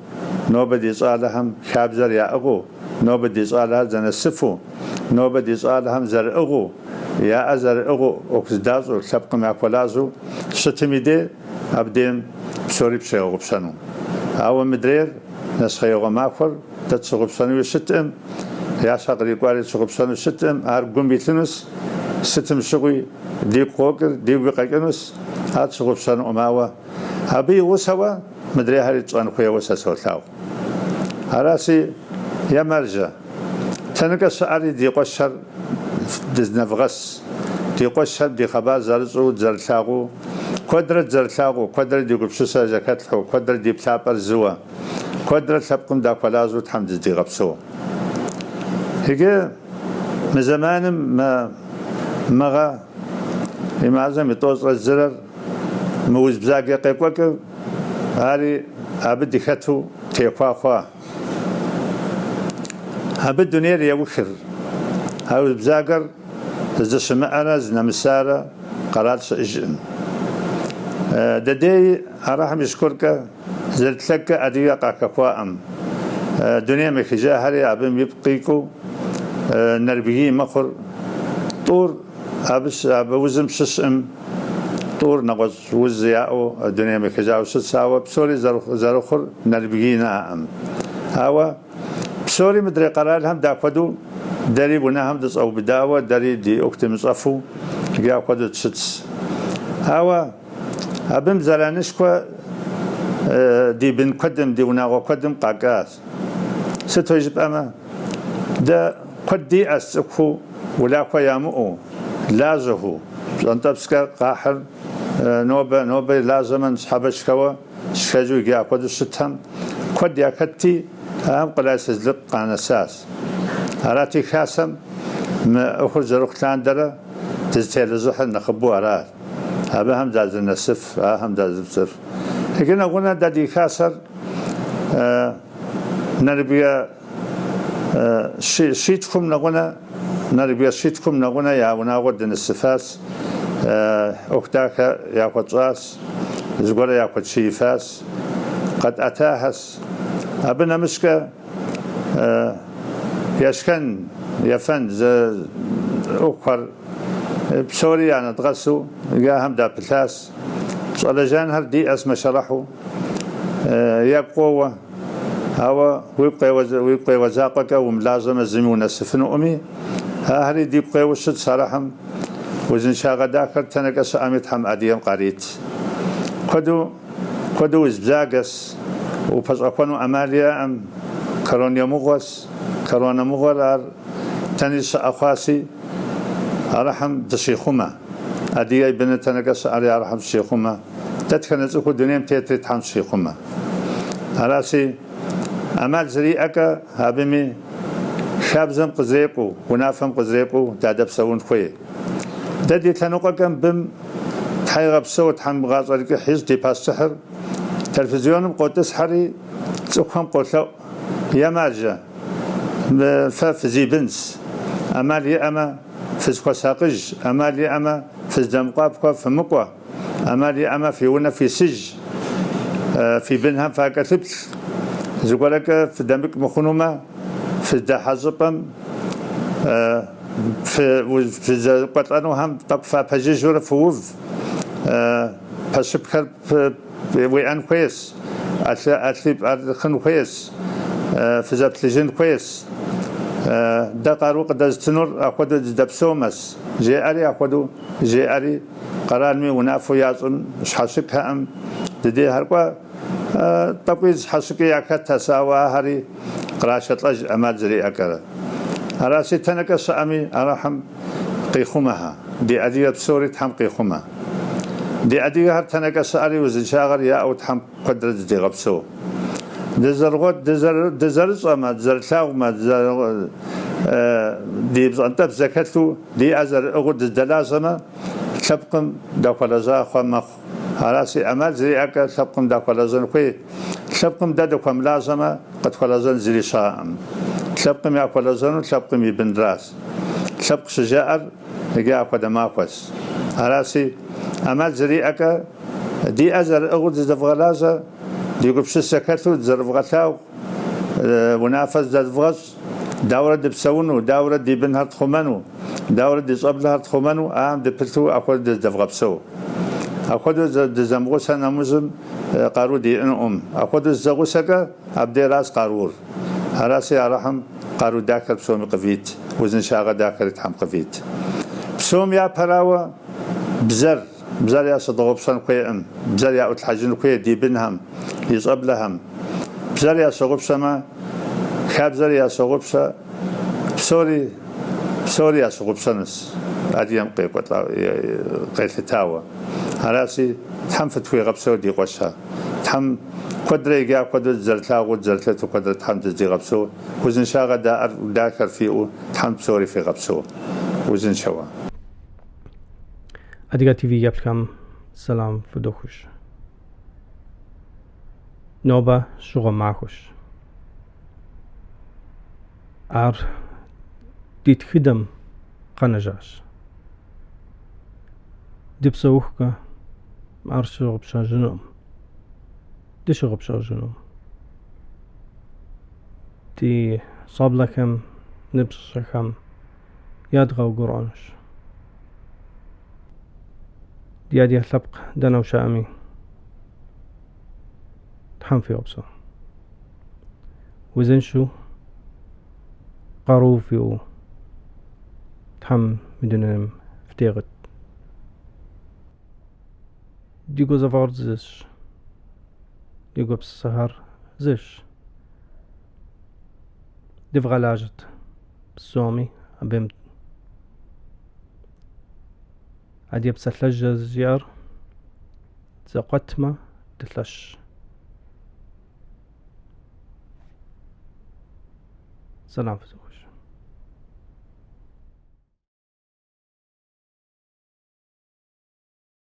нобэ ди щӏалэхэм хабзэр яӏыгъыу, нобэ ди щӏалэхэр зэнэсыфу, нобэ ди щӏалэхэм зэрыӏыгъыу, я ӏэ зэрыӏыгъыу ӏуэху зыдащӏэу, лъэпкъым яхуэлажьэу щытым и дей абдейм псори пщегъэгъупщэну. Ауэ мыдрейр, нэщхъеигъуэ махуэр дэ тщыгъупщэнуи щыткъым, я щхьэ кърикӏуари тщыгъупщэну щыткъым, ар гум илъынущ, сытым щыгъуи дигу къокӏыр, дигуи къэкӏынущ, ар тщыгъупщэнукъым, ауэ абы и гъусэуэ мыдрейхэри тщӏэн хуейуэ сэ солъагъу. Араси, е маржэ, тэнэкӏэ щыӏэри ди къуэшхэр дызнэвгъэс, ди къуэшхэр ди хъыбар зэрыщӏэу дызэрылъагъуу. Куэдрэ дызэрылъагъуу, куэдрэ ди гупсысэ зэхэтлъхьэу, куэдрэ ди плъапӏэр зыуэ, куэдрэ лъэпкъым дахуэлажьэу Тхьэм дыздигъэпсэу. Иджы мы зэманым мы мы гъэ и мазэм и тӏощӏрэ зырэр мы уз бзаджэ къекӏуэкӏыр ари абы дыхэту техуа хъуа. Абы дунейр еухыр. А уз бзагэр зыщымыӏэрэ зынэмысарэ къэрал щыӏэжкъым. Дэдей Алыхьым и шыкуркӏэ зэрытлъэкӏкӏэ адыгэ къахэхуаӏым. Дунейм ехыжахэри абым ипкъ къикӏыу нэрыбгий мыхъур тӏур абы узым щыщӏым, тӏур нэгъуэщӏ уз яӏэу дунейм ехыжауэ щытщ, ауэ псори зэрыхъур нэрыбгий наӏэм. Ауэ псори мыдрей къэралхэм дахуэдэу дэри унэхэм дыщӏэубыдауэ, дэри ди ӏуэху дымыщӏэфу иджы апхуэдэу дыщытщ. Ауэ абым зэранышхуэ ди бын куэдым, ди унагъуэ куэдым къакӏащ. Сыту жыпӏэмэ, дэ куэд диӏэщ цӏыхуу улахуэ ямыӏэу, лажьэхэу, пщӏэнтӏэпскӏэ къахьыр нобэ, нобэ лажьэмэ ныщхьэбэ шхэуэ шхэжу иджы апхуэдэу щытхэм куэд яхэтти, ахэм къулайсызлыкъ къанэсащ. Арати, хасэм мы ӏуэхур зэрыхъу лъандэрэ дызытелэжьыхьыр нэхъыбэу аращ. Абыхэм дазэрынэсыф, ахэм дазэрыпцӏыф. Иджы нэгъунэ дэ ди хасэр нэрыбгэ щитхум нэгъунэ, нэрыбгэ щитхум нэгъунэ я унагъуэ дынэсыфащ, ӏуэху дахэ яхуэтщӏащ, зыгуэрэ яхуэтшиифащ, къэтӏэтахэщ. Абы нэмыщӏкӏэ ешхэн, ефэн зы ӏуэхухэр псори янэдгъэсу ахэм дапылъащ. Щӏалэ жанхэр диӏэщ мэшэрыхьу, ягу къоуэ, ауэ уигу къеуэ закъуэкӏэ умылажьэмэ зыми унэсыфынуӏыми, ахэри дигу къеуэу щытщ Алыхьым. Узыншагъэ дахэр тэнэкӏэ щыӏэми Тхьэм адыгэм къарит. Куэду куэду уз бзаджэщ, упэщӏэхуэну ӏэмал яӏэм, коронэ мыгъуэщ, коронэ мыгъуэр ар тэни щыӏэ хъуащи, Алыхьым дыщихъумэ. Адыгэ и быныр тэнэкӏэ щыӏэри Алыхьым щихъумэ. Дэтхэнэ цӏыхуу дунейм тетри Тхьэм щихъумэ. Аращи, ӏэмал зэриӏэкӏэ абыми хабзэм къызэрекӏуу, унафэм къызэрекӏуу дадэпсэун хуей. Дэ ди лъэныкъуэкӏэ мыбым Тхьэ игъэпсэу, Тхьэм гъащӏэр кӏыхь ищӏ ди пащтыхьыр телевизионым къотӏысхьэри цӏыхухэм къолъэӏу, Е маржэ, фэ фызибынщ, ӏэмал иӏэмэ, фызыхуэсакъыж, ӏэмал иӏэмэ, фыздэмыкӏуапхъэ фымыкӏуэ, ӏэмал иӏэмэ, фи унэ фисыж, фи бынхэм факӏэлъыплъ, зыгуэрэкӏэ фыдэмыкӏ мыхъунумэ, фыздэхьэ щӏыпӏэм фызэкӏуэлӏэнухэм тӏэкӏу фапэжыжьэурэ фыув, пэщыпхэр уиӏэн хуейщ, ӏэлъи пӏэрыхын хуейщ, фызэплъыжын хуейщ. Дэ къару къыдэзытынур апхуэдэу дыздэпсэумэщ, жеӏэри апхуэдэу жеӏэри къэралми унафэу ящӏым щхьэщыкӏхэӏым дыдейхэр кӏуэ, тӏэкӏуи зыщхьэщыкӏи яхэтэщ, ауэ ахэри кърашэлӏэж ӏэмал зэриӏэкӏэрэ. Аращи, тэнэкӏэ щыӏэми Алыхьым къихъумэхэ, ди адыгэ псори Тхьэм къихъумэ. Ди адыгэхэр тэнэкӏэ щыӏэри узыншагъэр яӏэу Тхьэм куэдрэ дыздигъэпсэу. Дызэрыгъуэт, дызэрыщӏэмэ, дызэрылъагъумэ, ди пщӏэнтӏэпс зэхэлъу, ди ӏэ зэрыӏыгъыу дыздэлажьэмэ, лъэпкъым дахуэлэжьа хъуэ мэхъу. Аращи, ӏэмал зэриӏэкӏэ лъэпкъым дахуэлэжьэн хуей. Лъэпкъым дэ дыхуэмылажьэмэ, къытхуэлэжьэн зыри щыӏэкъым. Лъэпкъым яхуэлэжьэну лъэпкъым и бынращ. Лъэпкъ щыжаӏэр иджы апхуэдэ махуэщ. Аращи, ӏэмал зэриӏэкӏэ ди ӏэ зэрыӏыгъыу дыздэвгъэлажьэ, ди гупсысэ хэлъу дызэрывгъэлъагъу, унафэ здэдвгъэщӏ, дауэрэ дыпсэуну, дауэрэ ди бынхэр тхъумэну, дауэрэ ди щӏэблэхэр тхъумэну, ахэм дыпылъу апхуэдэу дыздэвгъэпсэу. Апхуэдэу дызэмыгъусэ нэмыщӏым къару диӏэнукъым. Апхуэдэу дызэгъусэкӏэ абдейращ къарур. Аращи, Алыхьым къару дахэр псоми къывит, узыншагъэ дахэри Тхьэм къывит. Псом япэрауэ, бзэр, бзэр ящыдгъэгъупщэн хуейкъым, бзэр яӏутлъхьэжын хуей ди бынхэм, ди щӏэблэхэм. Бзэр ящыгъупщэмэ, хабзэр ящыгъупщэ, псори, псори ящыгъупщэнущ адыгэм къекӏуэлӏа, къелъытауэ. Аращи, Тхьэм фытхуигъэпсэу ди къуэшхэ. Тхьэм куэдрэ иджы апхуэдэу дызэрылъагъуу, дызэрылъэту куэдрэ Тхьэм дыздигъэпсэу. Узыншагъэ даӏэр, дахэр фиӏэу Тхьэм псори фигъэпсэу. Узыншэуэ. Адыгэ ТВ еплъхэм сэлам фыдохыж. Нобэ щыгъуэ махуэщ. Ар ди тхыдэм къэнэжащ. Дыпсэухукӏэ ар щыгъупщэжынукъым, дыщыгъупщэжынукъым. Ди щӏэблэхэм, ныбжьыщӏэхэм ядгъэгурыӏуэнущ. Ди адыгэ лъэпкъ дэнэ ущыӏэми, Тхьэм фигъэпсэу. Узыншэу, къару фиӏэу Тхьэм мы дунейм фытегъэт. Ди гузэвэгъуэр зыщ, ди гупсысэхэр зыщ. Дывгъэлажьэт псоми абым адыгэ псалъэжь жиӏэр дызэкъуэтмэ дылъэщщ. Сэлам фызохыж.